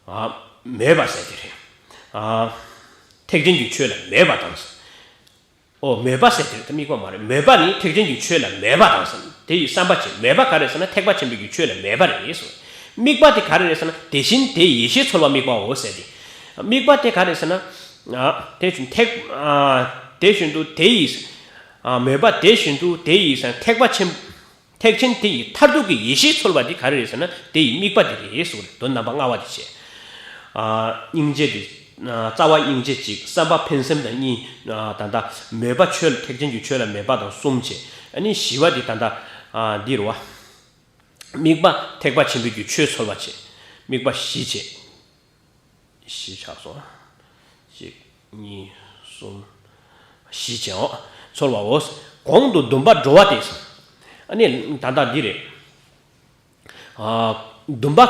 ཨ། མོས་པ་ཟེར་དེ་རེད། ཨ། ཐེག་ཆེན་གྱི་ཆོས་ལ་མོས་པ་དང་། ཨོ། མོས་པ་ཟེར་དེ་རེད། དམིགས་པ་མ་རེད། མོས་པ་ནི་ཐེག་ཆེན་གྱི་ཆོས་ལ་མོས་པ་དང་ཟེར། དེ་ཡི་བསམ་པ་བྱེད། མོས་པ་ག་རེ་ཟེར་ན། ཐེག་པ་ཆེན་པོའི་གི་ཆོས་ལ་མོས་པ་རེད་ཟེར། དམིགས་པ་དེ་ག་རེ་རེད་ཟེར་ན། དེ་བཞིན་དེ་ཡེ་ཤེས་ཚོལ་བ་དམིགས་པའོ་ཟེར་ཏེ། དམིགས་པ་དེ་ག་རེ་ཟེར་ན། ཨ། དེ་བཞིན་ཐེག་ཨ། དེ་བཞིན་དུ་དེ་ཡི། ཨ། མོས་པ་དེ་བཞིན་དུ་དེ་ཡི་ཟེར། ཐེག་པ་ཆེན། ཐེག་ཆེན་དེ་ཡི་མཐར་ཐུག་གི་ཡེ་ཤེས་ཚོལ་བ་དེ་ག་རེ་རེད་ཟེར་ན། དེ་ཡི་དམིགས་པ་དེ་རེད་ཟེར་བ་རེད། དོན་རྣམ་པ་ལྔ་པ་དེ་བྱས། ཨ། སྙིང་རྗེ་དེ། ཨ། རྩ་བ་སྙིང་རྗེ་གཅིག། བསམ་པ་ཕན་སེམས་དང་གཉིས། ཨ། ད་ལྟ་མོས་པ་ཆོས་ལ། ཐེག་ཆེན་གྱི་ཆོས་ལ་མོས་པ་དང་གསུམ་བྱས། ཨ་ནི་བཞི་པ་དེ་ད་ལྟ། ཨ། འདི་རེད་བ། དམིགས་པ་ཐེག་པ་ཆེན་པོའི་གི་ཆོས་ཚོལ་བ་བྱས། དམིགས་པ་བཞི་བྱས། བཞི་ཆགས་སོང་། གཅིག། གཉིས། གསུམ། བཞི་བྱས། འོ། ཚོལ་བའོ། གོང་དུ་འདུན་པ་འགྲོ་བ་སྟེ། ཨ་ནི་ད་ལྟ་འདི་རེད། ཨ། འདུན་པ།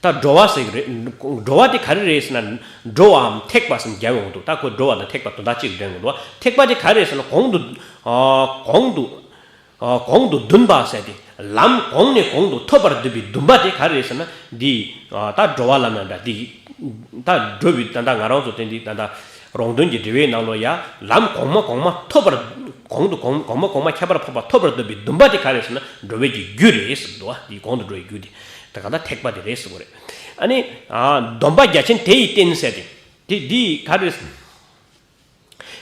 ད་འགྲོ་བ་ཟེར་གི་རེད། འགྲོ་བ་དེ་ག་རེ་རེད་ཟེར་ན། འགྲོ་བའམ་ཐེག་པ་ཟེར་རྒྱབ་ཡོང་གི་འདུག། ད་ཁོ་འགྲོ་བ་དང་ཐེག་པ་དོན་དག་གཅིག་འདྲེན་གི་འདུག། ཐེག་པ་དེ་ག་རེ་རེད་ཟེར་ན། གོང་དུ། ཨ། གོང་དུ། ཨ། གོང་དུ་འདུན་པ་ཟེར་ཏེ། ལམ་གོང་ནས་གོང་དུ་ཐོབ་པར་འདུན་པའི་འདུན་པ་དེ་ག་རེ་རེད་ཟེར་ན། འདི། ཨ། ད་འགྲོ་བ་ལམ་ཡང་འདྲ། འདི། ད་འགྲོ་བའི་ད་ལྟ་ང་རང་ཚོ་དེ་འདི་ད་ལྟ་རོང་སྟོན་གྱི་འགྲེལ་བའི་ནང་ལོ་ཡ། ལམ་གོང་མ་གོང་མ་ཐོབ་པར། གོང་དུ་གོང་། གོང་མ་གོང་མ་ཁྱད་པར་འཕགས་པ་ཐོབ་པར་འདུན་པའི་འདུན་པ་དེ་ག་རེ་ཟེར་ན། འགྲོ་བའི་གི་རྒྱུ་རེད་ཟེར་འདུག་བ། འདི་གོང་དུ་འགྲོ་བའི་རྒྱུ་དེ། ད་ག་ད་ཐེག་པ་དེ་རེད་ཟེར་བ་རེད། ཨ་ནི། ཨ། སྡོམ་པ་རྒྱ་ཆེན་དེ་ཡི་རྟེན་ཟེར་ཏེ། དེ་འདི་ག་རེ་རེད།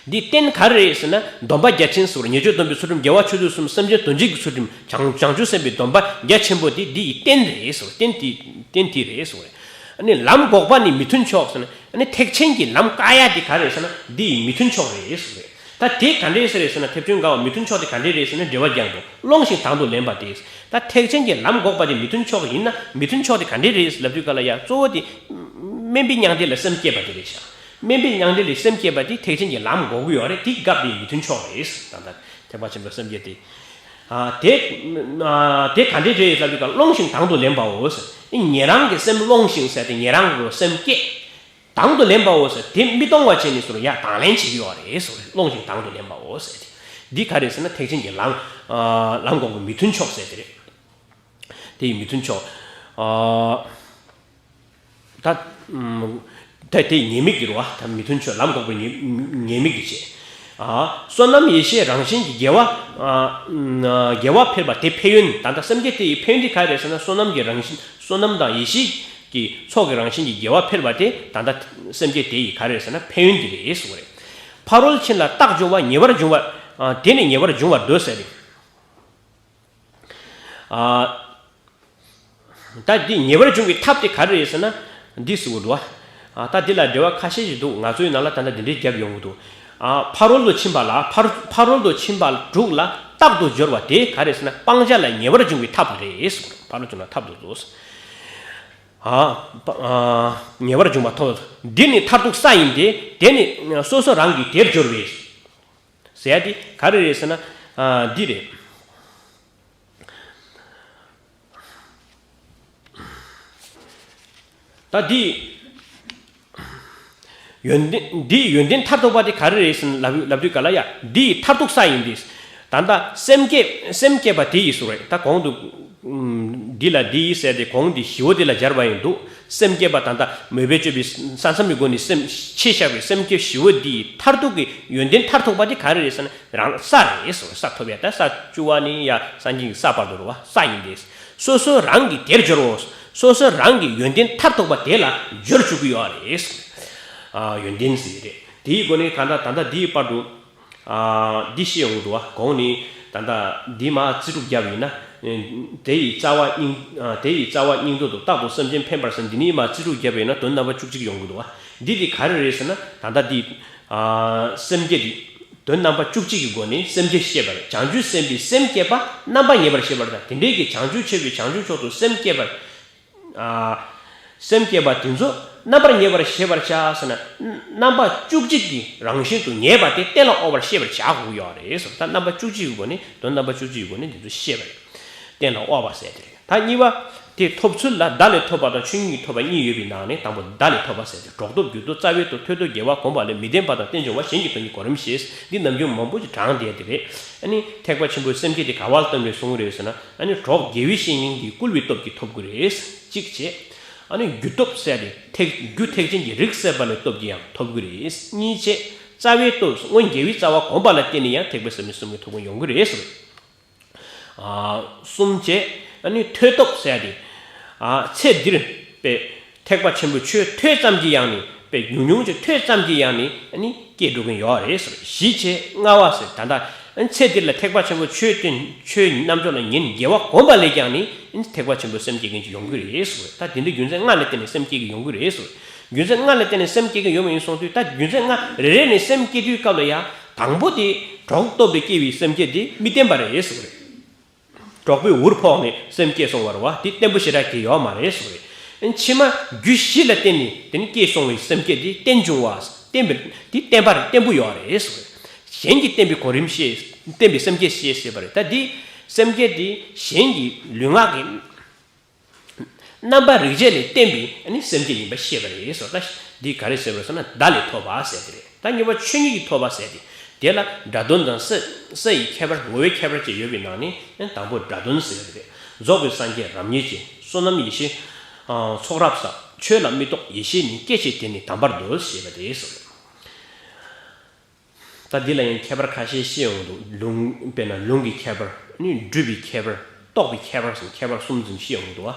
འདི་རྟེན་ག་རེ་རེད་ཟེར་ན། སྡོམ་པ་རྒྱ་ཆེན་ཟེར་བ། ཉེས་སྤྱོད་སྡོམ་པའི་ཚུལ་ཁྲིམས། དགེ་བ་ཆོས་སྡུད་གསུམ། སེམས་ཅན་དོན་བྱེད་ཀྱི་ཚུལ་ཁྲིམས། བྱང་བྱང་ཆུབ་སེམས་དཔའི་སྡོམ་པ་རྒྱ་ཆེན་པོ་དེ་འདི་ཡི་རྟེན་རེད་ཟེར་བ། རྟེན་དེ་རྟེན་དེ་རེད་ཟེར་བ་རེད། ཨ་ནི་ལམ་འགོག་པ་ནི་མི་མཐུན་ཕྱོགས་ཟེར་ན། ཨ་ནི་ཐེག་ཆེན་གྱི་ལམ་བཀག་ཡ་དེ་ག་རེ་རེད་ཟེར་ན། འདི་ཡི་མི་མཐུན་ཕྱོགས་རེད་ཟེར་བ་རེད། ད་དེ་ག་འདྲས་ཟེར་རེད་ཟེར་ན། ཐེག་ཆེན་དགའ་བ་མི་མཐུན་ཕྱོགས་དེ་ག་འདྲས་རེད་ཟེར་ན། འགྲེལ་བ་རྒྱག་འདུག། སློང་ཞིང་དང་དུ་ལེན་པ་སྟེ། ད་ཐེག་ཆེན་གྱི་ལམ་འགོག་པ་དེ་མི་མཐུན་ཕྱོགས་ཡིན་ན། མི་མཐུན་ཕྱོགས་དེ་ག་འདྲས་རེད་ལབ་དུས་ག་ལ་ཡ། གཙོ་བོ་དེ་དམན་པའི་མྱང་འདས་ལ་སེམས་བསྐྱེད་པ་དེ་རེད་ཤག། དམན་པའི་མྱང་འདས་ལ་སེམས་བསྐྱེད་པ་དེ་ཐེག་ཆེན་གྱི་ལམ་འགོག་གི་ཡོད་རེད། དེ་སྐབས་དེ་མི་མཐུན་ཕྱོགས་རེད། ད་ལྟ་ཐེག་པ་ཆེན་པོའི་སེམས་བསྐྱེད་དེ། ཨ། དེ། ཨ། དེ་ག་འདྲས་རེད་ལབ་དུས་ག། སློང་ཞིང་དང་དུ་ལེན་པའོ་ཟེར། ཨེ། ཉེ་རང་གི་སེམས་སློང་ཞིང་ཟེར་ཏེ། ཉེ་རང་གི་སེམས་བསྐྱེད། དང་དུ་ལེན་པའོ་ཟེར། དེ་མི་གཏོང་བ་བྱས་ནས་ཟེར། ཡ། དང་ལེན་བྱེད་ཀྱི་ཡོད་རེད་ཟེར། སློང་ཞིང་དང་དུ་ལེན་པའོ་ཟེར་ཏེ། འདི་ག་རེད་ཟེར་ན། ཐེག་ཆེན་གྱི་ལམ། ཨ། ལམ་འགོག་པའི་མི་མཐུན་ཕྱོགས་ཟེར་དེ་རེད། དེ་ཡི་མི་མཐུན་ཕྱོགས། ཨ། ད། ཨམ། ད་དེ་ཉེས་དམིགས་ཀྱི་རེད་བ། ད་མི་མཐུན་ཕྱོགས་ལམ་འགོག་པའི་ཉེས་ཉེས་དམིགས་ཀྱི་བྱས། ཨ། བསོད་ནམས་ཡེ་ཤེས་རང་བཞིན་གྱི་དགེ་བ། ཨ། དགེ་བ་འཕེལ་བ་དེ་ཕན་ཡོན། ད་ལྟ་སེམས་བསྐྱེད་དེ་ཡི་ཕན་ཡོན་དེ་ག་རེ་རེད་ཟེར་ན། བསོད་ནམས་ཀྱི་རང་བཞིན། བསོད་ནམས་དང་ཡེ་ཤེས་ཀྱི་ཚོགས་ཀྱི་རང་བཞིན་གྱི་དགེ་བ་འཕེལ་བ་དེ་ད་ལྟ་སེམས་བསྐྱེད་དེ་ཡི་ག་རེ་རེད་ཟེར་ན། ཕན་ཡོན་དེ་རེད་ཟེར་བ་རེད། ཕ་རོལ་ཕྱིན་ལ་རྟག་སྦྱོར་བ། ཉེ་བར་འབྱུང་བ། ཨ། དེ་ནི་ཉེ་བར་འབྱུང་བར་འདོད་ཟེར་ཏེ། ཨ། ད་འདི་ཉེ་བར་འབྱུང་བའི་ཐབས་དེ་ག་རེ་རེད་ཟེར་ན། འདི་ཟེར་གྱི་འདུག་བ། ཨ། ད་འདི་ལ་འགྲེལ་བ་ཁ་ཤས་ཤིག་འདུག། ང་ཚོའི་ནང་ལ་ད་ལྟ་འདི་འདྲའི་རྒྱབ་ཡོང་གི་འདུག། ཨ། ཕ་རོལ་ཏུ་ཕྱིན་པ་ལ། ཕ་ཕ་རོལ་ཏུ་ཕྱིན་པ་དྲུག་ལ་རྟག་ཏུ་སྦྱོར་བ་དེ་ག་རེ་ཟེར་ན། སྤང་བྱ་ལ་ཉེ་བར་འབྱུང་བའི་ཐབས་རེད་ཟེར་གྱི་འདུག། ཕ་རོལ་ཏུ་ཕྱིན་པ་ཐབ་ཏུ་བཟོ། ཨ། པ། ཨ། ཉེ་བར་འབྱུང་བ་ཐོབ། འདི་ནི་མཐར་ཐུག་ས་ཡིན་ཏེ། དེ་ནི་སོ་སོ་རང་གི་དེར་སྦྱོར་བས། ཟེར་ཡ་འདི་ག་རེ་རེད་ཟེར་ན། ཨ། འདི་རེད། ད་འདི་ཡོན་ཏན། འདི་ཡོན་ཏན་མཐར་ཐུག་པ་དེ་ག་རེ་རེད་ཟེར་ན་ལབ་ལབ་དུས་ག་ལ་ཡ། འདི་ཡི་མཐར་ཐུག་ས་ཡིན་ཏེ། ད་ལྟ་སེམས་བསྐྱེད་སེམས་བསྐྱེད་པ་དེ་ཡི་སུ་རེད། ད་གོང་དུ་འདི་ལ་འདི་ཡི་ཟེར་ཏེ་གོང་འདི་བཞི་བོ་དེ་ལ་སྦྱར་བ་ཡིན་འདུག་སེམས་བསྐྱེད་པ་ད་ལྟ་མོས་པས་སྤྱོད་པའི་ས་མཚམས་ཀྱི་སྒོ་ནས་སེམས་ཕྱེ་བཞག་པའི་སེམས་བསྐྱེད་བཞི་བོ་འདི་ཡི་མཐར་ཐུག་གི་ཡོན་ཏན་མཐར་ཐུག་པ་དེ་ག་རེ་རེད་ཟེར་ན། རང་ས་རེད་ཟེར། ས་ཐོབ་ཡ། ད་ས་བཅུ་པ་ནས་ཡ་སངས་རྒྱས་ཀྱི་ས་བར་དུ་རེད་བ། ས་ཡིན་ཏེ། སོ་སོ་རང་གི་དེར་སྦྱོར་རོ། སོ་སོ་རང་གི་ཡོན་ཏན་མཐར་ཐུག་པ་དེ་ལ་སྦྱོར་བཅུག་གི་ཡོད་རེད། ཨ། ཡོན་ཏན་ཟེར་གྱི་རེད། དེའི་སྒོ་ནས་གང་ལྟར་ད་ལྟ་འདིའི་བར་དུ། ཨ། འདི་བཤད་ཡོང་གི་འདུག་བ། གོང་ནས་ད་ལྟ་འདི་མར་རྩིས་སྤྲུགས་བརྒྱབ་ཡིན་ན། དེ་ཡི་རྩ་བ་སྙིང་། ཨ། དེ་ཡི་རྩ་བ་སྙིང་དོན་དུ་རྟག་ཏུ་སེམས་ཅན་ཕན་པར་ཟེར། འདི་ནས་མར་རྩིས་སྤྲུགས་བརྒྱབ་ཡིན་ན་དོན་རྣམ་པ་བཅུ་གཅིག་ཡོང་གི་འདུག་བ། འདི་དེ་ག་རེ་རེད་ཟེར་ན། ད་ལྟ་འདི། ཨ། སེམས་བསྐྱེད་འདི། དོན་རྣམ་པ་བཅུ་གཅིག་གི་སྒོ་ནས་སེམས་བསྐྱེད་བཤད་པ་རེད། བྱང་ཆུབ་སེམས་དཔའི་སེམས་བསྐྱེད་པ་རྣམ་པར་ངེས་པར་ཤེས་པར་བྱ། དེ་འདྲའི་གི་བྱང་ཆུབ་ཆེ་བའི་བྱང་ཆུབ་མཆོག་ཏུ་སེམས་བསྐྱེད་པ། ཨ། སེམས་བསྐྱེད་པ་དེ་ཚོ་རྣམ་པར་ངེས་པར་ཤེས་པར་བྱ་ཟེར་ན། རྣམ་པ་བཅུ་གཅིག་གི་རང་བཞིན་དུ་ངེས་པ་དེ་གཏན་ལ་དབབ་པར་ཤེས་པར་བྱ་དགོས་ཡོད་རེད་ཟེར། ད་རྣམ་པ་བཅུ་གཅིག་གི་སྒོ་ནས། དོན་རྣམ་པ་བཅུ་གཅིག་གི་སྒོ་ནས་དེ་ཚོ་ཤེས་པ་རེད། གཏན་ལ་དབབ་པ་ཟེར་དེ་རེད། ད་གཉིས་པ་དེ་ཐོབ་ཚུལ་ལ། བརྡ་ལས་ཐོབ་པ་དང་ཆོས་ཉིད་ཀྱིས་ཐོབ་པ་གཉིས་ཡོད་པའི་ནང་ནས་དང་པོ་བརྡ་ལས་ཐོབ་པ་ཟེར་ཏེ། གྲོགས་སྟོབས་རྒྱུད་སྟོབས་རྩ་བའི་སྟོབས་ཐོས་སྟོབས་དགེ་བ་གོམས་པ་ལས་མི་ལྡན་པ་དང་རྟེན་འབྱུང་བ་གཞན་གྱི་དོན་གྱི་གོ་རིམ་ཞེས། འདི་ནམ་རྒྱུན་མང་པོ་ཞིག་དྲངས་བསྡད་དེ་རེད། ཨ་ནི་ཐེག་པ་ཆེན་པོའི་སེམས་བསྐྱེད་དེ་ག་བ་ལ་བརྟེན་པའི་གསུང་གི་རེད་ཟེར་ན། ཨ་ནི་གྲོགས་དགེ་བའི་བཤེས་གཉེན་གྱིས་བསྐུལ་བའི་སྟོབས་ཀྱིས་ཐོབ་ཀྱི་རེད། གཅིག་བྱས། ཨ་ནི་རྒྱུ་སྟོབས་ཟེར་ཏེ་ཐེག་རྒྱུ་ཐེག་ཆེན་གྱི་རིགས་སད་པ་ལས་སྟོབས་ཀྱིས་ཡང་ཐོབ་ཀྱི་རེད། གཉིས་བྱས། རྩ་བའི་སྟོབས་སྔོན་དགེ་བའི་རྩ་བ་གོམས་པ་ལ་བརྟེན་ནས་ཡང་ཐེག་པ་སེམས་ཉིད་གསུམ་གྱི་ཐོབ་ཁུངས་ཡོང་གི་རེད་ཟེར། ཨ། གསུམ་བྱས། ཨ་ནི་ཐོས་སྟོབས་ཟེར་ཏེ། ཨ། ཚེ་འདིར་པའི་ཐེག་པ་ཆེན་པོའི་ཆོས་ཐོས་ཙམ་གྱིས་ཡང་ནི། པའི་ཉུང་ཉུང་ཅིག་ཐོས་ཙམ་གྱིས་ཡང་ནི། ཨ་ནི་སྐྱེས་འགྲོ་གིན་ཡོད་རེད་ཟེར། བཞི་བྱས། ལྔ་བ་ཟེར། ད་ལྟ་ཨ་ནི་ཚེ་འདིར་ལ་ཐེག་པ་ཆེན་པོའི་ཆོས་སྟོན་ཆོས་རྣམ་ཅོག་ལ་ཉན་དགེ་བ་གོམས་པ་ལས་ཀྱང་ནི། ཨ་ནི་ཐེག་པ་ཆེན་པོའི་སེམས་སྐྱེ་མཁན་ཅིག་ཡོང་གི་རེད་ཟེར། ད་དེ་འདྲའི་རྒྱུ་མཚན་ལྔ་ལ་བརྟེན་ནས་སེམས་སྐྱེ་གི་ཡོང་གི་རེད་ཟེར། རྒྱུ་མཚན་ལྔ་ལ་བརྟེན་ནས་སེམས་སྐྱེ་གི་ཡོད་མ་ཡིན་གསུངས་དུས། ད་རྒྱུ་མཚན་ལྔ་རེ་རེ་ནས་སེམས་སྐྱེ་དུས་སྐབས་ལ་ཡང་དང་པོ་དེ་གྲོགས་སྟོབས་ལས་སྐྱེ་བའི་སེམས་བསྐྱེད་དེ་མི་བརྟན་པ་རེད་ཟེར་བ་རེད། གྲོགས་པོས་འུར་ཕོག་ནས་སེམས་བསྐྱེད་སོང་བ་རེད་བ། དེ་བརྟན་པོ་ཞེ་དྲག་གི་ཡོད་མ་རེད་ཟེར་བ་རེད། ཕྱི་མ་རྒྱུ་བཞི་ལ་བརྟེན་ནས་དེ་ནི་སྐྱེས་སོང་བའི་སེམས་བསྐྱེད་དེ་རྟེན་འབྱུང་བ། བརྟན་པའི་དེ་བརྟན་པ་རེད། བརྟན་པོ་ཡོད་རེད་ཟེར་བ་རེད། གཞན་གྱིས་བརྟན་པའི་གོ་རིམ་ཤེས། བརྟན་པའི་སེམས་བསྐྱེད་ཤེས་ཟེར་བ་རེད། ད་དེ་སེམས་བསྐྱེད་དེ་གཞན་གྱི་ལུས་ངག་གི་རྣམ་པ་རིགས་བྱེད་ལས་བརྟེན་པའི་ནི་སེམས་བསྐྱེད་ཡིན་པ་ཤེས་པ་རེད་ཟེར། ད་འདི་ག་རེ་ཟེར་བ་ཟེར་ན། བརྡ་ལས་ཐོབ་པ་ཟེར་དེ་རེད། ད་གཉིས་པ་ཆོས་ཉིད་ཀྱིས་ཐོབ་པ་ཟེར་དེ། དེ་ལ་སྒྲ་དོན་དང་ས། ས་ཡི་ཁྱད་པར། ངོ་བོའི་ཁྱད་པར་བཅས་ཡོད་པའི་ནང་ནས་དང་པོ་སྒྲ་དོན་ཟེར་བ་རེད། རྫོགས་པའི་སངས་རྒྱས་རབ་བརྙེས་ཀྱི། བསོད་ནམས་ཡེ་ཤེས། ཨ། ཚོགས་རབ་བསགས། ཆོས་ལ་མི་རྟོག་ཡེ་ཤེས་ནི། སྐད་ཅིག་དེ་ནི་དམ་པར་འདོད། ཞེས་པ་དེ་ཟེར། ད་འདི་ལ་ཡང་ཁྱད་པར་ཁ་ཤས་བཤད་ཡོང་འདུག་ལུང་། དཔེར་ན་ལུང་གི་ཁྱད་པར། ནི་སྒྲུབ་པའི་ཁྱད་པར། རྟོགས་པའི་ཁྱད་པར་སོགས་ཁྱད་པར་གསུམ་ཙམ་བཤད་ཡོང་འདུག་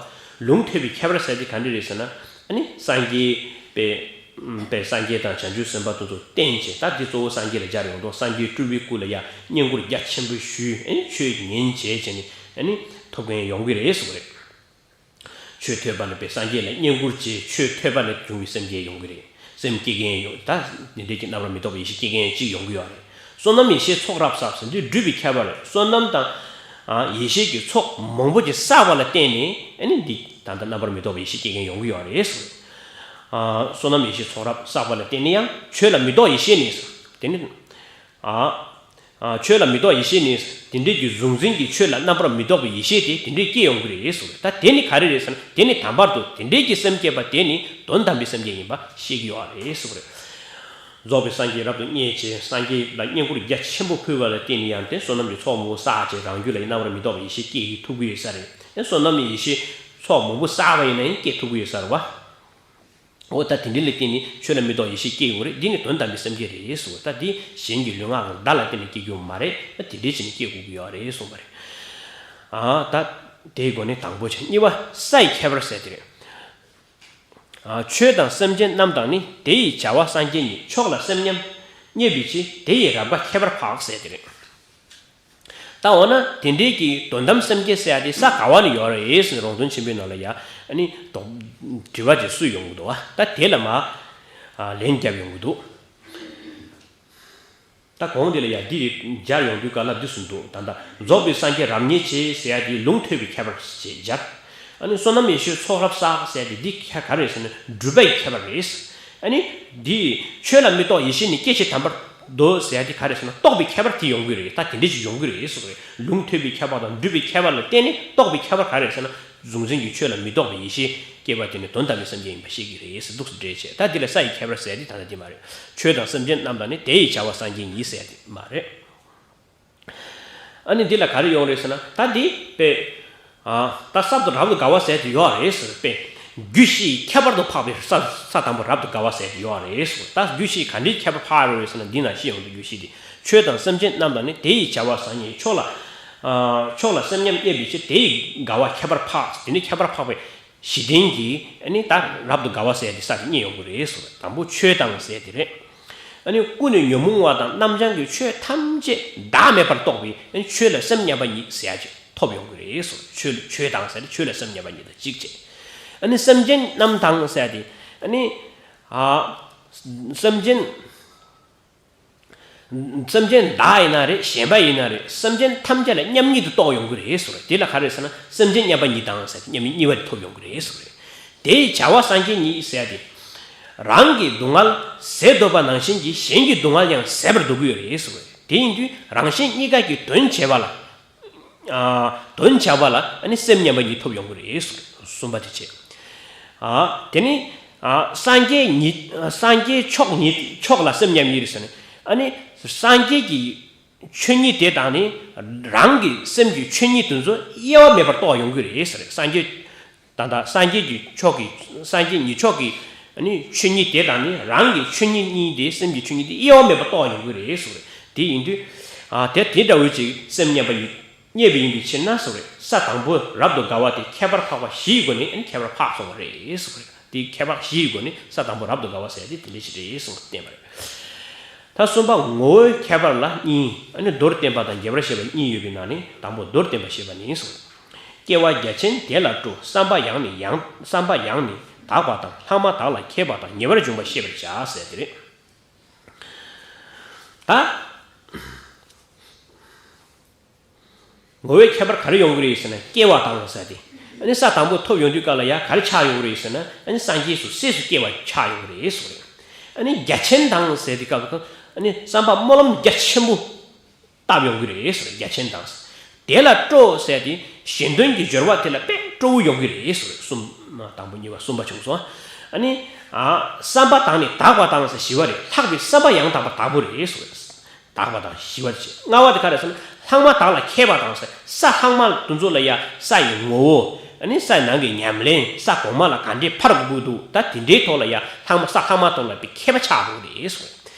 ལུང་ཐོས་པའི་ཁྱད་པར་ཟེར་དེ་ག་འདྲ་རེད་ཟེར་ན། ཨ་ནི་སངས་རྒྱས་པའི། པའི་སངས་རྒྱས་དང་བྱང་ཆུབ་སེམས་དཔའ་དེ་ཚོ་བསྟེན་བྱས། ད་འདི་གཙོ་བོ་སངས་རྒྱས་ལ་སྦྱར་ཡོང་འདུག་སངས་རྒྱས་སྤྲུལ་པའི་སྐུ་ལ་ཡང་བསྙེན་བཀུར་རྒྱ་ཆེན་པོ་ཞུས། ཨ་ནི་ཆོས་ཉན་བྱས་བྱས་ནས། ཨ་ནི་ཐོབ་མཁན་ཡོང་གི་རེད་ཟེར་བ་རེད། ཆོས་ཐོས་པ་ལ་པའི་སངས་རྒྱས་ལ་བསྙེན་བཀུར་བྱས། ཆོས་ཐོས་པ་ལས་བྱུང་བའི་སེམས་བསྐྱེད་ཡོང་གི་རེད། སེམས་བསྐྱེད་མཁན་ཡོང་། ད་འདི་འདྲའི་གི་རྣམ་པར་མི་རྟོག་པའི་ཡེ་ཤེས་སྐྱེ་མཁན་གཅིག་ཡོང་གི་ཡོད་རེད། བསོད་ནམས་ཡེ་ཤེས་ཚོགས་རབ་བསགས་ཟེར་དུས་སྒྲུབ་པའི་ཁྱད་པར་རེད། བསོད་ནམས་དང་། ཨ། ཡེ་ཤེས་ཀྱི་ཚོགས་མང་པོ་ཅིག་བསགས་པ་ལ་བརྟེན་ནས། ཨ་ནི་འདི་ད་ལྟ་རྣམ་པར་མི་རྟོག་པའི་ཡེ་ཤེས་སྐྱེ་མཁན་ཡོང་གི་ཡོད་རེད་ཟེར། ཨ། བསོད་ནམས་ཡེ་ཤེས་ཚོགས་རབ་བསགས་པ་ལ་བརྟེན་ནས་ཡང་ཆོས་ལ་མི་རྟོག་ཡེ་ཤེས་ནི་ཟེར། དེ་ནི། ཨ། ཨ། ཆོས་ལ་མི་རྟོག་ཡེ་ཤེས་ནི། དེ་འདྲའི་གི་གཟུང་འཛིན་གྱི་ཆོས་ལ་རྣམ་པར་མི་རྟོག་པའི་ཡེ་ཤེས་དེ་དེ་འདྲའི་སྐྱེ་ཡོང་གི་རེད་ཟེར། ད་དེ་ནི་ག་རེ་རེད་ཟེར་ན། དེ་ནི་དམ་པར་དུ་དེ་འདྲའི་གི་སེམས་བསྐྱེད་པ་དེ་ནི་དོན་དམ་པའི་སེམས་བསྐྱེད་ཡིན་པ་ཤེས་ཀྱི་ཡོད་རེད་ཟེར་བ་རེད། རྫོགས་པའི་སངས་རྒྱས་རབ་ཏུ་བརྙེས་བྱས། སངས་རྒྱས་ལ་བསྙེན་བཀུར་རྒྱ་ཆེན་པོ་ཕུལ་བ་ལ་བརྟེན་ནས་ཡང་དེ་བསོད་ནམས་ཀྱི་ཚོགས་མང་པོ་བསགས་བྱས། རང་རྒྱུད་ལ་ཡང་རྣམ་པར་མི་རྟོག་པའི་ཡེ་ཤེས་སྐྱེ་ཐུབ་ཀྱི་ཡོད་ས་རེད། དེ་བསོད་ནམས་ཡེ་ཤེས་ཚོགས་མང་པོ་བསགས་པ་ཡིན་ན་ཡང་སྐྱེ་ཐུབ་ཀྱི་ཡོད་ས་རེད་བ། འོ། ད་དེ་འདྲ་ལ་བརྟེན་ནས་ཆོས་ལ་མི་རྟོག་ཡེ་ཤེས་སྐྱེ་ཡོང་གི་རེད། འདི་ནི་དོན་དམ་པའི་སེམས་བསྐྱེད་རེད་གསུངས། ད་འདི་གཞན་གྱི་ལུས་ངག་གི་བརྡ་ལ་བརྟེན་ནས་སྐྱེ་རྒྱུ་མ་རེད། ད་དེ་འདྲ་བྱས་ནས་སྐྱེ་དགོས་ཀྱི་ཡོད་རེད་གསུངས་པ་རེད། ཨ། ད་དེའི་སྒོ་ནས་དང་པོ་བྱས། གཉིས་པ་སའི་ཁྱད་པར་ཟེར་དེ་རེད། ཨ། ཆོས་དང་སེམས་ཅན་རྣམས་དང་ནི། དེ་ཡི་བྱ་བ་སངས་རྒྱས་ཉིད། ཕྱོགས་ལ་སེམས་མཉམ་རྙེད་པའི་ཕྱིར། དེ་ཡི་རབ་དགའ་ཁྱད་པར་འཕགས་ཟེར་དེ་རེད། ད་འོ་ན་དེ་འདྲའི་གི་དོན་དམ་སེམས་བསྐྱེད་ཟེར་ཡ་དེ་ས་ག་བ་ནས་ཡོད་རེད་ཟེར་ནས་རོང་སྟོན་ཆེན་པོའི་ནང་ལ་ཡ། ཨ་ནི་དོགས། དྲི་བ་ཅིག་སུས་ཡོང་གི་འདུག་བ། ད་དེ་ལ་མ། ཨ། ལན་བརྒྱབ་ཡོང་གི་འདུག་ད་གོང་དེ་ལ་ཡ་འདི་སྦྱར་ཡོང་དུས་ག་ལ་འདི་གསུངས་འདུག་ད་ལྟ་རྫོགས་པའི་སངས་རྒྱས་རབ་བརྙེས་བྱས་ཟེར་ཡ་དེ་ལུང་ཐོས་པའི་ཁྱད་པར་ཞེས་སྦྱར། ཨ་ནི་བསོད་ནམས་ཡེ་ཤེས་ཚོགས་རབ་བསགས་ཟེར་ཏེ་འདི་ག་རེ་ཟེར་ན་སྒྲུབ་པའི་ཁྱད་པར་རེད། ཨ་ནི་འདི་ཆོས་ལ་མི་རྟོག་ཡེ་ཤེས་ནི་སྐྱེ་མཆེད་དམ་པར་འདོད་ཟེར་ཏེ་ག་རེ་ཟེར་ན་རྟོག་པའི་ཁྱད་པར་དེ་ཡོང་གི་རེད། ད་དེ་འདྲ་ཞིག་ཡོང་གི་རེད་ཟེར་བ་རེད། ལུང་ཐོས་པའི་ཁྱད་པར་དང་སྒྲུབ་པའི་ཁྱད་པར་ལ་བརྟེན་ནས་རྟོག་པའི་ཁྱད་པར་ག་རེ་ཟེར་ན་གཟུང་འཛིན་གྱི་ཆོས་ལ་མི་རྟོག་པའི་ཡེ་ཤེས་སྐྱེ་བ་དེ་ནི་དོན་དམ་པའི་སེམས་ཅན་ཡིན་པ་ཤེས་ཀྱི་རེད་ཟེར་འདུག་སེ་འགྲེལ་བྱས། ད་འདི་ལ་ས་ཡི་ཁྱད་པར་ཟེར་ཏེ་ད་ལྟ་འདི་མ་རེད། ཆོས་དང་སེམས་ཅན་རྣམས་དང་ནི་དེ་ཡི་བྱ་བ་སངས་རྒྱས་ཉིད་ཟེར་ཏེ་མ་རེད། ཨ་ནི་འདི་ལ་ག་རེ་ཡོང་རེད་ཟེར་ན་ད་འདི་དཔེ། ཨ་ད་གསར་དུ་རབ་ཏུ་དགའ་བ་ཟེར་དེ་ཡོད་རེད་ཟེར་དཔེ། རྒྱུ་བཞི་ཡི་ཁྱད་པར་དུ་འཕགས་པའི་ས་ས་དང་པོ་རབ་ཏུ་དགའ་བ་ཟེར་དེ་ཡོད་རེད་ཟེར། ད་རྒྱུ་བཞི་ག་འདྲའི་ཁྱད་པར་འཕགས་རེད་ཟེར་ན་འདི་ན་ཤེས་ཡོང་དུས་རྒྱུ་བཞི་དེ་ཆོས་དང་སེམས་ཅན་རྣམས་དང་ནི་དེ་ཡི་བྱ་བ་སངས་རྒྱས་མཆོག་ལ། ཨ་མཆོག་ལ་སེམས་མཉམ་བསྙད་པའི་ཕྱིར་དེ་ཡི་དགའ་བ་ཁྱད་པར་འཕགས་དེ་ནི་ཁྱད་པར་འཕགས་པའི་གཞི་རྟེན་གྱིས་ཨ་ནི་ད་རབ་ཏུ་དགའ་བ་ཟེར་ཏེ་ས་དེ་རྙེད་ཡོང་གི་རེད་ཟེར། དང་པོ་ཆོས་དང་ཟེར་དེ་རེད། ཨ་ནི་ཀུན་ནས་ཉོན་མོངས་པ་དང་རྣམ་བྱང་གི་ཆོས་ཐམས་ཅད་བདག་མེད་པར་རྟོགས་པའི་ཨ་ནི་ཆོས་ལ་སེམས་མཉམ་པ་ཉིད་ཟེར་ཡ་ཅིག་ཐོབ་ཡོང་གི་རེད་ཟེར། ཆོས་ཆོས་དང་ཟེར་ཏེ་ཆོས་ལ་སེམས་མཉམ་པ་ཉིད་དང་གཅིག་བྱས། ཨ་ནི་སེམས་ཅན་རྣམས་དང་ཟེར་ཏེ་ཨ་ནི་ཨ་སེམས་ཅན། སེམས་ཅན་བདག་ཡིན་ན་རེད། གཞན་པ་ཡིན་ན་རེད། སེམས་ཅན་ཐམས་ཅད་ལ་མཉམ་ཉིད་དུ་རྟོགས་ཡོང་གི་རེད་ཟེར་བ་རེད། དེ་ལ་ག་རེ་ཟེར་ན་སེམས་ཅན་མཉམ་པ་ཉིད་དང་ཟེར་ཏེ་མཉམ་ཉིད་གཉིས་པ་དེ་ཐོབ་ཡོང་གི་རེད་ཟེར་བ་རེད། དེ་ཡི་བྱ་བ་སངས་རྒྱས་ཉིད་ཟེར་ཏེ། རང་གི་སྡུག་བསྔལ་ཟད་འདོད་པ་ནང་བཞིན་གྱི་གཞན་གྱི་སྡུག་བསྔལ་ཡང་ཟད་པར་འདོད་ཀྱི་ཡོད་རེད་ཟེར་བ་རེད། དེ་ཡིན་དུས་རང་གཞན་གཉིས་ཀ་གི་དོན་བྱེད་པ་ལ། ཨ་དོན་བྱ་བ་ལ་ཨ་ནི་སེམས་མཉམ་པ་ཉིད་ཐོབ་ཡོང་གི་རེད་ཟེར་བ་རེད། གསུམ་པ་དེ་བྱས། ཨ་དེ་ནི་ཨ་སངས་རྒྱས་ཉིད་སངས་རྒྱས་མཆོག་ཉིད་མཆོག་ལ་སེམས་མཉམ་ཉིད་རེད་ཟེར་ནས་ཨ་ནི་སངས་རྒྱས་ཀྱི་ཆོས་ཉིད་དེ་དང་ནི་རང་གི་སེམས་ཀྱི་ཆོས་ཉིད་དེ་ཚོ་དབྱེ་བ་མེད་པར་རྟོགས་ཡོང་གི་རེད་ཟེར། སངས་རྒྱས་ད་ལྟ་སངས་རྒྱས་ཀྱི་མཆོག་གི་སངས་རྒྱས་ཉིད་མཆོག་གི་ཨ་ནི་ཆོས་ཉིད་དེ་དང་ནི་རང་གི་ཆོས་ཉིད་གཉིས་དེ་སེམས་ཀྱི་ཆོས་ཉིད་དེ་དབྱེ་བ་མེད་པར་རྟོགས་ཡོང་གི་རེད་ཟེར། དེ་ཡིན་དུས་ཨ་དེ་དེ་འདྲ་བོའི་ཅིག་སེམས་མཉམ་པ་ཉིད། རྙེད་པ་ཡིན་པའི་ཕྱིར་ན་ཟེར་བ་རེད། ས་དང་པོ་རབ་ཏུ་དགའ་བ་དེ་ཁྱད་པར་འཕགས་པ་བཞི་ཡི་སྒོ་ནས་ཨ་ནི་ཁྱད་པར་འཕགས་སོང་བ་རེད་ཟེར་བ་རེད། དེ་ཁྱད་པར་བཞི་ཡི་སྒོ་ནས་ས་དང་པོ་རབ་ཏུ་དགའ་བ་ཟེར་ཏེ་དེ་འདྲ་ཞིག་རེད་གསུངས་བསྟན་པ་རེད། ད་གསུམ་པ་ངོ་བོའི་ཁྱད་པར་ལ་གཉིས། ཨ་ནི་མདོར་བསྟན་པ་དང་རྒྱས་པར་བཤད་པ་གཉིས་ཡོད་པའི་ནང་ནས་དང་པོ་མདོར་བསྟན་པ་བཤད་པ་ནི་གསུངས། སྐྱེ་བ་རྒྱ་ཆེན་དེ་ལ་སྤྲོ། བསམ་པ་ཡང་ནི་ཡང་བསམ་པ་ཡང་ནི་དག་པ་དང་ལྷག་མ་དག་ལ་མཁས་པ་དང་ཉེ་བར་འབྱུང་བ་ཤེས་པར་བྱ་ཟེར་དེ་རེད། ད། ངོ་བོའི་ཁྱད་པར་ག་རེ་ཡོང་གི་རེད་ཟེར་ན་སྐྱེ་བ་དང་ཟེར་ཏེ། ཨ་ནི་ས་དང་པོ་ཐོབ་ཡོང་དུས་སྐབས་ལ་ཡ་ག་རེ་ཆགས་ཡོང་གི་རེད་ཟེར་ན་ཨ་ནི་སངས་རྒྱས་སུ་སྲས་སུ་སྐྱེ་བ་ཆགས་ཡོང་གི་རེད་ཟེར་བ་རེད། ཨ་ནི་རྒྱ་ཆེན་དང་ཟེར་དུས་སྐབས་སུ་ཨ་ནི་བསམ་པ་སྨོན་ལམ་རྒྱ་ཆེན་པོ་བཏབ་ཡོང་གི་རེད་ཟེར། རྒྱ་ཆེན་དང་། དེ་ལ་སྤྲོ་ཟེར་ཏེ་གཞན་དོན་གྱི་སྦྱོར་བ་དེ་ལ་དཔེ་སྤྲོ་བོ་ཡོང་གི་རེད་ཟེར། གསུམ་དང་པོ་གཉིས་པ་གསུམ་པ་བྱུང་སོང་། ཨ་ནི་ཨ་བསམ་པ་དང་ནི་དག་པ་དང་ཟེར་བཞི་པ་རེད། ལྷག་པའི་བསམ་པ་ཡང་དག་པ་དག་པོ་རེད་ཟེར། དག་པ་དང་ཞི་བར་བྱེད། ལྔ་པ་དེ་ག་རེ་ཟེར་ན་ལྷག་མ་དག་ལ་མཁས་པ་དང་ཟེར། ས་ལྷག་མ་དེ་ཚོ་ལ་ཡ་ས་ཡི་ངོ་བོ། ཨ་ནི་ས་ཡི་ནང་གི་ཉམས་ལེན་ས་གོང་མ་ལ་ག་འདྲའི་ཕར་དགོས་འདུག་ད་དེ་འདྲའི་ཐོག་ལ་ཡ་ལྷག་མ་ས་ལྷག་མ་དག་ལ་དཔེ་མཁས་པ་ཆགས་འགྲོ་གི་རེད་ཟེར།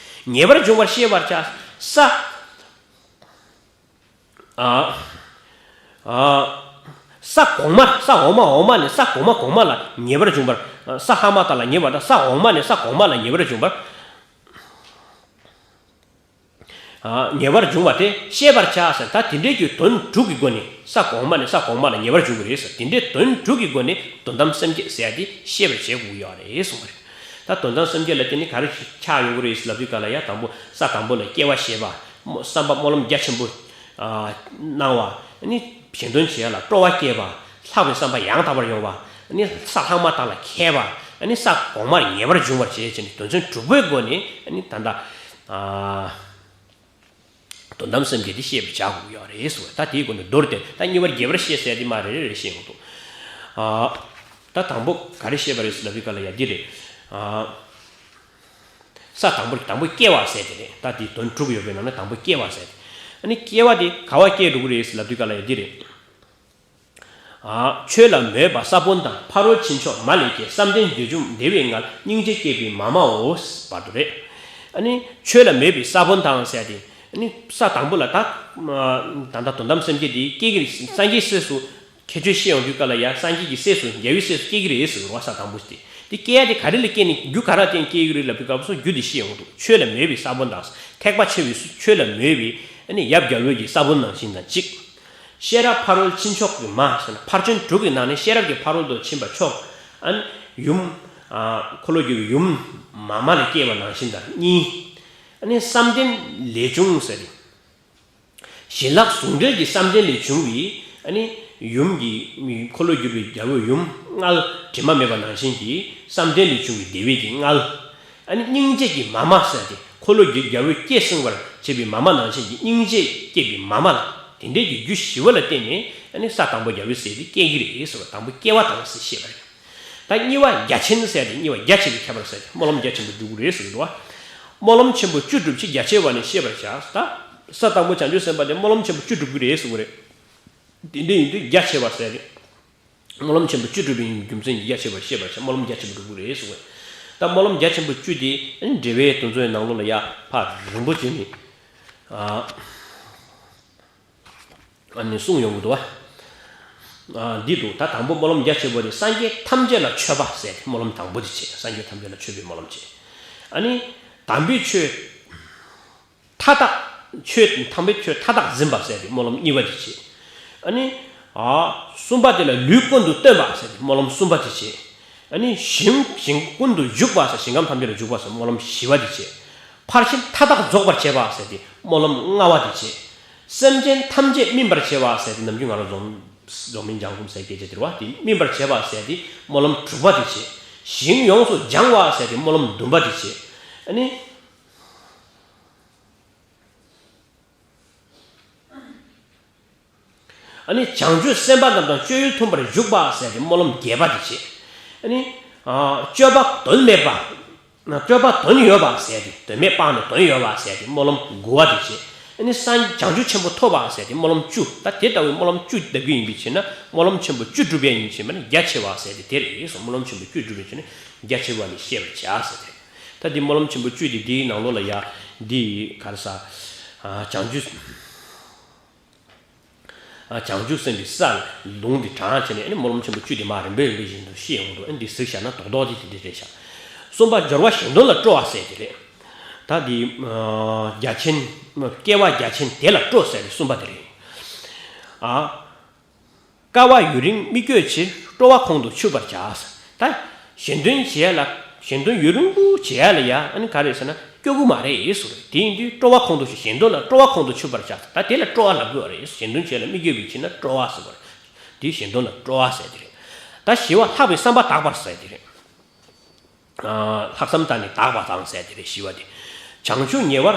ཉེ་བར་འབྱུང་བར་ཤེས་པར་བྱ། ས་ཨ་ཨ་ས་གོང་མ་ས་འོག་མ་འོག་མ་ནས་ས་གོང་མ་གོང་མ་ལ་ཉེ་བར་འབྱུང་བར། ས་ལྷག་མ་དག་ལ་ཉེ་བ་དང་ས་འོག་མ་ནས་ས་གོང་མ་ལ་ཉེ་བར་འབྱུང་བར། ཉེ་བར་འབྱུང་བ་དེ་ཤེས་པར་བྱ་ཟེར། ད་དེ་འདྲའི་གི་དོན་དྲུག་གི་སྒོ་ནས་ས་གོང་མ་ནས་ས་གོང་མ་ལ་ཉེ་བར་འབྱུང་གི་རེད་ཟེར། དེ་འདྲའི་དོན་དྲུག་གི་སྒོ་ནས་དོན་དམ་སེམས་བསྐྱེད་ཟེར་ཡ་དེ་ཤེས་པར་བྱེད་དགོས་ཡོད་རེད་གསུངས་པ་རེད། ད་དོན་དམ་སེམས་བསྐྱེད་ལ་དེ་ནི་ག་རེ་ཆགས་ཡོང་གི་རེད་ཟེར་ལབ་དུས་ག་ལ་ཡ་དང་པོ་ས་དང་པོ་ལ་སྐྱེ་བ་ཞེས་པ། བསམ་པ་སྨོན་ལམ་རྒྱ་ཆེན་པོ་གནང་བ། ནི་གཞན་དོན་བྱེད་ཡ་ལ་སྤྲོ་བ་སྐྱེས་པ། ལྷག་པའི་བསམ་པ་ཡང་དག་པར་ཡོང་བ། ནི་ས་ལྷག་མ་དག་ལ་མཁས་པ། ནི་ས་གོང་མར་ཉེ་བར་འབྱུང་བར་བྱེད་ཅེས་ནི་དོན་ཚན་དྲུག་པོའི་སྒོ་ནས་ནི་ད་ལྟ། དོན་དམ་སེམས་བསྐྱེད་དེ་ཤེས་པར་བྱ་དགོས་ཀྱི་ཡོད་རེད་ཟེར་བ། ད་དེའི་སྒོ་ནས་མདོར་བསྟན། ད་གཉིས་པར་རྒྱས་པར་བཤད་ཟེར་དེ་མ་རེ་རེ་རེ་བཤད་ཡོང་འདུག་ཨ་ད་དང་པོ་ག་རེ་བཤད་པ་རེད་ཟེར་ལབ་དུས་ག་ལ་ཡ་འདི་རེད། ཨ་ས་དང་པོ་དང་པོ་སྐྱེ་བ་ཟེར་དེ་རེད། ད་དེ་དོན་དྲུག་ཡོད་པའི་ནང་ནས་དང་པོ་སྐྱེ་བ་ཟེར་དེ། ཨ་ནི་སྐྱེ་བ་དེ་ག་བ་སྐྱེ་འགྲོ་གི་རེད་ཟེར་ལབ་དུས་ག་ལ་ཡ་འདི་རེད། ཆོས་ལ་མོས་པ་ས་བོན་དང་། ཕ་རོལ་ཕྱིན་མཆོག་མ་ལས་སྐྱེས། བསམ་གཏན་བདེ་འབྱུང་བདེ་བའི་མངལ། སྙིང་རྗེ་སྐྱེས་པའི་མ་མའོ། བར་དུ་རེད། ཨ་ནི་ཆོས་ལ་མོས་པའི་ས་བོན་དང་ཟེར་ཏེ། ཨ་ནི་ས་དང་པོ་ལ་ད་ད་ལྟ་དོན་དམ་སེམས་བསྐྱེད་དེ་སྐྱེ་གི་རེད། སངས་རྒྱས་སྲས་སུ་ཁྱད་ཆོས་ཤེས་ཡོང་དུས་ག་ལ་ཡ་སངས་རྒྱས་ཀྱི་སྲས་སུ་རྒྱལ་བའི་སྲས་སུ་སྐྱེ་གི་རེད་ཟེར་བ། ས་དང་པོ་དེ་དེ་སྐྱེ་ཡ་དེ་ག་རེ་ལ་སྐྱེས་ནས་རྒྱུ་ག་ར་བརྟེན་སྐྱེ་གི་རེད་ལབ་དུས་སྐབས་སུ་རྒྱུ་དེ་ཤེས་ཡོང་འདུག་ཆོས་ལ་མོས་པའི་ས་བོན་དང་། ཐེག་པ་ཆེ་བའི་ཆོས་ལ་མོས་པའི་ཨ་ནི་ཡབ་རྒྱལ་པོའི་གི་ས་བོན་ནང་བཞིན་དང་གཅིག་ཤེས་རབ་ཕ་རོལ་ཕྱིན་མཆོག་གི་མ་ཟེར་ན་ཕར་ཕྱིན་དྲུག་གི་ནང་ནས་ཤེས་རབ་ཀྱི་ཕ་རོལ་ཏུ་ཕྱིན་པ་མཆོག་ཨ་ནི་ཡུམ། ཨ་འཁོར་ལོ་སྒྱུར་བའི་ཡུམ་མ་མ་ལས་སྐྱེས་པ་ནང་བཞིན་དང་གཉིས། ཨ་ནི་བསམ་གཏན་ལས་བྱུང་ཟེར་ཏེ། ཞི་ལྷག་ཟུང་འབྲེལ་གྱི་བསམ་གཏན་ལས་བྱུང་བའི་ཨ་ནི་ ཡུམ་གྱི་འཁོར་ལོས་སྒྱུར་བའི་རྒྱལ་པོའི་ཡུམ་མངལ་དྲི་མ་མེད་པ་ནང་བཞིན་གྱི་བསམ་གཏན་ལས་བྱུང་བའི་བདེ་བའི་གི་མངལ། ཨ་ནི་སྙིང་རྗེ་གི་མ་མ་ཟེར་ཏེ་འཁོར་ལོས་སྒྱུར་རྒྱལ་པོའི་སྐྱེས་སྲིང་བར་བྱེད་པའི་མ་མ་ནང་བཞིན་གྱི་སྙིང་རྗེ་སྐྱེས་པའི་མ་མ་ལ་དེ་འདྲའི་གི་རྒྱུ་ཞི་བ་ལ་བརྟེན་ནས་ཨ་ནི་ས་དང་པོ་རྒྱལ་པོའི་སྲས་དེ་སྐྱེ་གི་རེད་ཟེར་བ། དང་པོ་སྐྱེ་བ་དང་ཟེར་བཤད་པ་རེད། ད་གཉིས་པ་རྒྱ་ཆེན་ཟེར་ཏེ་གཉིས་པ་རྒྱ་ཆེ་བའི་ཁྱད་པར་ཟེར་ཏེ་སྨོན་ལམ་རྒྱ་ཆེན་པོ་སྒྲུབ་ཀྱི་རེད་ཟེར་གྱི་འདུག་བ། སྨོན་ལམ་ཆེན་པོ་བཅུ་སྒྲུབ་ཕྱིར་རྒྱ་ཆེ་བ་ནི་ཤེས་པར་བྱ། ད་ས་དང་པོ་བྱང་ཆུབ་སེམས་དཔའ་དེ་སྨོན་ལམ་ཆེན་པོ་བཅུ་སྒྲུབ་ཀྱི་རེད་ཟེར་གྱི་རེད། དེ་འདྲ་ཡིན་དུས་རྒྱ་ཆེ་བ་ཟེར་ཏེ། སྨོན་ལམ་ཆེན་པོ་བཅུ་སྒྲུབ་པའི་རྒྱུ་མཚན་གྱིས་རྒྱ་ཆེ་བར་ཤེས་པར་བྱ། སྨོན་ལམ་རྒྱ་ཆེན་པོ་སྒྲུབ་དགོས་རེད་གསུངས་པས། ད་སྨོན་ལམ་རྒྱ་ཆེན་པོ་བཅུ་དེ་འགྲེལ་པའི་དོན་ཚོའི་ནང་ལོགས་ལ་ཡ་ཕར་རིང་པོ་བྱས་ནས་ཨ་ནི་གསུངས་ཡོང་གི་འདུག་བ། འདི་འདུག་ད་དང་པོ་སྨོན་ལམ་རྒྱ་ཆེན་པོ་དེ་སངས་རྒྱས་ཐམས་ཅད་ལ་མཆོད་པ་ཟེར་ཏེ་སྨོན་ལམ་དང་པོ་དེ་བྱས། སངས་རྒྱས་ཐམས་ཅད་ལ་མཆོད་པའི་སྨོན་ལམ་བྱས། ཨ་ནི་དམ་པའི་ཆོས་མཐའ་དག་ཆོས་དམ་པའི་ཆོས་མཐའ་དག་འཛིན་པ་ཟེར་ཏེ་སྨོན་ལམ་གཉིས་པ་དེ་བྱས། ཨ་ནི། གསུམ་པ་དེ་ལ་ལུས་ཀུན་ཏུ་སྟོན་པ་ཟེར་ཏེ་སྨོན་ལམ་གསུམ་པ་དེ་བྱས། ཨ་ནི་ཞིང་ཞིང་ཀུན་ཏུ་འཇུག་པ་ཟེར་ཞིང་ཁམས་ཐམས་ཅད་ལ་འཇུག་པ་ཟེར་སྨོན་ལམ་བཞི་པ་དེ་བྱས། ཕར་ཕྱིན་མཐའ་དག་རྫོགས་པར་བྱེད་པ་ཟེར་ཏེ་སྨོན་ལམ་ལྔ་པ་དེ་བྱས། སེམས་ཅན་ཐམས་ཅད་སྨིན་པར་བྱེད་པ་ཟེར་ཏེ་ནམ་རྒྱུན་ང་རང་འཛོམས་འཛོམས་མིན་སྦྱང་གསུམ་ཟེར་སྐད་ཆ་དེ་རེད་བ། དེ་སྨིན་པར་བྱེད་པ་ཟེར་ཏེ་སྨོན་ལམ་དྲུག་པ་དེ་བྱས། ཞིང་ཡོངས་སུ་སྦྱང་བ་ཟེར་ཏེ་སྨོན་ལམ་བདུན་པ་དེ་བྱས། ཨ་ནི། ཨ་ནི་བྱང་ཆུབ་སེམས་དཔའ་རྣམས་དང་སྤྱོད་ཡུལ་མཐུན་པར་འཇུག་པ་ཟེར་ཏེ་སྨོན་ལམ་བརྒྱད་པ་དེ་བྱས། ཨ་ནི། སྤྱོད་པ་དོན་མེད་པ། སྤྱོད་པ་དོན་ཡོད་པ་ཟེར་ཏེ་དོན་མེད་སྤངས་ནས་དོན་ཡོད་པ་ཟེར་ཏེ་སྨོན་ལམ་དགུ་པ་དེ་བྱས། ཨ་ནི་སངས་བྱང་ཆུབ་ཆེན་པོ་ཐོབ་པ་ཟེར་ཏེ་སྨོན་ལམ་བཅུ། ད་དེ་ལྟ་བུའི་སྨོན་ལམ་བཅུ་བཏབ་ཀྱི་ཡིན་པའི་ཕྱིར་ན་སྨོན་ལམ་ཆེན་པོ་བཅུ་སྒྲུབ་པ་ཡིན་ཕྱིར་ན་རྒྱ་ཆེ་བ་ཟེར་ཏེ་དེ་རེད་གསུངས། སྨོན་ལམ་ཆེན་པོ་བཅུ་སྒྲུབ་པའི་ཕྱིར་ན་རྒྱ་ཆེ་བ་ནི་ཤེས་པར་བྱ་ཟེར་ཏེ། ད་འདི་སྨོན་ལམ་ཆེན་པོ་བཅུ་དེ་འདིའི་ནང་ལོགས་ལ་ཡ་འདི་ག་རེ་ཟ། བྱང་ཆུབ། བྱང་ཆུབ་སེམས་ཀྱི་ས་ལུང་འདི་དྲངས་བྱས་ནས་ཨ་ནི་སྨོན་ལམ་ཆེན་པོ་བཅུ་དེ་མར་རིམ་པས་རིམ་པས་བཞིན་དུ་ཤེས་ཡོང་འདུག་ཨ་ནི་འདི་གཟིགས་བཞག་ན་རྡོག་རྡོག་དེ་དེ་འདྲ་རེད་ཤག་གསུམ་པ་སྦྱོར་བ་གཞན་དོན་ལ་སྤྲོ་བ་ཟེར་དེ་རེད། ད་འདི་རྒྱ་ཆེན། སྐྱེ་བ་རྒྱ་ཆེན་དེ་ལ་སྤྲོ་ཟེར་ཏེ་གསུམ་པ་དེ་རེད། ཨ། དཀའ་བ་ཡུན་རིང་མི་སྐྱོད་ཕྱིར། སྤྲོ་བ་ཁོང་དུ་ཆུད་པར་བྱ། ད་གཞན་དོན་བྱེད་ཡ་ལ་གཞན་དོན་ཡུན་རིང་པོ་བྱེད་ཡ་ལ་ཡ་ཨ་ནི་ག་རེ་ཟེར་ན་སྐྱོ་གི་མ་རེད་ཟེར། དེ་ཡིན་དུས་སྤྲོ་བ་ཁོང་དུ་ཆུད། གཞན་དོན་ལ་སྤྲོ་བ་ཁོང་དུ་ཆུད་པར་བྱ། ད་དེ་ལ་སྤྲོ་བ་ལབ་དགོས་རེད། གཞན་དོན་བྱེད་ཡ་ལ་མི་སྐྱོད་པའི་ཕྱིར་ན་སྤྲོ་བ་ཟེར་བ་རེད། དེ་གཞན་དོན་ལ་སྤྲོ་བ་ཟེར་དེ་རེད། ད་བཞི་བ་ལྷག་པའི་བསམ་པ་དག་པར་ཟེར་དེ་རེད། ལྷག་བསམ་དག་ནི་དག་པ་དང་ཟེར་དེ་རེད། བཞི་བ་དེ། བྱང་ཆུབ་ཉེ་བར་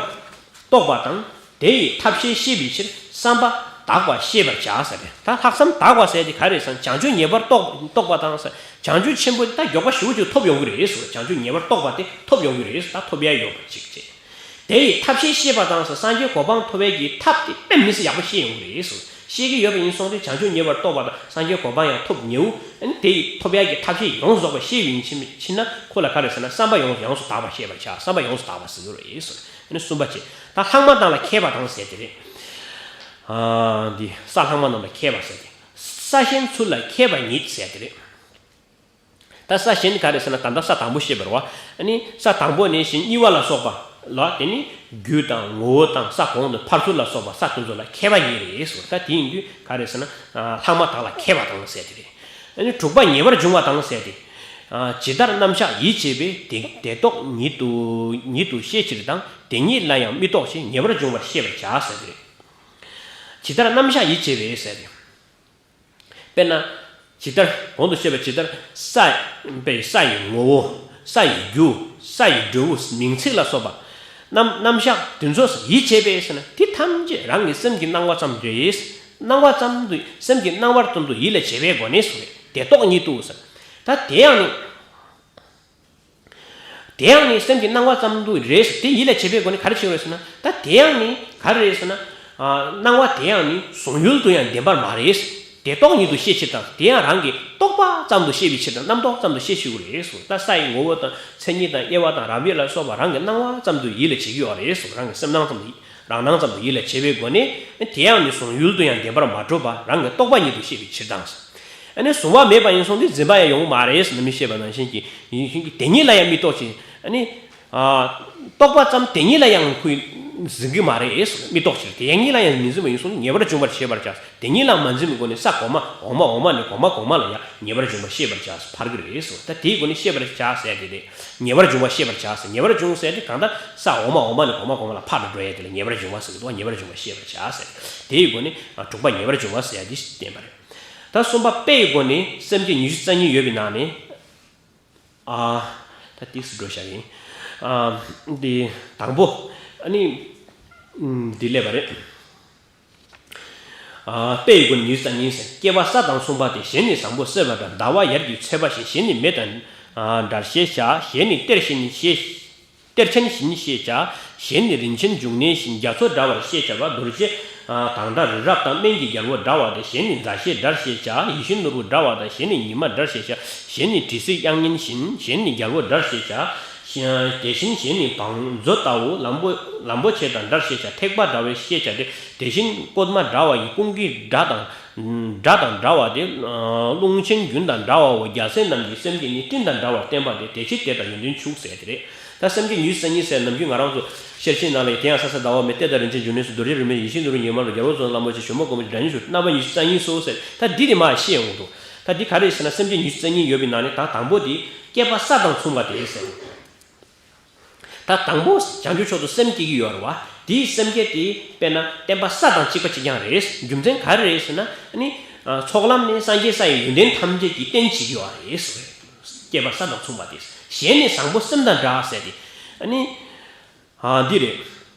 རྟོགས་པ་དང་དེ་ཡི་ཐབས་ཤེས་ཤེས་པའི་ཕྱིར་བསམ་པ་དག་པ་ཤེས་པར་བྱ་ཟེར་རེད། ད་ལྷག་བསམ་དག་པ་ཟེར་དེ་ག་རེ་ཟེར་ན་བྱང་ཆུབ་ཉེ་བར་རྟོགས་རྟོགས་པ་དང་ཟེར། བྱང་ཆུབ་ཆེན་པོ་དེ་ད་མགྱོགས་པ་ཞེ་པོ་ཅིག་ཐོབ་ཡོང་གི་རེད་ཟེར། བྱང་ཆུབ་ཉེ་བར་རྟོགས་པ་དེ་ཐོབ་ཡོང་གི་རེད་ཟེར། ད་ཐོབ་ཡ་ཡོད་པ་ཅིག་བྱས། དེ་ཡི་ཐབས་ཤེས་ཤེས་པ་དང་ཟེར། སངས་རྒྱས་གོ་འཕང་ཐོབ་ཡ་གི་ཐབས་དེ་དཔེ་མི་སྲིད་ཡག་པོ་ཤེས་ཡོང་གི་རེད་ཟེར། ཤེས་ཀྱི་ཡོད་པ་ཡིན་སོང་དུས་བྱང་ཆུབ་ཉེ་བར་རྟོགས་པ་དང་སངས་རྒྱས་གོ་འཕང་ཡང་ཐོབ་ཉེའུ། ཨ་ནི་དེ་ཡི་ཐོབ་ཡ་གི་ཐབས་ཤེས་ཡོངས་སུ་རྫོགས་པ་ཤེས་པ་ཡིན་ཕྱིན་ཕྱིན་ན་ཁོ་ལ་ག་རེ་ཟེར་ན་བསམ་པ་ཡོངས་ཡོངས་སུ་དག་པ་ཤེས་པར་བྱ། བསམ་པ་ཡོངས་སུ་དག་པ་ཟེར་གྱི་རེད་ཟེར། ཨ་ནི་གསུམ་པ་བྱས། ད་ལྷག་མ་རྣམས་ལ་མཁས་པ་དང་ཟེར་དེ་རེད། ཨ་འདི་ས་ལྷག་མ་རྣམས་ལ་མཁས་པ་ཟེར་དེ། ས་གཞན་ཚུལ་ལ་མཁས་པ་ཉིད་ཟེར་དེ་རེད། ད་ས་གཞན་ག་རེ་ཟེར་ན་ད་ལྟ་ས་དང་པོ་བཤད་པ་རེད་བ། ཨ་ནི་ས་དང་པོ་ནས་གཞན་གཉིས་པ་ལ་སོགས་པ་ལ་དེ་ནི་རྒྱུ་དང་ངོ་བོ་དང་ས་གོང་དུ་ཕར་ཚུར་ལ་སོགས་པ་ས་དེ་ཚོ་ལ་མཁས་པ་ཉིད་རེད་ཟེར། ད་དེ་ཡིན་དུས་ག་རེ་ཟེར་ན་ལྷག་མ་དག་ལ་མཁས་པ་དང་ཟེར་དེ་རེད། ཨ་ནི་དྲུག་པ་ཉེ་བར་འབྱུང་བ་དང་ཟེར་ཏེ། ཇི་ལྟར་རྣམ་གཞག་ཡིད་བྱེད་པས་དེ་དེ་རྟོག་ཉིད་དུ་ཉིད་དུ་ཤེས་ཕྱིར་དང་དེ་ཉིད་ལ་ཡང་མི་རྟོག་ཅིང་ཉེ་བར་འབྱུང་བར་ཤེས་པར་བྱ་ཟེར་ཏེ། ཇི་ལྟར་རྣམ་གཞག་ཡིད་བྱེད་པས་ཟེར་ཏེ། དཔེར་ན། ཇི་ལྟར་གོང་དུ་བཤད་པ་ཇི་ལྟར་ས་པའི་ས་ཡི་ངོ་བོ། ས་ཡི་རྒྱུ། ས་ཡི་འབྲས་བུ་མིང་ཚིག་ལ་སོགས་པ། རྣམ་རྣམ་གཞག་དེ་ཚོ་ཡིད་བྱེད་པས་ཟེར་ན་དེ་ཐམས་ཅད་རང་གི་སེམས་ཀྱི་སྣང་བ་ཙམ་རེད། སྣང་བ་ཙམ་དུ་སེམས་ཀྱི་སྣང་བ་ཙམ་དུ་ཡིད་ལ་བྱེད་པའི་སྒོ་ནས་སུ་རེད་དེ་རྟོག་ཉིད་དུ་ཟེར། ད་དེ་ཡང་ནི། དེ་ཡང་ནི་སེམས་ཀྱི་སྣང་བ་ཙམ་དུ་རེད་ཟེར། དེ་ཡིད་ལ་བྱེད་པའི་སྒོ་ནས་ག་རེ་བྱེད་དགོས་ཟེར་ན། ད་དེ་ཡང་ནི་ག་རེ་རེད་ཟེར་ན། སྣང་བ་དེ་ཡང་ནི་གཟུང་ཡུལ་དུ་ཡང་ལྡན་པར་མ་རེད། དེ་རྟོག་ཉིད་དུ་ཤེས་ཕྱིར་དང་དེ་ཡང་རང་གི་རྟོག་པ་ཙམ་དུ་ཤེས་པའི་ཕྱིར་དང་རྣམ་རྟོག་ཙམ་དུ་ཤེས་ཕྱིར་རེད་ཟེར། ད་ས་ཡི་ངོ་བོ་དང་མཚན་ཉིད་དང་དབྱེ་བ་དང་རབ་དབྱེ་ལ་སོགས་པ་རང་གི་སྣང་བ་ཙམ་དུ་ཡིད་ལ་བྱེད་ཀྱི་ཡོད་རེད་ཟེར། རང་གི་སེམས་སྣང་ཙམ་དུ་རང་སྣང་ཙམ་དུ་ཡིད་ལ་བྱེད་པའི་སྒོ་ནས་དེ་ཡང་ནི་གཟུང་ཡུལ་དུ་ཡང་ལྡན་པར་མ་གྲུབ་པ་རང་གི་རྟོག་པ་ཉིད་དུ་ཤེས་པའི་ཕྱིར་དང་ཟེར། ཨ་ནི་གཟུང་བ་མེད་པ་ཡིན་སོང་དུས་འཛིན་པ་ཡང་ཡོང་མ་རེད་ཟེར་ནས་མི་ཤེས་པ་ནང་བཞིན་གྱི་ཡིན་ཞིང་གི་དེ་ཉིད་ལ་ཡང་མི་རྟོག་ཅིང་། ཨ་ནི། རྟོག་པ་ཙམ་དེ་ཉིད་ལ་ཡང་ཁོས་འཛིན་གྱི་མ་རེད་ཟེར། མི་རྟོག་ཅིང་དེ་ཉིད་ལ་ཡང་མི་འཛིན་པ་ཡིན་སོང་དུས་ཉེ་བར་འབྱུང་བར་ཤེས་པར་བྱ། དེ་ཉིད་ལ་མ་འཛིན་པའི་སྒོ་ནས་ས་གོང་མ་འོག་མ་འོག་མ་ནས་གོང་མ་གོང་མ་ལ་ཡང་ཉེ་བར་འབྱུང་བར་ཤེས་པར་བྱ་ཟེར་ཕར་གི་རེད་ཟེར། ད་དེའི་སྒོ་ནས་ཤེས་པར་བྱ་ཟེར་དེ་རེད། ཉེ་བར་འབྱུང་བ་ཤེས་པར་བྱ་ཟེར། ཉེ་བར་འབྱུང་ཟེར་དེ་གང་ལྟར་ས་འོག་མ་འོག་མ་ནས་གོང་མ་གོང་མ་ལ་ཕར་ལ་འགྲོ་ཡ་དེ་ལ་ཉེ་བར་འབྱུང་བ་ཟེར་གི་འདུག་ཉེ་བར་འབྱུང་བ་ཤེས་པར་བྱ་ཟེར། དེའི་སྒོ་ནས་དྲུག་པ་ཉེ་བར་འབྱུང་བ་ཟེར་ཡ་དེ་བསྟན་པ་རེད། ད་གསུམ་པ་དཔེ་ཡི་སྒོ་ནས་སེམས་བསྐྱེད་ཉི་ཤུ་རྩ་གཉིས་ཡོད་པའི་ནང་ནས། ཨ། ད་ཏིག་སི་འགྲོ་བཞག་ཡིན། ཨ། འདི་དང་པོ། ཨ་ནི། ཨུམ། འདི་སླེབས་པ་རེད། ཨ། དཔེ་ཡི་སྒོ་ནས་ཉི་ཤུ་རྩ་གཉིས་ཟེར། སྐྱེ་བ་ས་དང་མཚུངས་པ་སྟེ། གཞན་ནི་བཟང་པོ་སེར་བ་འདྲ། ཟླ་བ་ཡར་གྱི་ཚེས་པ་བཞིན། གཞན་ནི་མེ་དང་། ཨ། འདྲར་ཤེས་བྱ། གཞན་ནི་གཏེར་བཞིན་ཤེས། གཏེར་ཆེན་བཞིན་ཤེས་བྱ། གཞན་ནི་རིན་ཆེན་འབྱུང་གནས་བཞིན། རྒྱ་མཚོ་འདྲ་བར་ཤེས་བྱ་བ། རྡོ་རྗེ་དང་འདྲ་རི་རབ་དང་། སྨན་གྱི་རྒྱལ་པོ་འདྲ་བ་སྟེ། གཞན་ནི་མཛའ་བཤེས་འདྲར་ཤེས་བྱ། ཡིད་བཞིན་ནོར་བུ་འདྲ་བ་དང་། གཞན་ནི་ཉི་མ་འདྲར་ཤེས་བྱ། གཞན་ནི་དྲི་ཟའི་དབྱངས་སྙན་བཞིན། གཞན་ནི་རྒྱལ་པོ་འདྲར་ཤེས་བྱ། དེ་བཞིན་གཞན་ནི་བང་མཛོད་ལྟ་བུ། ལམ་པོ་ལམ་པོ་ཆེ་དང་འདྲར་ཤེས་བྱ། ཐེག་པ་འདྲ་བའི་ཤེས་བྱ་སྟེ། དེ་བཞིན་ཀོདྨ་འདྲ་བ་ཡི། ཀུན་གྱི་སྒྲ་དང་སྒྲ་དང་འདྲ་བ་སྟེ། ཨ། རླུང་ཆེན་རྒྱུན་དང་འདྲ་བའོ། རྒྱལ་སྲས་རྣམས་ཀྱི་སེམས་བསྐྱེད་ནི། སྤྲིན་དང་འདྲ་བར་བསྟན་པ་སྟེ། དེ་ཕྱིར་དེ་ལྟར་ཡོན་ཏན་ཕྱུག་ཟེར་དེ་རེད། ད་སེམས་བསྐྱེད་ཉི་ཤུ་རྩ་གཉིས་ཟེར་ནམ་རྒྱུན་ང་རང་ཚོ་ཤེར་ཕྱིན་ནང་ལ་ཡི་དེ་ཡང་ས་ས་ཟླ་བ་མེ། གཏེར་དང་རིན་ཆེན་འབྱུང་གནས་སུ། རྡོ་རྗེ་རིགས་མེད་ཡིད་བཞིན་ནོར་བུ། ཉི་མ་འདྲ་རྒྱལ་པོ་ཚོགས་རྣམ་པ་ཆེ། ཞོལ་མོ་སྒོ་མོ་ཆེ། སྒྲ་སྙན་ཕྱུག་རྣམ་པ་ཉི་ཤུ་རྩ་གཉིས་སོ་ཟེར། ད་འདི་དེ་མ་ཤེས་ཡོང་འདུག་ད་འདི་ག་རེ་ཟེར་ན། སེམས་བསྐྱེད་ཉི་ཤུ་རྩ་གཉིས་ཡོད་པའི་ནང་ནས་ད་དང་པོ་དེ་སྐྱེ་བ་ས་དང་མཚུངས་པ་དེ་ཟེར། ད་དང་པོ་བྱང་ཆུབ་མཆོག་ཏུ་སེམས་བསྐྱེད་ཀྱི་ཡོད་རེད་བ། དེའི་སེམས་བསྐྱེད་དེ་དཔེར་ན་བརྟེན་པ་ས་དང་གཅིག་པ་གཅིག་རྐྱང་རེད། རྒྱུ་མཚན་ག་རེ་རེད་ཟེར་ན། ཨ་ནི། ཨ། ཚོགས་ལམ་ནི་སངས་རྒྱས་ས་ཡི་ཡོན་ཏན་ཐམས་ཅད་ཀྱི་རྟེན་བྱེད་ཀྱི་ཡོད་རེད། སྐྱེ་བ་ས་དང་མཚུངས་པ་དེ། གཞན་ནི་བཟང་པོ་སེམས་དང་འདྲ་ཟེར་ཏེ། ཨ་ནི། ཨ། འདི་རེད།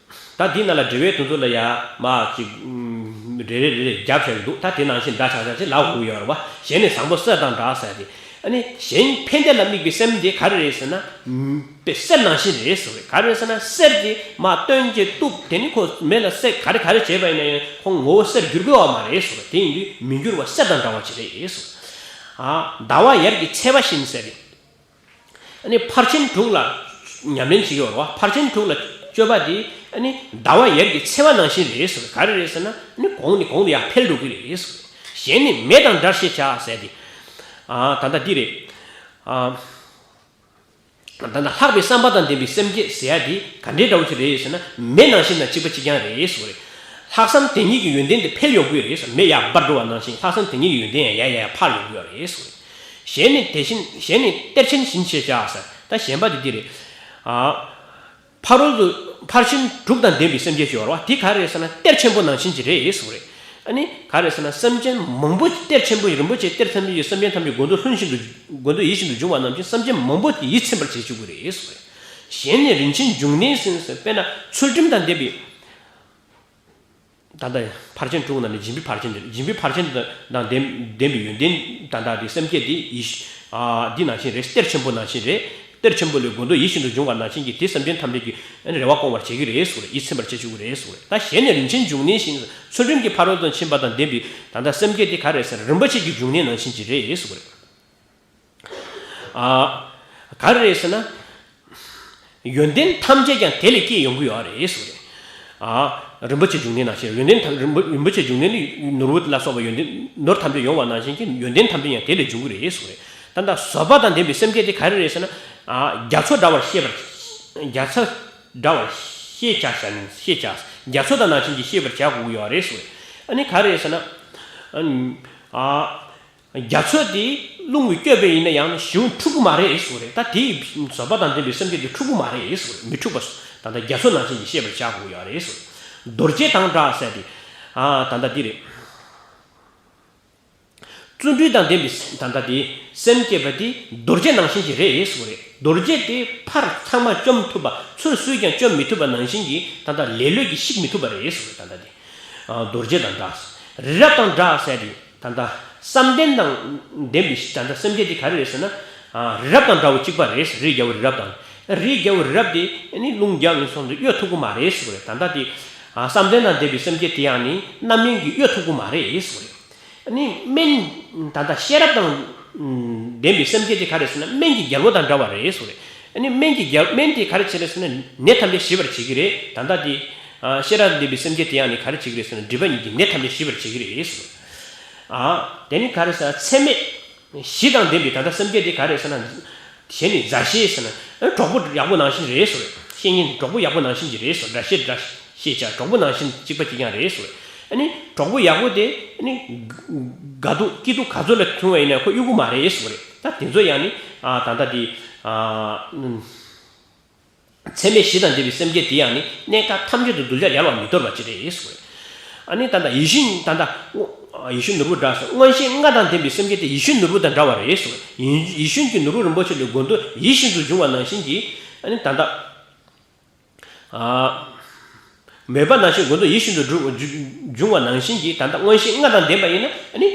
ད་འདི་ནང་ལ་འགྲེལ་བའི་དོན་ཚོ་ལ་ཡ་མ་ཅིག་ཨུམ། རེ་རེ་རེ་རེ་རྒྱབ་བྱས་འདུག་ད་དེ་ནང་བཞིན་འདྲ་ཆགས་ཆགས་ཅིག་ལབ་དགོས་ཀྱི་ཡོད་རེད་བ། གཞན་ནི་བཟང་པོ་གསེར་དང་འདྲ་ཟེར་ཏེ། ཨ་ནི་གཞན་ཕན་བདེ་ལ་དམིགས་པའི་སེམས་དེ་ག་རེ་རེད་ཟེར་ན། ཨུམ། དཔེ་གསེར་ནང་བཞིན་རེད་ཟེར་བས། ག་རེ་ཟེར་ན་གསེར་དེ་མ་བཏོན་བྱས་གཏུབ། དེ་ནི་ཁོ་མེ་ལ་བསྲེགས། ག་རེ་ག་རེ་བྱས་པ་ཡིན་ན་ཡང་ཁོ་ངོ་བོ་གསེར་འགྱུར་གྱི་ཡོད་མ་རེད་ཟེར་བས། དེ་ཡིན་དུས་མི་འགྱུར་བ་གསེར་དང་འདྲ་བ་ཅིག་རེད་ཟེར་བས། ཨ། ཟླ་བ་ཡར་གྱི་ཚེས་པ་བཞིན་ཟེར་ཏེ། ཨ་ནི་ཕར་ཕྱིན་དྲུག་ལ་ཉམས་ལེན་བྱེད་ཀྱི་ཡོད་རེད་བ། ཕར་ཕྱིན་དྲུག་ལ་སྤྱོད་པ་དེ་ཨ་ནི་ཟླ་བ་ཡར་གྱི་ཚེས་པ་ནང་བཞིན་རེད་ཟེར་བས། ག་རེ་རེད་ཟེར་ན། ཨ་ནི་གོང་ནས་གོང་དུ་ཡར་འཕེལ་འགྲོ་གི་རེད་ཟེར་བས། གཞན་ནི་མེ་དང་འདྲར་ཤེས་བྱ་ཟེར་ཏེ། ཨ། ད་ལྟ་འདི་རེད། ཨ། ད་ལྟ་ལྷག་པའི་བསམ་པ་དང་ལྡན་པའི་སེམས་བསྐྱེད་ཟེར་ཡ་དེ་ག་འདྲའི་འདྲ་བོ་ཞིག་རེད་ཟེར་ན། མེ་ནང་བཞིན་དང་གཅིག་པ་གཅིག་རྐྱང་རེད་ཟེར་བས། ལྷག་བསམ་དེ་ཉིད་ཀྱི་ཡོན་ཏན་དེ་འཕེལ་ཡོང་གི་རེད་ཟེར། མེ་ཡར་འབར་འགྲོ་བ་ནང་བཞིན་ལྷག་བསམ་དེ་ཉིད་ཀྱི་ཡོན་ཏན་ཡང་ཡར་ཡར་འཕར་ཡོང་གི་རེད་ཟེར་བས། གཞན་ནི་དེ་བཞིན་གཞན་ནི་གཏེར་ཆེན་བཞིན་ཤེས་བྱ་ཟེར། ད་གཞན་པ་དེ་འདི་རེད། ཨ། ཕ་རོལ་ཏུ་ཕར་ཕྱིན་དྲུག་དང་ལྡན་པའི་སེམས་བསྐྱེད་ཅིག་ཡོད་རེད་བ། དེ་ག་རེ་རེད་ཟེར་ན་གཏེར་ཆེན་པོ་ནང་བཞིན་ཅིག་རེད་ཟེར་བ་རེད། ཨ་ནི་ག་རེ་ཟེར་ན་སེམས་ཅན་མང་པོ། གཏེར་ཆེན་པོ་ཡི་རིན་པོ་ཆེ་གཏེར་ཐམས་ཅད་ཀྱིས་སེམས་ཅན་ཐམས་ཅད་མགོ་འདོགས་ལྷུན་བཞིན་དུ། མགོ་འདོགས་ཡིད་བཞིན་དུ་འབྱུང་བ་ནང་བཞིན་སེམས་ཅན་མང་པོ་དེ་ཡིད་ཚིམ་པར་བྱེད་བཅུག་གི་རེད་ཟེར་བ་རེད། གཞན་ནི་རིན་ཆེན་འབྱུང་གནས་ཟེར་ཟེར། དཔེར་ན་ཚུལ་ཁྲིམས་དང་ལྡན་པའི། ད་ལྟ་ཕར་ཕྱིན་དྲུག་ནང་ནས་སྦྱིན་པའི་ཕར་ཕྱིན་དེ། སྦྱིན་པའི་ཕར་ཕྱིན་དང་ལྡན་ལྡན་པའི་ཡོན་ཏན་ད་ལྟ་དེ་སེམས་བསྐྱེད་དེ་ཡིད། ཨ། འདི་ནང་བཞིན་རེད། གཏེར་ཆེན་པོ་ནང་བཞིན་རེད། གཏེར་ཆེན་པོ་ལས་མགོ་འདོགས་ཡིད་བཞིན་དུ་འབྱུང་བ་ནང་བཞིན་གྱི་དེ་སེམས་ཅན་ཐམས་ཅད་ཀྱི་རེ་བ་སྐོང་བར་བྱེད་ཀྱི་རེད་ཟེར་བ་རེད། ཡིད་ཚིམ་པར་བྱེད་བཅུག་གི་རེད་ཟེར་བ་རེད། ད་གཞན་ནི་རིན་ཆེན་འབྱུང་གནས་བཞིན། ཚུལ་ཁྲིམས་ཀྱི་ཕ་རོལ་ཏུ་ཕྱིན་པ་དང་ལྡན་པའི་ད་ལྟ་སེམས་བསྐྱེད་དེ་ག་རེ་ཟེར་ན་རིན་པོ་ཆེ་གི་འབྱུང་གནས་ནང་བཞིན་གྱི་རེད་ཟེར་བ་རེད། ཨ། ག་རེ་རེད་ཟེར་ན། ཡོན་ཏན་ཐམས་ཅད་ཀྱང་དེ་ལས་སྐྱེས་ཡོང་གི་ཡོད་རེད་ཟེར་བ་རེད། ཨ། རིན་པོ་ཆེ་འབྱུང་གནས་ནང་བཞིན་ཡོན་ཏན་ཐམས། རིན་པོ་རིན་པོ་ཆེ་འབྱུང་གནས་ནི་ནོར་བུ་ལ་སོགས་པ་ཡོན་ཏན་ནོར་ཐམས་ཅད་ཡོང་བ་ནང་བཞིན་གྱི་ཡོན་ཏན་ཐམས་ཅད་ཀྱང་དེ་ལས་འབྱུང་གི་རེད་ཟེར་བ་རེད། ད་ལྟ་བཟོད་པ་དང་ལྡན་པའི་སེམས་བསྐྱེད་དེ་ག་རེ་རེད་ཟེར་ན། ཨ། རྒྱ་མཚོ་འདྲ་བར་ཤེས་པར། རྒྱ་མཚོ་འདྲ་བར་ཤེས་བྱ་བྱ་ནི་ཤེས་བྱ། རྒྱ་མཚོ་དང་ནང་བཞིན་གྱི་ཤེས་པར་བྱ་དགོས་ཀྱི་ཡོད་རེད་ཟེར་བ་རེད། ཨ་ནི་ག་རེ་རེད་ཟེར་ན། ཨ། རྒྱ་མཚོ་དེ་རླུང་གིས་བསྐྱོད་པ་ཡིན་ན་ཡང་ཞེ་པོ་འཁྲུག་གི་མ་རེད་ཟེར་བ་རེད། ད་དེའི་བཟོད་པ་དང་ལྡན་པའི་སེམས་བསྐྱེད་དེ་འཁྲུག་གི་མ་རེད་ཟེར་བ་རེད། མི་འཁྲུགས་པ། ད་ལྟ་རྒྱ་མཚོ་ནང་བཞིན་གྱི་ཤེས་པར་བྱ་དགོས་ཡོད་རེད་ཟེར་བ་རེད། རྡོ་རྗེ་དང་འདྲ་ཟེར་ཏེ། ཨ། ད་ལྟ་འདི་རེད། བརྩོན་འགྲུས་དང་ལྡན་པའི་ད་ལྟ་དེ་སེམས་བསྐྱེད་པ་དེ་རྡོ་རྗེ་ནང་བཞིན་གྱི་རེད་ཟེར་བ་རེད། རྡོ་རྗེ་དེ་ཕར་ཚང་མ་བཅོམ་ཐུབ་པ། ཚུར་སུས་ཀྱང་བཅོམ་མི་ཐུབ་པ་ནང་བཞིན་གྱི་ད་ལྟ་ལེ་ལོས་ཀྱིས་བཤིག་མི་ཐུབ་པ་རེད་ཟེར་བ་རེད། ད་ལྟ་དེ། ཨ། རྡོ་རྗེ་དང་འདྲ། རི་རབ་དང་འདྲ་ཟེར་ཏེ། ད་ལྟ་བསམ་གཏན་དང་ལྡན་པའི་ད་ལྟ་སེམས་བསྐྱེད་དེ་ག་རེ་རེད་ཟེར་ན། ཨ། རི་རབ་དང་འདྲ་བོ་གཅིག་པ་རེད། རི་རྒྱལ་པོ་རི་རབ་དང་། རི་རྒྱལ་པོ་རི་རབ་དེ་ནི་རླུང་རྒྱག་ནས་སོང་སྟེ་གཡོལ་ཐུབ་ཀྱི་མ་རེད་ཟེར་བ་རེད། ད་ལྟ་དེ། ཨ། བསམ་གཏན་དང་ལྡན་པའི་སེམས་བསྐྱེད་དེ་ཡང་ནི་རྣམ་གཡེང་གིས་གཡོལ་ཐུབ་ཀྱི་མ་རེད་ཟེར་བ་རེད། ནི་སྨན། ད་ལྟ་ཤེས་རབ་དང་ལྡན་པའི་སེམས་བསྐྱེད་དེ་ག་རེ་ཟེར་ན་སྨན་གྱི་རྒྱལ་པོ་དང་འདྲ་བ་རེད་ཟེར་བ་རེད། ནི་སྨན་གྱི་རྒྱལ། སྨན་དེ་ག་རེ་བྱེད་རེད་ཟེར་ན་ནད་ཐམས་ཅད་ཞི་བར་བྱེད་ཀྱི་རེད། ད་ལྟ་དེ། ཨ། ཤེས་རབ་ལྡན་པའི་སེམས་བསྐྱེད་དེ་ཡང་ནི་ག་རེ་བྱེད་ཀྱི་རེད་ཟེར་ན་སྒྲིབ་པ་གཉིས་ཀྱི་ནད་ཐམས་ཅད་ཞི་བར་བྱེད་ཀྱི་རེད་ཟེར་བ་རེད། ཨ། དེ་ནི་ག་རེ་ཟེར་ན་ཚད་མེད་བཞི་དང་ལྡན་པའི་ད་ལྟ་སེམས་བསྐྱེད་དེ་ག་རེ་ཟེར་ན། གཞན་ནི་མཛའ་བཤེས་ཟེར་ན། ཨ། གྲོགས་པོ་ཡག་པོ་ནང་བཞིན་རེད་ཟེར་བ་རེད། བཤེས་གཉེན་གྲོགས་པོ་ཡག་པོ་ནང་བཞིན་གྱི་རེད་ཟེར། འདྲ་བཤེས་འདྲ་ཤེས་བྱ་གྲོགས་པོ་ནང་བཞིན་གཅིག་པ་གཅིག་རྐྱང་རེད་ཟེར་བ་རེད། ཨ་ནི་གྲོགས་པོ་ཡག་པོ་དེ་ཨ་ནི་དགའ་སྡུག་སྐྱིད་སྡུག་ག་ཚོད་ལ་མཚུངས་པ་ཡིན་ན་ཁོ་གཡོལ་གྱི་མ་རེད་ཟེར་བ་རེད། ད་དེ་ཚོ་ཡང་ནི། ཨ། ད་ལྟ་དེ། ཨ། ཚད་མེད་བཞི་དང་ལྡན་པའི་སེམས་བསྐྱེད་དེ་ཡང་ནི་གནས་སྐབས་ཐམས་ཅད་དུ་གདུལ་བྱ་ཡལ་བར་མི་དོར་བ་ཅིག་རེད་ཟེར་བ་རེད། ཨ་ནི་ད་ལྟ་ཡིད་བཞིན་ད་ལྟ། ཡིད་བཞིན་ནོར་བུ་འདྲ་ཟེར། མངོན་ཤེས་ལྔ་དང་ལྡན་པའི་སེམས་བསྐྱེད་དེ་ཡིད་བཞིན་ནོར་བུ་དང་འདྲ་བ་རེད་ཟེར། ཡིད་ཡིད་བཞིན་གྱི་ནོར་བུ་རིན་པོ་ཆེ་ལས་དགོས་འདོད་ཡིད་བཞིན་དུ་འབྱུང་བ་ནང་བཞིན་གྱི། ཨ་ནི་ད་ལྟ་ཨ་མོས་པ་ནང་བཞིན་དགོས་འདོད་ཡིད་བཞིན་དུ་འགྲུབ་འབྱུང་བ་ནང་བཞིན་གྱི། ད་ལྟ་མངོན་ཤེས་ལྔ་དང་ལྡན་པ་ཡིན་ན། ཨ་ནི་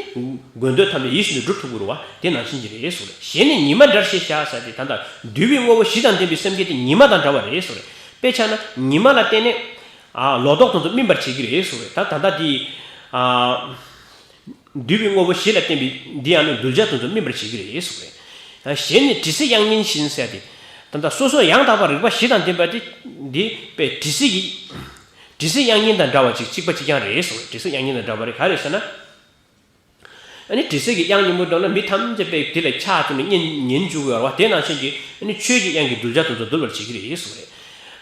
དགོས་འདོད་ཐམས་ཅད་ཡིད་བཞིན་དུ་འགྲུབ་ཐུབ་ཀྱི་རེད་བ། དེ་ནང་བཞིན་གྱི་རེད་ཟེར། གཞན་ནི་ཉི་མ་འདྲར་ཤེས་བྱ་ཟེར་ཏེ། ད་ལྟ་འདུས་པའི་དངོས་པོ་བཞི་དང་ལྡན་པའི་སེམས་བསྐྱེད་དེ་ཉི་མ་དང་འདྲ་བ་རེད་ཟེར། དཔེ་ཆ་ན་ཉི་མ་ལ་བརྟེན་ནས་ཨ་ལོ་ཏོག་དེ་ཚོ་སྨིན་པར་བྱེད་ཀྱི་རེད་ཟེར། ད་ད་ལྟ་དེ་ཨ། འདུས་པའི་དངོས་པོ་བཞི་ལ་བརྟེན་པའི་འདི་ཡང་ནི་གདུལ་བྱ་དེ་ཚོ་སྨིན་པར་བྱེད་ཀྱི་རེད་ཟེར་བས། གཞན་ནི་དྲི་ཟའི་དབྱངས་སྙན་བཞིན་ཟེར་ཏེ། ད་ལྟ་སོ་སོ་ཡང་དག་པར་རིག་པ་བཞི་དང་ལྡན་པ་དེ་འདི་དཔེ་དྲི་ཟའི་གི་དྲི་ཟའི་དབྱངས་སྙན་དང་འདྲ་བ་ཅིག་གཅིག་པ་གཅིག་རྐྱང་རེད་ཟེར་བས། དྲི་ཟའི་དབྱངས་སྙན་དང་འདྲ་བ་རེད། ག་རེ་ཟེར་ན། ཨ་ནི་དྲི་ཟའི་གི་དབྱངས་སྙན་པོ་འདོན་ན་མི་ཐམས་ཅད་དཔེ་དེ་ལ་ཆགས་བཅུག་ནས་ཉན་ཉན་བཅུག་གི་ཡོད་རེད་བ། དེ་ནང་བཞིན་གྱི་ཨ་ནི་ཆོས་ཀྱི་དབྱངས་ཀྱིས་གདུལ་བྱ་དེ་ཚོ་འདུལ་བར་བྱེད་ཀྱི་རེད་ཟེར་བས།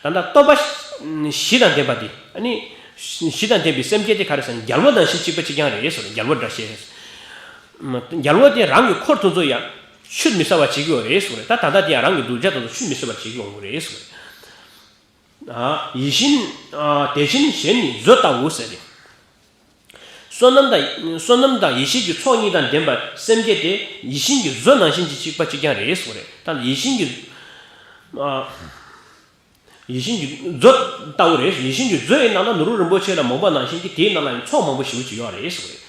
ད་ལྟ་སྟོབས་པ་བཞི་དང་ལྡན་པ་དེ། ཨ་ནི་བཞི་དང་ལྡན་པའི་སེམས་བསྐྱེད་དེ་ག་རེ་ཟེར་ན། རྒྱལ་པོ་ནང་བཞིན་གཅིག་པ་གཅིག་རྐྱང་རེད་ཟེར་བས། རྒྱལ་པོ་འདྲ་ཞེས། རྒྱལ་པོ་དེ་རང་གི་འཁོར་དེ་ཚོ་ཡང་ཆུད་མི་ཟ་བར་བྱེད་ཀྱི་ཡོད་རེད་ཟེར་བས། ད་ད་ལྟ་དེ་ཡང་རང་གི་གདུལ་བྱ་དེ་ཚོ་ཆུད་མི་ཟ་བར་བྱེད་ཀྱི་ཡོང་གི་རེད་ཟེར་བས། ཨ་ཡིད་བཞིན་ཨ་དེ་བཞིན་གཞན་ནི་མཛོ་ལྟ་བུ་ཟེར་ཏེ། བསོད་ནམས་དང་བསོད་ནམས་དང་ཡེ་ཤེས་ཀྱི་ཚོགས་གཉིས་དང་ལྡན་པ་སེམས་བསྐྱེད་དེ་ཡིད་བཞིན་གྱི་མཛོ་ནང་བཞིན་གྱི་གཅིག་པ་གཅིག་རྐྱང་རེད་ཟེར་བ་རེད། ད་ཡིད་བཞིན་གྱི་ཨ་ཡིད་བཞིན་གྱི་མཛོ་ལྟ་བུ་རེད། ཡིད་བཞིན་གྱི་མཛོ་ཡི་ནང་ན་ནོར་བུ་རིན་པོ་ཆེ་ལ་མོངས་པ་ནང་བཞིན་གྱི་དེའི་ནང་ལ་ཡང་ཚོགས་མང་པོ་ཞེ་པོ་ཅིག་ཡོད་རེད་ཟེར་བ་རེད།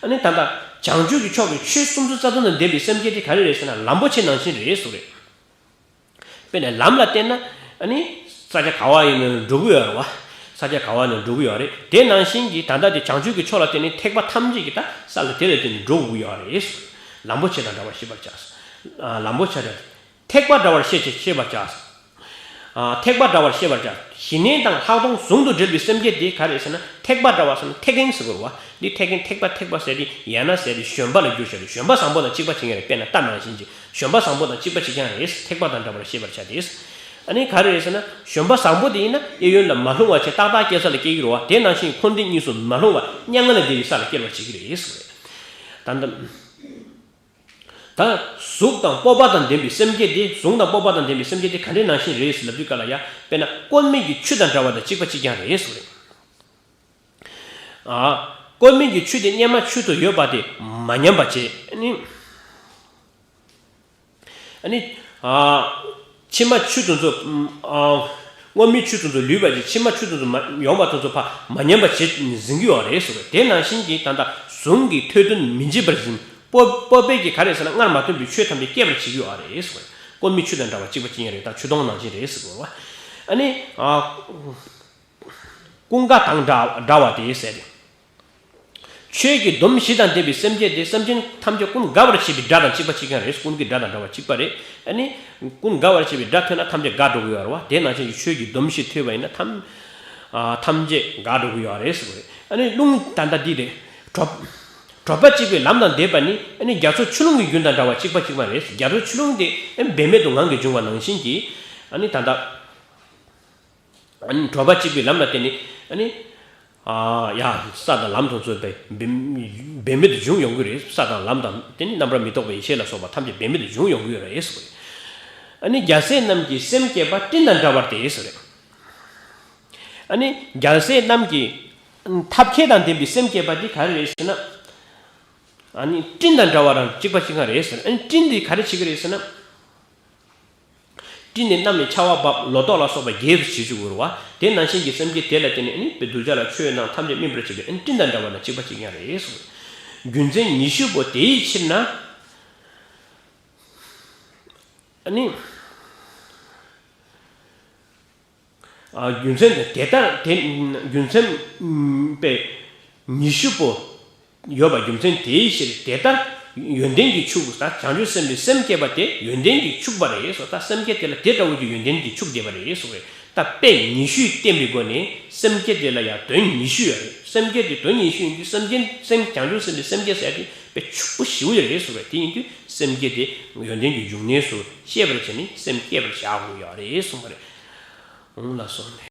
ཨ་ནི་ད་ལྟ་བྱང་ཆུབ་ཀྱི་ཕྱོགས་ཀྱི་ཆོས་སུམ་ཅུ་རྩ་གསུམ་དང་ལྡན་པའི་སེམས་བསྐྱེད་དེ་ག་རེ་རེད་ཟེར་ན། ལམ་པོ་ཆེ་ནང་བཞིན་རེད་ཟེར་བ་རེད། དཔེར་ན་ལམ་ལ་བལྟས་ན། ཨ་ནི་ས་ཆ་ག་བ་ཡིན་ན་འགྲོ་གི་ཡོད་རེད་བ། ས་ཆ་ག་བ་ཡིན་ན་འགྲོ་གི་ཡོད་རེད། དེ་ནང་བཞིན་གྱི་ད་ལྟ་དེ་བྱང་ཆུབ་ཀྱི་ཕྱོགས་ལ་བརྟེན་ནས་ཐེག་པ་ཐམས་ཅད་ཀྱི་ད་ས་ལ་དེ་ལ་བརྟེན་ནས་འགྲོ་དགོས་ཀྱི་ཡོད་རེད། ལམ་པོ་ཆེ་དང་འདྲ་བར་ཤེས་པར་བྱ། ཨ་ལམ་པོ་ཆེ་དང་ཐེག་པ་འདྲ་བར་ཤེས་ཤེས་པར་བྱ། ཨ་ཐེག་པ་འདྲ་བར་ཤེས་པར་བྱ། ཞི་གནས་དང་ལྷག་མཐོང་ཟུང་དུ་འབྲེལ་བའི་སེམས་བསྐྱེད་དེ་ག་རེ་ཟེར་ན། ཐེག་པ་འདྲ་བ་ཟེར་ན་ཐེག་ཆེན་ཟེར་དགོས་རེད་བ། འདི་ཐེག་ཆེན་ཐེག་པ་ཐེག་པ་ཟེར་དེ་ཡང་ན་ཟེར་དེ་བཞོན་པ་ལ་བསྒྱུར་བྱ་རེད། བཞོན་པ་བཟང་པོ་དང་གཅིག་པ་བྱེད་ངེས་རེད། དཔེར་ན་རྟ་ནང་བཞིན་གྱི། བཞོན་པ་བཟང་པོ་དང་གཅིག་པ་གཅིག་རྐྱང་རེད། ཐེག་པ་དང་འདྲ་བར་ཤེས་པར་བྱ་སྟེ། ཨ་ནི་ག་རེ་རེད་ཟེར་ན། བཞོན་པ་བཟང་པོ་དེ་ཡིན་ན་གཡས་གཡོན་ལ་མ་ལྷུང་བ་བྱས་ཏག་ཏག་སྐྱེ་ས་ལ་སྐྱེ་གི་རེད་བ། དེ་ནང་བཞིན་འཁོར་འདས་གཉིས་སུ་མ་ལྷུང་བ་མྱ་ངན་ལས་འདས་པའི་ས་ལ་སྐྱེ་བར་བྱེད་ཀྱི་རེད་ཟེར་བ་རེད། ད་ལྟ་ད་གཟུགས་དང་སྤོབས་པ་དང་ལྡན་པའི་སེམས་བསྐྱེད་དེ། གཟུགས་དང་སྤོབས་པ་དང་ལྡན་པའི་སེམས་བསྐྱེད་དེ་ག་འདྲའི་ནང་བཞིན་རེད་ཟེར་ལབ་དུས་སྐབས་ལ་ཡ། དཔེར་ན་སྐོར་མིག་གི་ཆུ་དང་འདྲ་བ་དང་གཅིག་པ་གཅིག་རྐྱང་རེད་ཟེར་བ་རེད། ཨ། སྐོར་མིག་གི་ཆུ་དེ་སྔོན་མ་ཆུ་དེ་ཡོད་པ་དེ་མ་ཉམས་པ་བྱས། ཨ་ནི། ཨ་ནི། ཨ། ཕྱི་མ་ཆུ་དེ་ཚོ། ཨ། སྔོན་མའི་ཆུ་དེ་ཚོ་ལུས་པ་བྱས། ཕྱི་མ་ཆུ་དེ་ཚོ་མ་ཡོང་བ་དེ་ཚོ་ཕར་མ་ཉམས་པ་བྱས་ཟིན་གྱི་ཡོད་རེད་ཟེར་བ་རེད། དེ་ནང་བཞིན་གྱི་ད་ལྟ་གཟུངས་ཀྱི་ཐོས་དོན་མི་བརྗེད་པར་འཛིན། སྤོབས་སྤོབས་པས་ཀྱི་ག་རེ་ཟེར་ན། སྔར་མ་ཐོན་པའི་ཆོས་ཐམས་ཅད་སྐྱེད་པར་བྱེད་ཀྱི་ཡོད་རེད་ཟེར་བ་རེད། སྐོར་མིག་ཆུ་དང་འདྲ་བ་གཅིག་པ་གཅིག་རྐྱང་རེད། ད་ཆུ་དོང་ནང་བཞིན་རེད་ཟེར་དགོས་བ། ཨ་ནི། ཨ། ཀུན་དགའ་དང་འདྲ་འདྲ་བ་དེ་ཟེར་ཏེ། ཆོས་ཀྱི་སྡོམ་བཞི་དང་ལྡན་པའི་སེམས་བསྐྱེད་དེ་སེམས་ཅན་ཐམས་ཅད་ཀུན་དགའ་བར་བྱེད་པའི་སྒྲ་དང་གཅིག་པ་གཅིག་རྐྱང་རེད། ཀུན་གྱི་སྒྲ་དང་འདྲ་བ་གཅིག་པ་རེད། ཨ་ནི། ཀུན་དགའ་བར་བྱེད་པའི་སྒྲ་ཐོས་ན་ཐམས་ཅད་དགའ་འགྲོ་གི་ཡོད་རེད་བ། དེ་ནང་བཞིན་གྱི་ཆོས་ཀྱི་སྡོམ་བཞི་ཐོས་པ་ཡིན་ན་ཐམས་ཨ་ཐམས་ཅད་དགའ་འགྲོ་གི་ཡོད་རེད་ཟེར་བ་རེད། ཨ་ནི་རླུང་ད་ལྟ་འདི་རེད། གྲོད་གྲོད་པ་གཅིག་པའི་ལམ་དང་ལྡན་པ་ནི། ཨ་ནི་རྒྱ་མཚོ་ཆུ་ཀླུང་གི་རྒྱུན་དང་འདྲ་བ་གཅིག་པ་གཅིག་མ་རེད། རྒྱ་མཚོ་ཆུ་ཀླུང་དེ་ཨ་ནི་འབད་མེད་དུ་ངང་གིས་འབྱུང་བ་ནང་བཞིན་གྱི། ཨ་ནི་ད་ལྟ། ཨ་ནི་གྲོད་པ་གཅིག་པའི་ལམ་ལ་བརྟེན་ནས། ཨ་ནི། ཨ་ཡ། ས་དང་ལམ་དང་ཚོ་འབད་འབད་མེད་དུ་འབྱུང་ཡོང་གི་རེད། ས་དང་ལམ་དང་དེ་ནི་རྣམ་པར་མི་རྟོག་པའི་ཡེ་ཤེས་ལ་སོགས་པ་ཐམས་ཅད་འབད་མེད་དུ་འབྱུང་ཡོང་གི་ཡོད་རེད་ཟེར་བ་རེད། ཨ་ནི་རྒྱལ་སྲས་རྣམས་ཀྱི་སེམས་བསྐྱེད་པ་སྤྲིན་དང་འདྲ་བར་ཏེ་ཟེར་བ་རེད། ཨ་ནི་རྒྱལ་སྲས་རྣམས་ཀྱི་ཐབས་མཁས་དང་ལྡན་པའི་སེམས་བསྐྱེད་པ་འདི་ག་རེ་རེད་ཟེར་ན། ཨ་ནི་སྤྲིན་དང་འདྲ་བ་རང་གཅིག་པ་གཅིག་རྐྱང་རེད་ཟེར། ཨ་ནི་སྤྲིན་འདི་ག་རེ་བྱེད་ཀྱི་རེད་ཟེར་ན། སྤྲིན་ནི་གནམ་ནས་ཆར་པ་བབས། ལོ་ཏོག་ལ་སོགས་པ་རྒྱས་སུ་བྱེད་ཅིག་འུར་བ། དེ་ནང་བཞིན་གྱི་སེམས་བསྐྱེད་དེ་ལ་བརྟེན་ནས་ཨ་ནི་གདུལ་བྱ་ལ་ཆོས་རྣམས་ཐམས་ཅད་སྨིན་པར་བྱེད་པའི་ཨ་ནི་སྤྲིན་དང་འདྲ་བ་ན་གཅིག་པ་གཅིག་རྐྱང་རེད་གསུངས། རྒྱུ་མཚན་ཉི་ཤུ་པོ་དེའི་ཕྱིར་ན། ཨ་ནི། ཨ། རྒྱུ་མཚན་དེ་དེ་ལྟར་དེ་རྒྱུ་མཚན་པས་ཉི་ཤུ་པོ་ཡོད་པ་རྒྱུ་མཚན་དེའི་ཕྱིར་དེ་ལྟར་ཡོན་ཏན་གྱི་ཕྱུགས་ད་བྱང་ཆུབ་སེམས་དཔའི་སེམས་བསྐྱེད་པ་དེ་ཡོན་ཏན་གྱི་ཕྱུག་པ་རེད་སོ། ད་སེམས་བསྐྱེད་དེ་ལ་དེ་འདྲ་བོ་ཀྱི་ཡོན་ཏན་གྱི་ཕྱུག་བསྡད་པ་རེད་སོ། ད་དཔེ་ཉི་ཤུས་བསྟན་པའི་སྒོ་ནས་སེམས་བསྐྱེད་དེ་ལ་ཡང་དོན་ཉི་ཤུ་ཡོད་རེད། སེམས་བསྐྱེད་དེ་དོན་ཉི་ཤུ་ཡིན་དུས་སེམས་ཅན་སེམས་བྱང་ཆུབ་སེམས་དཔའི་སེམས་བསྐྱེད་ཟེར་དེ་དཔེ་ཕྱུག་པོ་ཞེ་པོ་ཡོད་རེད་སོ། དེ་ཡིན་དུས་སེམས་བསྐྱེད་དེ་ཡོན་ཏན་གྱི་འབྱུང་གནས་སུ་ཤེས་པར་བྱས་ནས་སེམས་བསྐྱེད་པར་བྱ་དགོས་ཡོད་རེད་གསུངས་པ་རེད། འོང་ལ་སོགས་ནས།